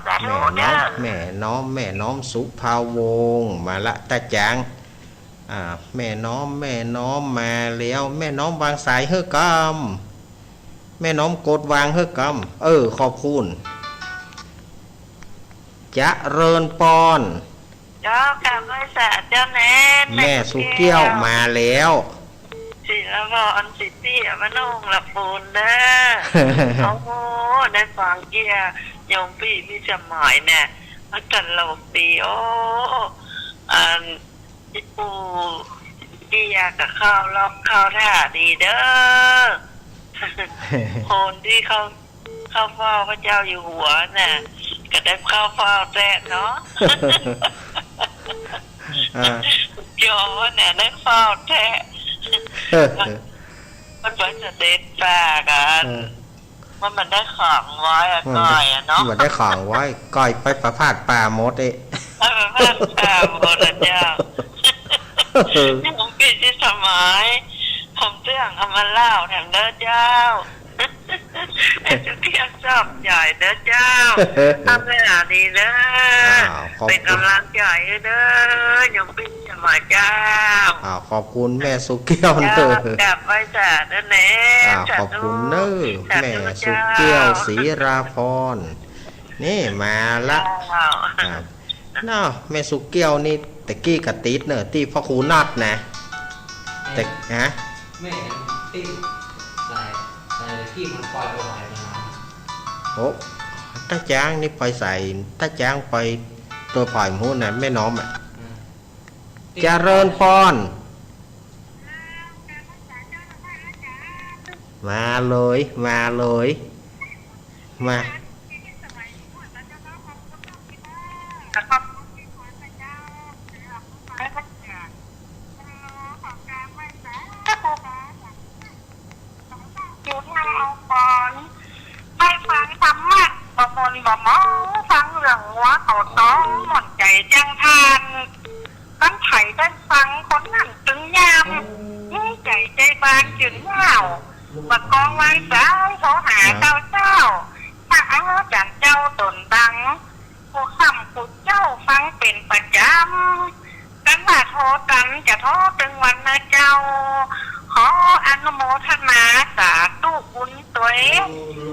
สาธุเน้อ แม่น้อม แม่น้อม แม่น้อมสุภาวงศ์ มาละ ตาจ๋าง อ่า แม่น้อม แม่น้อมมาแล้ว แม่น้อมวางสายหื้อกำ แม่น้อมกดวางหื้อกำ เออ ขอบคุณ เจริญปอน เจ้า กราบไหว้สาเจ้าแน่ แม่สุเกี้ยวมาแล้ว ศิลปพร สิทธิอมโนง ละปูนเน้อ โอ้โห ได้ฟังเกี้ย โยมปี้พิสมัยเนี่ย มันตลกดี โอ้ อัน ตี้ปูเกี้ยก็เข้าล็อกเข้าท่าดีเน้อ คนตี้เข้า เข้าเฝ้าพระเจ้าอยู่หัวน่ะ ก็ได้เข้าเฝ้าแต๊เนาะ อ่า โยมเนี่ยได้เฝ้าแต๊ มันไปเสด็จป่ากัน เออ มัน มันได้ขังไว้อะ มันได้ ก้อยอะเนาะ มันได้ขังไว้ ก้อยไปประพาสป่าหมดเอ๊ะ ไปประพาสป่าหมดอะเจ้า เออ นี่ผมเปลี่ยนที่สมัย ผมเตื้องเอามาเล่าแถมเน้อเจ้า ไอ้สุเกี้ยวชอบใหญ่เน้อเจ้า ทำให้หาดีเน้อ อ้าว ขอบคุณ เป๋นก๋ำลังใจ๋หื้อเน้อ โยมปี้พิสมัยเจ้า อ้าว ขอบคุณแม่สุเกี้ยวเน้อ เจ้า กราบไหว้สาเน้อแน่ อ้าว สาธุ ขอบคุณเน้อ สาธุ แม่สุเกี้ยว เจ้า ศรีราพร นี่มาละ อ้าว อ่า เนาะ แม่สุเกี้ยวนี่ตะกี้ก็ติดเนอะ ตี้พ่อครูนัดนะ แต่ ฮะ แม่ตี้สาย สายตะกี้มันปล่อยไปหลายแล้วนะ โอ้ ตาจ๊างนี่ไปใส่ ตาจ๊างไปตัวฝ่ายหมู่นะ แม่น้อมอะ อืม เจริญปอน มาเลย มาเลย มา จุดเอาก่อน ไปฟังธรรมะ บ่ม่วนบ่เมา ฟังเรื่องงัวเขาตอง ม่วนใจ๋จังท่าน คันใผได้ฟังคนนั้นตึงยาม มีใจ๋ใจบานจื้นยาว บ่กองวางสาย โทรหาเจ้าเจ้า พระอาจ๋ารย์เจ้าต๋นดัง กู้ค่ำกู้เจ๊าฟังเป๋นประจ๋ำ กันว่าโทรตันจะโทรตึงวันนะเจ้า ขออนุโมทนาสาธุบุญตวย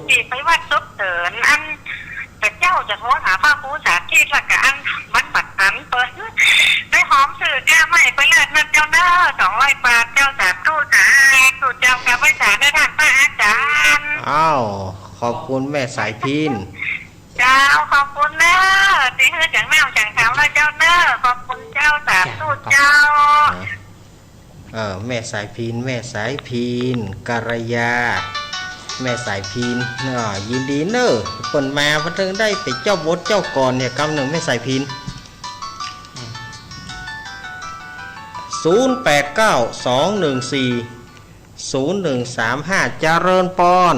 ตี้ไปวัดศพเถินอัน แต่เจ้าจะโทรหาพระครูสาธิต แล้วก็อันมันบัดตันเปิ้น ได้หอมซื้อก้าไม้ไปแลกนะเจ้าเน้อ สองร้อยบาทเจ้า สาธุสาธุเจ้า กราบไหว้สาธุท่านพระอาจ๋ารย์ อ้าว ขอบคุณแม่สายพิณ เจ้า ขอบคุณเน้อ ตี้หื้อจ๋างน้ำจ๋างขาวนะเจ้าเน้อ ขอบคุณเจ้า สาธุเจ้า เออ แม่สายพิณ แม่สายพิณ กัลยา แม่สายพิณ อ่า ยินดีเน้อ เปิ้นมาเปิ้นเถิงได้เป๋นเจ้าบทเจ้ากลอนเนี่ย กำเนิดแม่สายพิณ ศูนย์แปดเก้า สองหนึ่งสี่ ศูนย์หนึ่งสามห้า เจริญปอน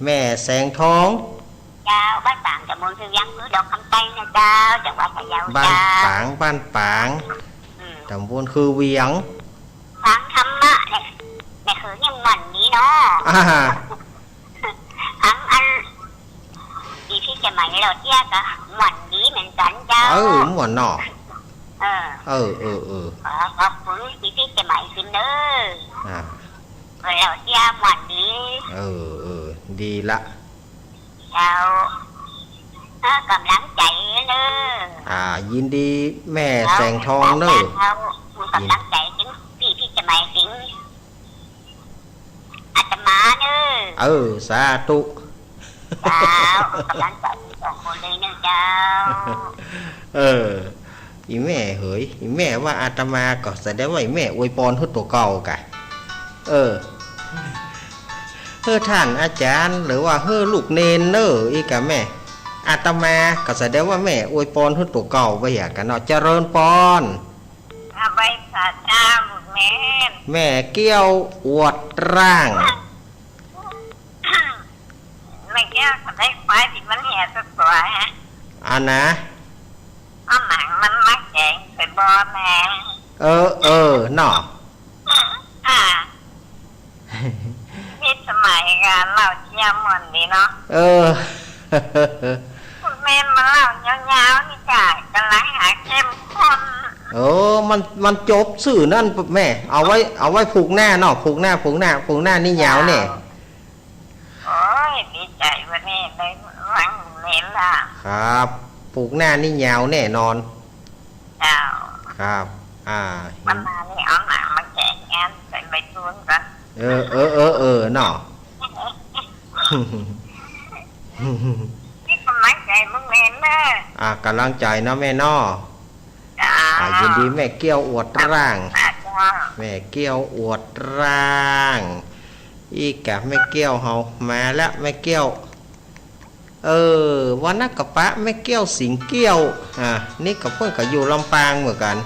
แม่แสงทอง เจ้า บ้านปาง ตำบลคือเวียง อำเภอดอกคำใต้นะเจ้า จังหวัดพะเยา บ้าน เจ้า ปาง บ้านปาง อืม ตำบลคือเวียง ฟังธรรมะเนี่ย แม่คือยังม่วนดีเนาะ อ่า ฟังอัน ตี้พี่เชียงใหม่เล่าเตี้ยก็ม่วนดีเหมือนกั๋นเจ้า เออ ม่วนเนาะ เออ เออ เออ เออ ขอขอบคุณตี้พี่เชียงใหม่จริงเน้อ อ่า เล่าเตี้ยม่วนดี เออ เออ ดีละ เจ้า เออ กำลังใจ๋เน้อ อ่า ยินดีแม่แสงทองเน้อ เจ้า กำลังใจ๋จริง ตี้พี่เชียงใหม่จริง อาตมาเน้อ เออ สาธุ เจ้า กำลังใจ๋สองคนเลยเน้อเจ้า เออ อี่แม่เหย อี่แม่ว่าอาตมาก็แสดงว่าอี่แม่อวยปอนหื้อตั๋วเก่ากะ เออ หื้อท่านอาจ๋ารย์ หรือว่าหื้อลูกเณรเน้อ อี้กะแม่ อาตมาก็แสดงว่าแม่อวยปอนหื้อตั๋วเก่าไปเหียกะเนาะ เจริญปอน เอาไปสาเจ้าลูกเณร แม่เกี้ยวอวดร่าง แม่เกี้ยวก็ได้ควายตี้มันเหียสักตั๋วฮะ อันนะ เอาหนังมันมาแก๋งใส่บ่อแม่ เออ เออ เนาะ อ่า มีสมัยก๋านเล่าเตี้ยม่วนดีเนาะ เออ แม่นมาเล่ายาวๆ นี่กะก๋ำลังหาเข้มข้น เออ มัน มันจบซื่อนั้นแม่ เอาไว้ เอาไว้ผูกหน้าเนาะ ผูกหน้า ผูกหน้า ผูกหน้านี่ยาวแน่ โอ้ย ดีใจ๋วันนี้ได้ฟังเณรละ ครับ ผูกหน้านี่ยาวแน่นอน เจ้า ครับ อ่า วันมานี่เอาหนังมาแก๋งอันใส่ใบตูนก่อน เออ เออ เออ เออ เนาะ นี่ก๋ำลังใจ๋ลูกเณรเน้อ อ่า ก๋ำลังใจ๋เนาะแม่เนาะ เจ้า อ่า ยินดีแม่เกี้ยวอวดร่าง เจ้า แม่เกี้ยวอวดร่าง อี้กะแม่เกี้ยวเฮา มาละแม่เกี้ยว เออ วันนั้นก็ปะแม่เกี้ยวสิงเกี้ยว อ่า นี่ก็เปิ้นก็อยู่ลำปางเหมือนกั๋น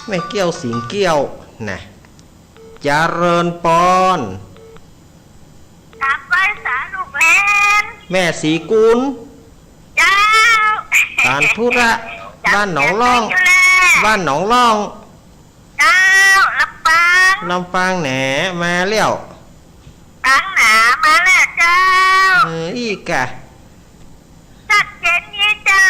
แม่เกี้ยวสิงเกี้ยว นะ เจริญปอน กราบไหว้สาลูกเณร แม่ศรีกุล เจ้า ตานธุระ บ้านหนองล่อง บ้านหนองล่อง เจ้า ลำปาง ลำปางแหน มาแล้ว ปางหนา มาแล้วเจ้า เออ อี้กะ ชัดเจนดีเจ้า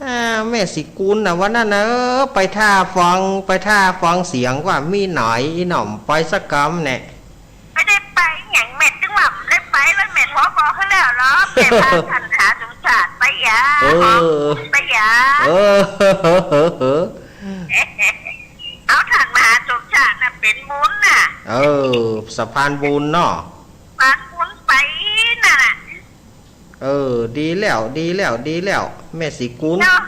อ่า แม่ศรีกุลน่ะ วันนั้นน่ะ เออ ไปถ่าฟัง ไปถ่าฟังเสียงว่ามีไหน อี่หน่อมไปสักกำแหนะ ไม่ได้ไปหยัง แม่ตึงว่าไม่ได้ไปแล้ว แม่โทรบอกหื้อแล้วเหรอ แม่พาท่านมหาสมชาติไปหยัง เออ ไปหยัง เออ เอาท่านมหาสมชาติน่ะเป๋นบุญน่ะ เออ สะพานบุญเนาะ สะพานบุญไปนั่นน่ะ เออ ดีแล้ว ดีแล้ว ดีแล้ว แม่ศรีกุล เนาะ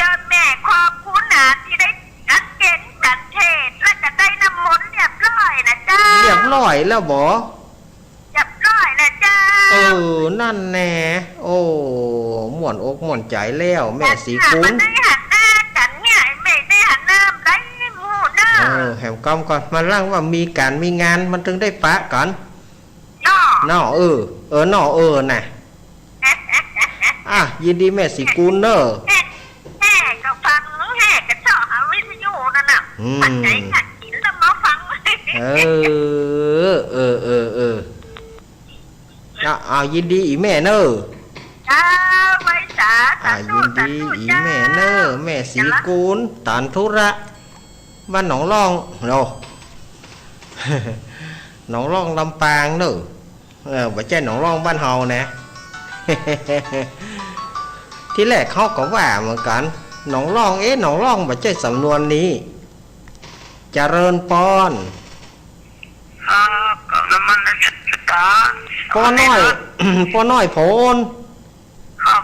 ยอดแม่ขอบคุณนะ ตี้ได้จัดเก๋งจัดเทศน์ แล้วก็ได้น้ำมนต์เรียบร้อยนะเจ้า เรียบร้อย ไปแล้วบ่ เรียบร้อยแล้วเจ้า เออ นั่นแน่ โอ้ ม่วนอกม่วนใจ๋แล้ว แม่ศรีกูล บ่ได้หันหน้ากั๋นเนี่ย บ่ได้หันหน้ากั๋น บ่ฮู้เน่อ เออ แหมกำก่อน มันหลังว่ามีก๋านมีงาน มันตึงได้ปะกั๋น เนาะ เนาะ เออ เออ เนาะ เออ น่ะ อ่ะ ยินดีแม่ศรีกูลเน่อ แห่ แห่ก็ฟัง แห่ก็เจาะเอาวิทยุนั่นน่ะ อืม ปัจจัยขัดขินแล้วมาฟัง เออ เออ เออ เออ อ่ะ อ่ะ ยินดีอี่แม่เน่อ เจ้า ไหว้สา อ่ะ สาธุ ยินดี สาธุ อี่แม่เน่อ เจ้า แม่ศรีกูล ตานธุระ บ้านหนองล่องเนาะ หนองล่องลำปางเน่อ เออ บ่ใจ้หนองล่องบ้านเฮานะ ทีแรกเขาก็ว่าเหมือนกั๋น หนองล่อง เอ๊ะ หนองล่องบ่ใจ้สำนวนนี้ เจริญปอน ครับ กราบนมัสก๋าน ป้อน้อย ป้อน้อยโผน ครับ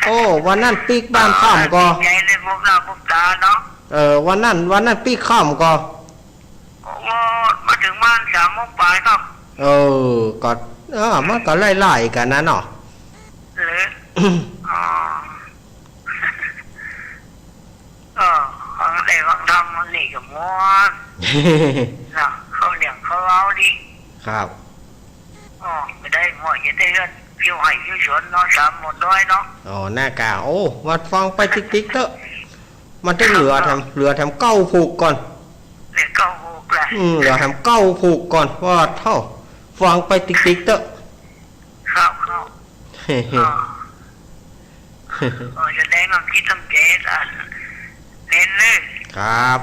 โอ้ วันนั้นปิ๊กบ้านค่ำก่อ ใหญ่เลย พวกเราพวกตาเนาะ เออ วันนั้น วันนั้นปิ๊กค่ำก่อ โอ้ มาเถิงบ้านสามโมงป๋ายครับ เออ ก็ เออ มันก็ไล่ๆ กั๋นนะเนาะ เหรอ อ๋อ ก็ฟังเตศน์ฟังธรรมมันนี่ก็ม่วน เนาะ เข้าเรื่องเข้าเล่าดี ครับ อ๋อ บ่ได้ม่วน จะได้เฮือน เที่ยวไฮ่เที่ยวสวนเนาะ สามหมู่น้อยเนาะ อ๋อ น่ากา โอ้ มาฟังไปติ๊กๆ เต๊อะ มันตึงเหลือแถม เหลือแถมเก้าผูกก่อน เหลือเก้าผูกละ อืม เหลือแถมเก้าผูกก่อน ว่าเต้า ฟังไปติ๊กๆ เต๊อะ ครับ ครับ อ๋อ โอ้ แสดงความคิดความเห็นอันเน้นเลย ครับ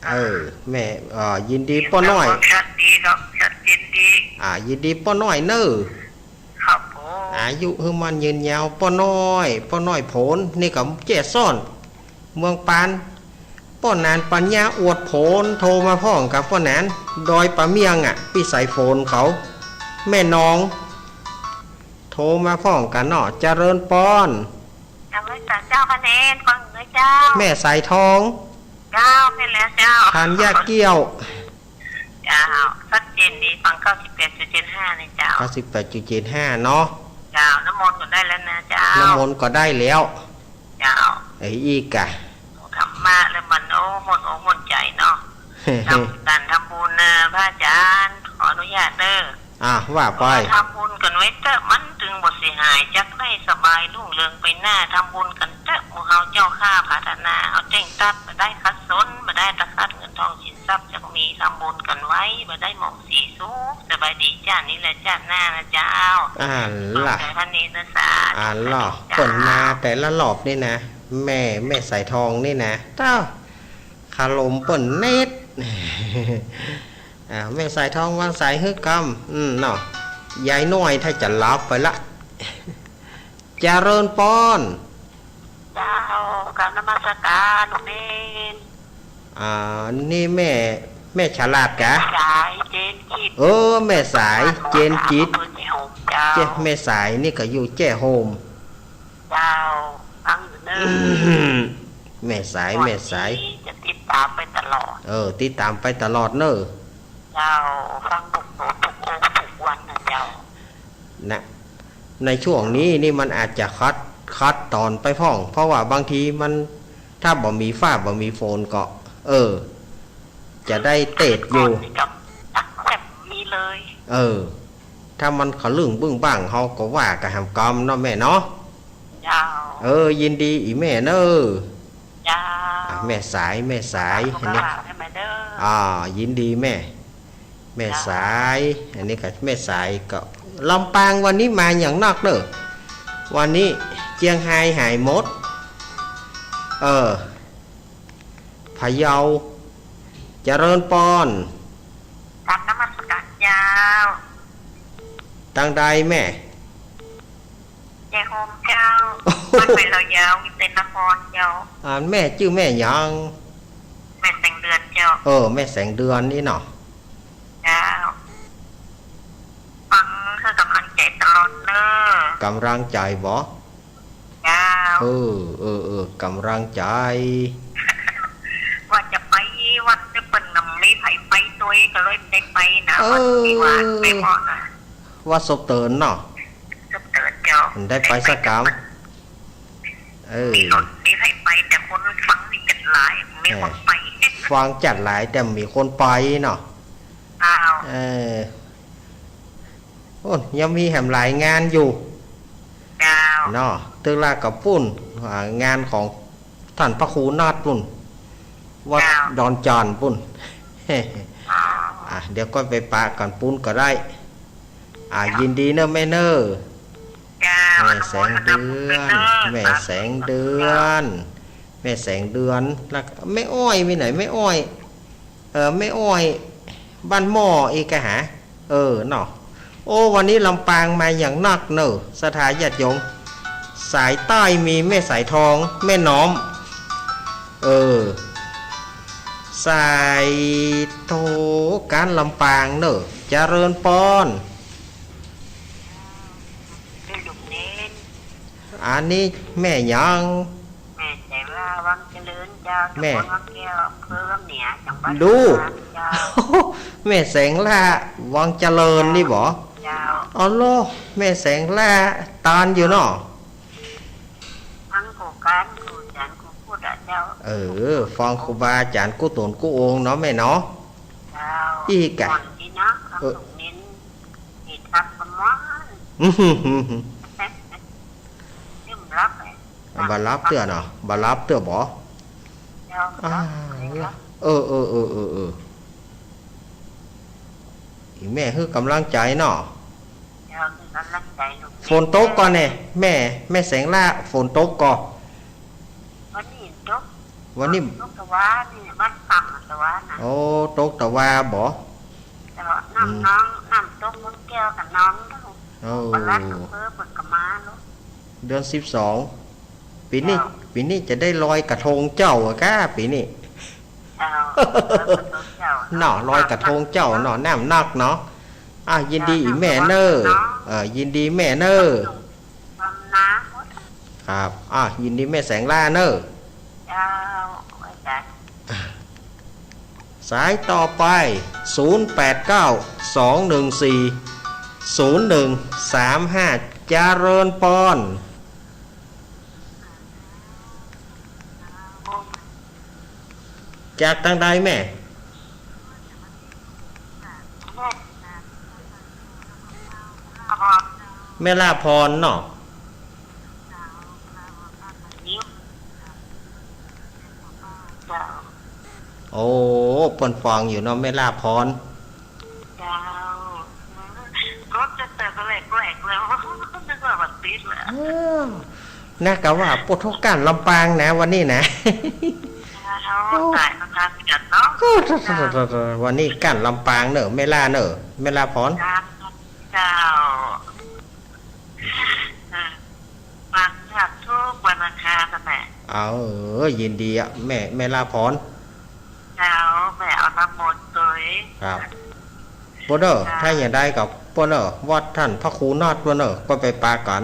เออ แม่ เอ่อ ยินดีป้อน้อย ชัดดีครับ ชัดเจนดี อ่า ยินดีป้อน้อยเน่อ ครับผม อายุหื้อมั่นยืนยาว ป้อน้อย ป้อน้อยโผน นี่ก็แจ้ซ้อน เมืองปาน ป้อหนานปัญญาอวดโผน โทรมาพร้อมกับป้อหนาน ดอยป่าเมี่ยงอะ ปี้สายฝนเขา แม่นอง โทรมาพร้อมกั๋นเนาะ เจริญปอน เจริญสาเจ้าคะแนน ฟังเลยเจ้า แม่สายทอง เจ้า ใช่แล้วเจ้า ธัญเกี้ยว เจ้า ชัดเจนดี ฟังเก้าสิบแปดจุดเจ็ดห้าเลยเจ้า เก้าสิบแปดจุดเจ็ดห้าเนาะ เจ้า น้ำมนต์ก็ได้แล้วนะเจ้า น้ำมนต์ก็ได้แล้ว เจ้า ไอ้อีกอะ ธรรมะแล้วมัน โอ้ ม่วนอกม่วนใจ๋เนาะ เจ้า ก๋านทำบุญเน่อ พระอาจ๋ารย์ ขออนุญาตเน่อ อ่ะ ว่าไป ทำบุญกั๋นไว้เต๊อะ มันตึงบ่เสียหาย จักได้สบายรุ่งเรืองไปหน้า ทำบุญกั๋นเต๊อะ หมู่เฮาเจ้าข้า ปรารถนา เอาเจ้งตัด บ่ได้ขัดสน บ่ได้ตะขัดเงินทองสินทรัพย์จักมี ทำบุญกั๋นไว้ บ่ได้หมองสีสุข สบายดีจ้า นี่แหละจ้า หน้านะเจ้า อ่าล่ะ ขอบใจพระเนตรนะ สาธุ อ่าล่ะ เจ้า เปิ้นมาแต่ละรอบนี่นะ แม่ แม่สายทองนี่นะ เต้า คารมเปิ้นเนตร อ่า แม่สายทองวางสายหื้อกำ อืม เนาะ ยายน้อยถ้าจะหลับไปละ เจริญปอน เจ้า กราบนมัสก๋านลุงเณร อ่า นี่แม่ แม่ฉลาดกา สายเจนจิต เออ แม่สายเจนจิต อำเภอแจ้ห่มเจ้า เจ้ แม่สายนี่ก็อยู่แจ้ห่ม เจ้า ฟังอยู่เน่อ แม่สาย แม่สาย จะติดต๋ามไปตลอด เออ ติดต๋ามไปตลอดเน่อ เจ้า ฟังทุกโตทุกโอกทุกวันนะเจ้า นะ ในช่วงนี้นี่มันอาจจะขัด ขัดต๋อนไปพ่อง เพราะว่าบางทีมัน ถ้าบ่มีฟ้าบ่มีฝนก็ เออ จะได้เตศอยู่ นี่ก็ตักแซ่บมีเลย เออ ถ้ามันขะลึ่งบึ้งบ้าง เฮาก็ว่ากั๋นแหมกำเนาะแม่เนาะ เจ้า เออ ยินดีอี่แม่เน่อ เจ้า อ่ะ แม่สาย แม่สาย สุขภาพ อันนี้ ให้มาเด้อ อ่า ยินดีแม่ แม่สาย เจ้า อันนี้ก็แม่สายก็ ลำปางวันนี้มาอย่างนักเน่อ วันนี้เจียงฮายหายหมด เออ พะเยา เจริญปอน กราบนมัสก๋านเจ้า ตางใดแม่ แจ้ห่มเจ้า บ้านไผ่ลอยยาว วิเศษนครเจ้า อ่า แม่จื้อแม่หยัง แม่แสงเดือนเจ้า เออ แม่แสงเดือนนี่เนาะ เจ้า ฟังหื้อกำลังใจ๋ตลอดเน่อ กำลังใจ๋บ่ เจ้า เออ เออ เออ กำลังใจ๋ ว่าจะไปวัด แต่เปิ้นนำไม่ไผไปตวย ก็เลยได้ไปนะ เออ วัดที่ว่าไปหมอนะ วัดศพเตินเนาะ ศพเตินเจ้า ได้ไปสักกำ เออ มีรถมีใผไป แต่คนฟังนี่จัดหลาย มีคนไป แหม ฟังจัดหลายแต่มีคนไปเนาะ อ้าว เออ โอ้ ยังมีแหมหลายงานอยู่ เจ้า เนาะ ตึกละกับปุ้น อ่า งานของท่านพระครูนาถปุ้น วัด เจ้า ดอนจานปุ้น อ๋อ อ่ะ เดี๋ยวก็ไปปะกั๋นปุ้นก็ได้ อ่ะ เจ้า ยินดีเน่อแม่เน่อ เจ้า แม่แสงเดือน อนุโมทนาบุญด้วยเน่อ แม่แสงเดือน สาธุ แม่แสงเดือน แล้วแม่อ้อยไปไหน แม่อ้อย เออ แม่อ้อย บ้านหม้ออีกอะหา เออ เนาะ โอ้ วันนี้ลำปางมาอย่างนักเน่อ ศรัทธาญาติโยม สายใต้มีแม่สายทอง แม่น้อม เออ สายโทการลำปางเน่อ เจริญปอน ลูกเณร อันนี้แม่หยัง แม่แสงล่า วังเจริญเจ้า แม่ ตำบลวังแก้ว อำเภอวังเหนือ จังหวัด ดู ลำปางเจ้า แม่แสงล่า วังเจริญนี่บ่ เจ้า อ๋อเหรอ แม่แสงล่า ตานอยู่เนาะ ฟังครูการครูอาจ๋ารย์ครูพูดอะเจ้า เออ ฟังครูบาอาจ๋ารย์กู้ต๋นกู้องค์เนาะแม่เนาะ เจ้า อีกอะ ม่วนดีเนาะ ฟัง เออ ลูกเณร มีธรรมะม่วน อื้อหือ ลืมหลับเลย บ่หลับเตื้อเนาะ บ่หลับเตื้อบ่ เจ้า อ่า เออ เออ เออ เออ เออ อีแม่หื้อกำลังใจ๋เนาะ เจ้า หื้อกำลังใจ๋ลูก ฝนตกก่อแน่ แม่ แม่แสงล่า ฝนตกก่อ วันนี้ตก วันนี้ ตกตะวานี่ วันต่ำตะวานะ โอ้ ตกตะวาบ่ เจ้า น้ำ อืม น้อง น้ำตกวังแก้วกับน้องเจ้า โอ้ ปลัดอำเภอเปิ้นก็มาลูก เดือนสิบสอง ปี๋นี้ เจ้า ปี๋นี้จะได้ลอยกระทงเจ้าอะก้า ปี๋นี้ เจ้า ลอยกระทงเจ้าเนาะ เนาะ ลอยกระทงเจ้าเนาะ น้ำนักเนาะ อ่ะ ยินดีอีแม่เน่อ เจ้า เออ ยินดีแม่เน่อ ความนา ครับ อ่ะ ยินดีแม่แสงล่าเน่อ เจ้า ไว้ใจ สายต่อไป ศูนย์แปดเก้า สองหนึ่งสี่ ศูนย์หนึ่งสามห้า เจริญปอน จากตางใดแม่ แม่ล่าพรเนาะ เจ้า โอ้ เปิ้นฟังอยู่เนาะ แม่ล่าพร เจ้า รถจะเติบแหลกๆ แล้ว นึกว่าบัดติดแล้ว เออ นะ กะว่าปวดท้องก้านลำปางนะ วันนี้นะ เจ้า โอ้ ต๋ายมาทานกั๋นเนาะ ก็ วันนี้ก้านลำปางเน่อ แม่ล่าเน่อ แม่ล่าพร เจ้า เจ้า อ่า ฟังธรรมทุกวันอังคารนะแม่ เอา เออ ยินดีอะ แม่ แม่ล่าพร เจ้า แม่เอาน้ำมนต์ตวย ครับ เปิ้นเน่อ ค่ะ ถ้าอย่างใดก็เปิ้นเน่อ วัดท่านพระครูนาถเปิ้นเน่อ ก็ไปปะกั๋น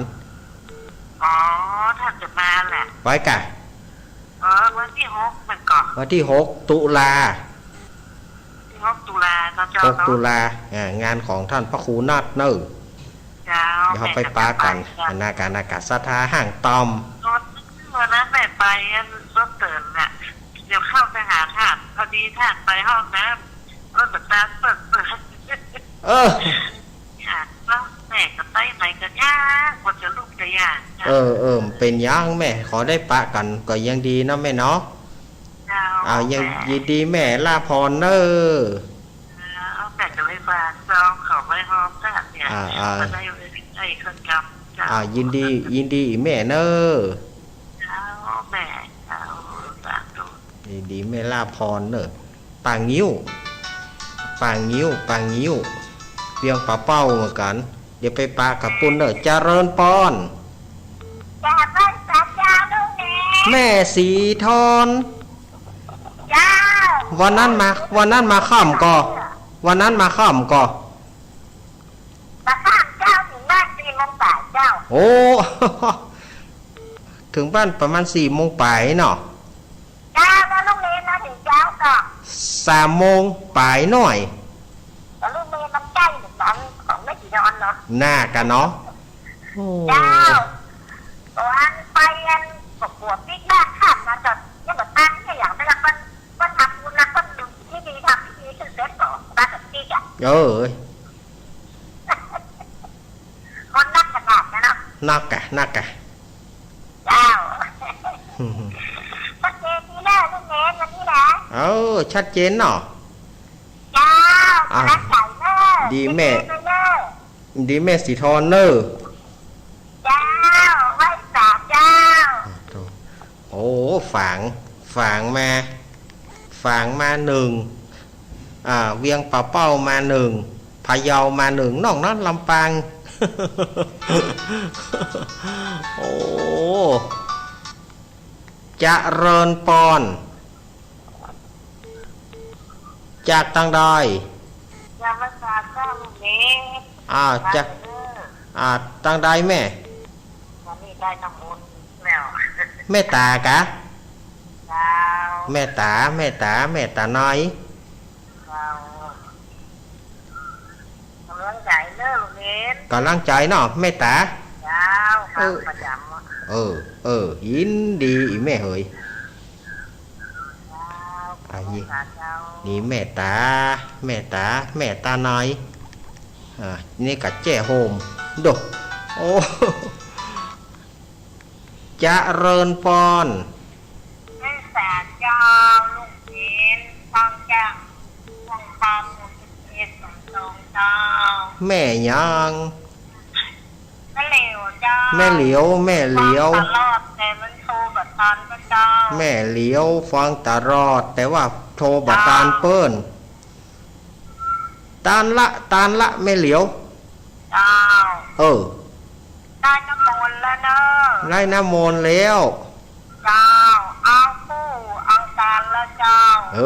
อ๋อ ท่านจะมาแหละ ไปก่ะ เออ วันตี้หกมันก่อ วันตี้หกตุลา ตี้หกตุลาเนาะเจ้าเนาะ หกตุลา อ่า งานของท่านพระครูนาถเน่อ เจ้า เดี๋ยวเฮาไปปะกั๋น แม่ก็จะไปเจ้า อากาศ อากาศศรัทธาห้างต่อม ตอนนั้นวันนั้นแม่ไปอันรถเตินน่ะ เดี๋ยวเข้าไปหาท่าน พอดีท่านไปห้องน้ำ รถมันตามเปิดเปิด เออ ค่ะ แล้วแม่ก็ไปไหนก็ยาก กว่าจะลุกจะย่าง เออ เออ เป๋นหยังแม่ ขอได้ปะกั๋นก็ยังดีเนาะแม่เนาะ เจ้า อ่า ยัง แม่ ยินดีแม่ล่าพรเน่อ เออ แม่ก็เลยฝากซองเขาไว้ห้องท่านเนี่ย อ่า อ่า ก็ได้ไอ้คนจำเจ้า อ่า ยินดี ยินดีแม่เน่อ เจ้า แม่ เจ้า สาธุ ยินดีแม่ล่าพรเน่อ ป่างิ้ว ป่างิ้ว ป่างิ้ว เวียงป่าเป้าเหมือนกั๋น เดี๋ยวไปปะกับปุ้นเน่อ เจริญปอน เจริญปอนเจ้าลูกเณร แม่สีทอน เจ้า วันนั้นมา วันนั้นมาค่ำก่อ วันนั้นมาค่ำก่อ มาค่ำเจ้า เถิงบ้านสี่โมงป๋ายเจ้า โอ้ เถิงบ้านประมาณสี่โมงป๋ายเนาะ เจ้า แล้วลูกเณรมาเถิงเจ้าก่อ สามโมงป๋ายหน่อย หน้ากั๋นเนาะ โอ้ เจ้า วันไปอัน ก็กลัวปิ๊กบ้านข้ามมาจอด ยังบ่ตังเนี่ย อย่างเวลาคน คนทำบุญนะ คนดูที่ดี ทำพิธีขึ้นเสร็จก็บ้านกับปิ๊กอะ เออ คนนักขนาดนั้นเนาะ นักกะ นักกะ เจ้า ชัดเจนดีเนอะ ลุงเหมน วันนี้นะ เออ ชัดเจนเนาะ เจ้า อ่ะ รักษาเนอะ ดีแม่ เจริญเนอะ ดีแม่สีทอนเนอะ เจ้า ไหว้สาเจ้า โอ้ ฝาง ฝางมา ฝางมาหนึ่ง อ่า เวียงป่าเป้ามาหนึ่ง พะเยามาหนึ่ง นอกนั้นลำปาง โอ้ เจริญปอน จากตังใด จากวัดสาเก้าหมู่นี้ อ่า จาก เออ อ่า ตังใดแม่ วันนี้ได้น้ำมนต์แล้ว แม่ต๋ากะ เจ้า แม่ต๋า แม่ต๋า แม่ต๋าน้อย เจ้า ก๋ำลังใจ๋เนอะ ลุงเหมน ก๋ำลังใจ๋เนาะ แม่ต๋า เจ้า เออ ฟังประจ๋ำอะ เออ เออ ยินดีอีแม่เหย เจ้า อ่ะ ยิน เจ้า นี่แม่ต๋า แม่ต๋า แม่ต๋าน้อย อ่า นี่ก็เจ๊โฮม โด โอ้ เจริญปอน ไหว้สาเจ้า ลุงเหมน ฟังจาก ฟังตามหมู่สิบเอ็ด สองเจ้า แม่หยัง แม่เหลียวเจ้า แม่เหลียว แม่เหลียว ฟังตลอด แต่มันโทรบ่ตันนะเจ้า แม่เหลียว ฟังตลอด แต่ว่าโทรบ่ตันเปิ้น ตันละ ตันละ แม่เหลียว เจ้า เออ ได้น้ำมนต์แล้วเนอะ ได้น้ำมนต์แล้ว เจ้า เอาคู่เอาตานแล้วเจ้า เอ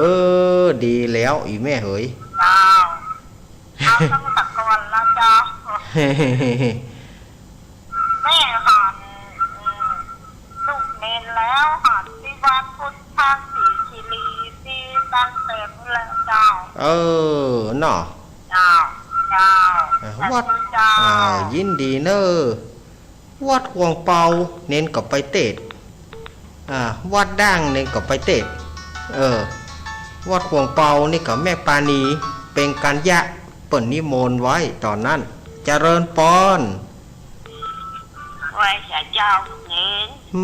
อ ดีแล้ว อีแม่เหย เจ้า เอาตั้งแต่ก่อนแล้วเจ้า แม่หัน อืม ลูกเณรแล้วหันที่วัดพุทธศรีคีรีที่ตั้งแต่เมื่อแล้วเจ้า เออ เนาะ เจ้า เจ้า อ่ะ สาธุ วัด เจ้า อ่า ยินดีเน่อ วัดฮวงเปาเณรก็ไปเตศน์ อ่า วัดด่างเณรก็ไปเตศน์ เออ วัดฮวงเปานี่ก็แม่ปานี เป๋นกัญญะ เปิ้นนิมนต์ไว้ต๋อนนั้น เจริญปอน ไหว้สาเจ้าเณร อื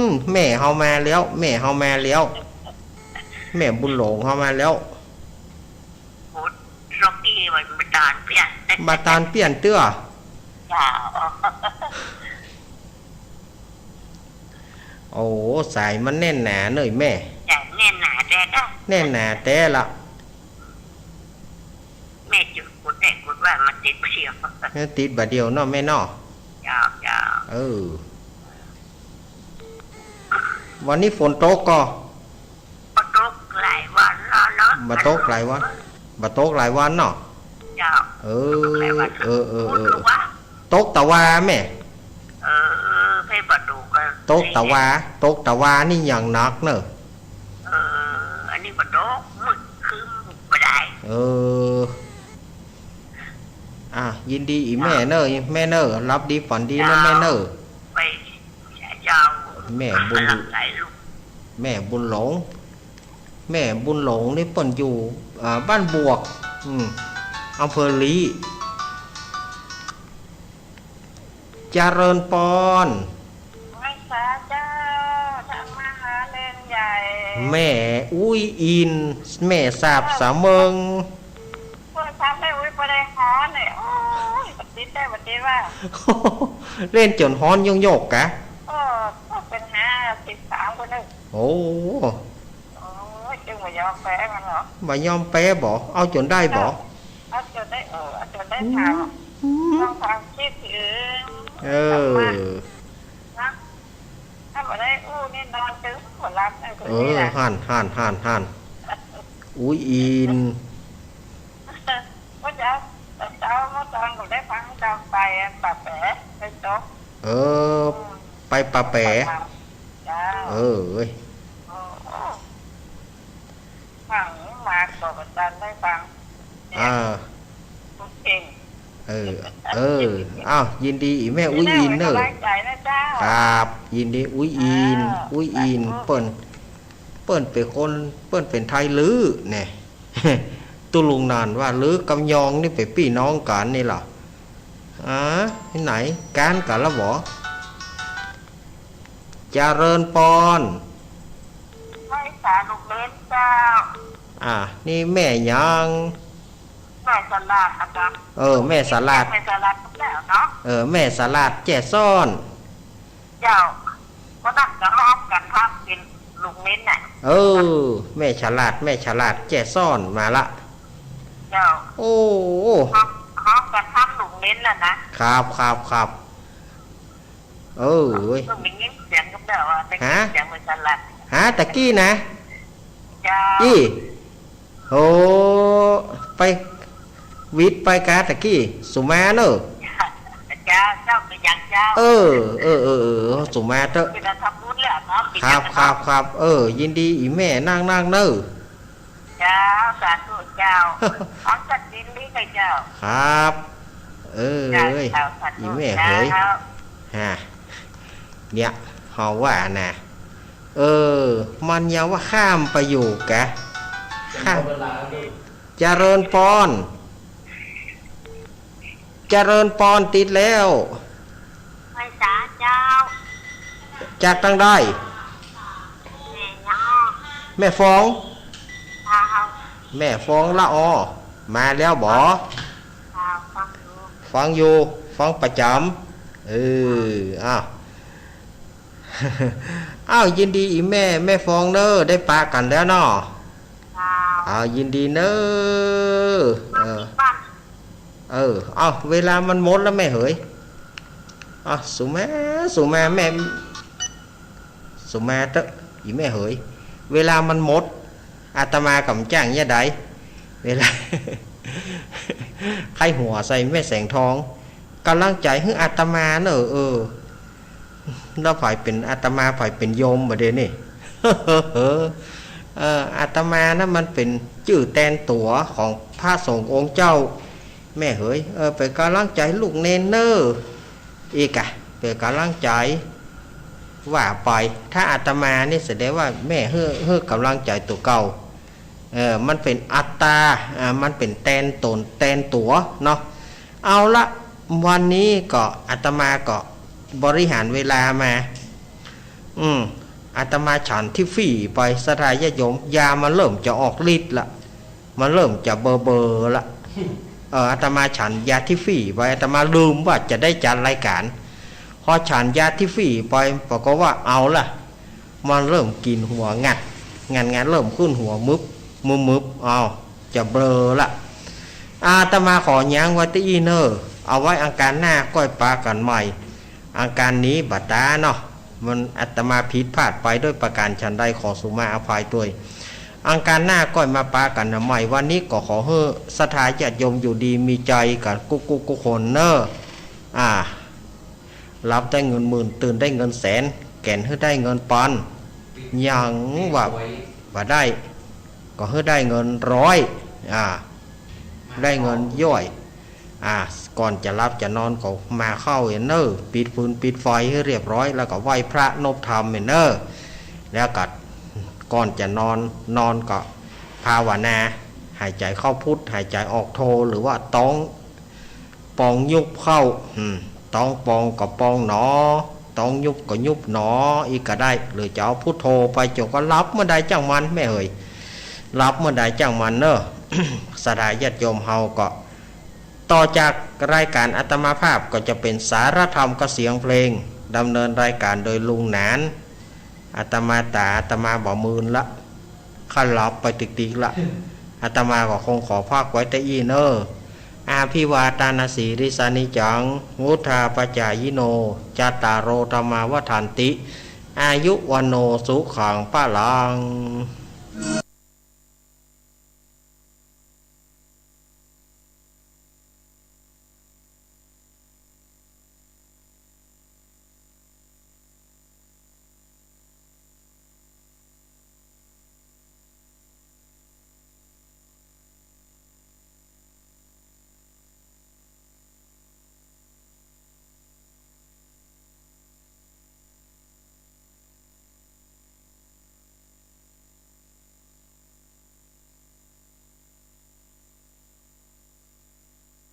ม แม่เฮามาแล้ว แม่เฮามาแล้ว แม่บุญหลงเฮามาแล้ว โอ้ ล็อกกี้มันบ่ตานเปี้ยน บ่ตานเปี้ยนเตื้อ เจ้า โอ้ สายมันแน่นหนาเน่ยแม่ สายแน่นหนาแต๊ละ แน่นหนาแต๊ละ แม่จุดกุดได้กุดว่ามันติดบ่าเดียว เออ ติดบ่าเดียวเนาะแม่เนาะ เจ้า เจ้า เออ วันนี้ฝนตกก่อ บ่ตกหลายวันแล้วเนาะ บ่ตกหลายวัน บ่ตกหลายวันเนาะ เจ้า เออ ตกหลายวัน เออ เออ เออ ตกตะวาแม่ เออ เพ่นบ่ตกก็ ตกตะวา ตกตะวานี่อย่างหนักเนอะ เออ อันนี้บ่ตก มืดครึ้มบ่ได้ เออ อ่ะ ยินดีอีแม่เน่อ แม่เน่อ หลับดีฝันดีเน่อแม่เน่อ ไป เจ้า แม่บุญ หลับไหลลูก แม่บุญหลง แม่บุญหลงนี่เปิ้นอยู่ อ่า บ้านบวก อืม อำเภอลี้ เจริญปอน ไหว้สาเจ้า ทำมาหาเล่นใหญ่ แม่อุ๊ยอิน แม่สาบสะเมิง โทรศัพท์แม่อุ๊ยบ่ได้ฮ้อนเนี่ย โอ้ย บ่ติดได้บ่ติดว่า เล่นจ๋นฮ้อนโยกๆ กะ เออ ก็เป๋นห้าสิบสามคนนึง โอ้ โอ้ย จึงบ่ยอมแป๊มันเหรอ บ่ยอมแป๊บ่ เอาจ๋นได้บ่ เอาจ๋นได้ เออ เอาจ๋นได้ถาม อืม ต้องความคิดถึง เออ นะ ถ้าบ่ได้อู้นี่นอนตึงบ่หลับนะ เออ คนนี้นะ หั้น หั้น หั้น หั้น อุ๊ยอิน เมื่อเช้า ตอนเช้า เมื่อตอนผมได้ฟังตอนไปอะ ป่าแป๋ ไปตก เออ อืม ไปป่าแป๋ เจ้า เออ เว้ย โอ้ โอ้ ฟังมาก็บ่ทันได้ฟัง อ่า โอเค เออ เออ อ้าว ยินดีอี่แม่อุ๊ยอินเน่อ สบายใจ๋นะเจ้า ครับ ยินดีอุ๊ยอิน เออ อุ๊ยอิน สาธุ เปิ้น เปิ้นเป๋นคน เปิ้นเป๋นไทยลื้อแน่ ตุ๊ลุงนันว่า หรือกำยองนี่เป๋นปี้น้องกั๋นนี่ล่ะ อ๋อ ตี้ไหน ก๊านกั๋นละบ่ เจริญปอน ไหว้สาลูกเล่นเจ้า อ่า นี่แม่หยัง แม่สลาดนะเจ้า เออ แม่สลาด แม่สลาดแล้วเนาะ เออ แม่สลาดแจ้ซ้อน เจ้า ก็นั่นก็ฮ้องกั๋นครับเป๋นลูกเล่นน่ะ เออ แม่สลาด แม่สลาดแจ้ซ้อนมาละ เจ้า โอ้ ฮ้อง ฮ้องกั๋นครับลูกเล่นน่ะนะ ครับ ครับ ครับ เออ เว้ย ต้องได้ยินเสียงกันแล้วอะ ได้ยิน ฮะ เสียงแม่สลาด ฮะ ตะกี้นะ เจ้า อี้ โอ้ ไป วิทย์ไปกาตะกี้ สุมาเน่อ เจ้า เจ้าเป๋นหยังเจ้า เออ เออ เออ เออ สุมาเต๊อะ เป๋นอันทำบุญแล้วเนาะ เป๋น ครับ อันทำบุญ ครับ ครับ เออ ยินดีอี่แม่นักๆ เน่อ เจ้า สาธุเจ้า เอาสัตว์ดินนี่ไปเจ้า ครับ เออ เจ้า เอ้ย เจ้า สาธุ อี่แม่เหย เจ้า ฮะ เนี่ย เฮาว่านะ เออ มันยังว่าข้ามไปอยู่กะ ข้าม เจริญปอน เจริญปอนติดแล้ว ไหว้สาเจ้า จากตังใด แม่ยอ แม่ฟอง เจ้า แม่ฟองละออ มาแล้วบ่ เจ้า ฟังอยู่ ฟังอยู่ ฟังประจ๋ำ เออ อ้าว อ้าว ยินดีอี่แม่ แม่ฟองเน่อ ได้ปะกั๋นแล้วเนาะ เจ้า อ้าว ยินดีเน่อ เออ เออ อ้าว เวลามันหมดแล้วแม่เหย อ้าว สุมา สุมาแม่ สุมาเต๊อะ อี่แม่เหย เวลามันหมด อาตมาก็บ่จักจะว่าใด เวลา ใค่หัวใส่แม่แสงทอง ก๋ำลังใจ๋หื้ออาตมาเน่อ เออ แล้วใผเป๋นอาตมา ใผเป๋นโยมบ่าเดี่ยวนี้ เออ อาตมานะมันเป๋นจื้อแตนตั๋วของพระสงฆ์องค์เจ้า แม่เหย เออ เป๋นก๋ำลังใจ๋ลูกเณรเน่อ อีกอะ เป๋นก๋ำลังใจ๋ ว่าไป ถ้าอาตมานี่แสดงว่าแม่หื้อ หื้อก๋ำลังใจ๋ตั๋วเก่า เออ มันเป๋นอัตตา อ่า มันเป๋นแตนต๋น แตนตั๋วเนาะ เอาละ วันนี้ก็อาตมาก็บริหารเวลามา อืม อาตมาฉันตี้ฟรีไป ศรัทธาญาติโยม ยามันเริ่มจะออกฤทธิ์ละ มันเริ่มจะเบลอๆ ละ เออ อาตมาฉันยาตี้ฟรีไป อาตมาลืมว่าจะได้จัดรายก๋าน พอฉันยาตี้ฟรีไป ปรากฏว่าเอาละ มันเริ่มกิ๋นหัวงัด งัดๆ เริ่มขึ้นหัวมึบ มึบๆ เอา จะเบลอละ อาตมาขอยั้งไว้ตี้อี้เน่อ เอาไว้อังคารหน้าก้อยปะกั๋นใหม่ อังคารนี้บ่ต๋าเนาะ มันอาตมาผิดพลาดไปโดยประก๋านฉันใดขอสุมาอภัยตวย อังคารหน้าก้อยมาปะกั๋นใหม่ วันนี้ก็ขอหื้อศรัทธาญาติโยมอยู่ดีมีใจ๋กั๋นกู้ๆ กู้คนเน่อ อ่า หลับได้เงินหมื่น ตื่นได้เงินแสน แก่นหื้อได้เงินปัน ยังว่าบ่ได้ ก็หื้อได้เงินร้อย อ่า ได้เงินย้อย อ่า ก่อนจะหลับจะนอนก็มาเข้าเน่อ ปิดฟืนปิดไฟหื้อเรียบร้อย แล้วก็ไหว้พระนบธรรมเน่อ แล้วก็ก่อนจะนอน นอนก็ภาวนา หายใจ๋เข้าพุทธ หายใจ๋ออกโธ หรือว่าต๊อง ปองยุบเข้า อืม ต๊องปองก็ปองหนอ ต๊องยุบก็ยุบหนอ อี้ก็ได้ หรือจะเอาพุทโธไปจ๋วบก็หลับเมื่อใดจ้างมัน แม่เหย หลับเมื่อใดจ้างมันเน่อ ศรัทธาญาติโยมเฮาก็ ต่อจากรายก๋านอาตมาภาพก็จะเป๋นสารธรรมกับเสียงเพลง ดำเนินรายก๋านโดยลุงหนาน อาตมาต๋า อาตมาบ่มืนละ ข้าหลับไปติ๊กๆ ละ อาตมาก็คงขอพักไว้ตี้อี้เน่อ อาภิวาทานาสีลิสานิจัง วุฑฒาปจายิโน จัตตาโร ธัมมา วัฑฒันติ อายุ วัณโณ สุขัง พลัง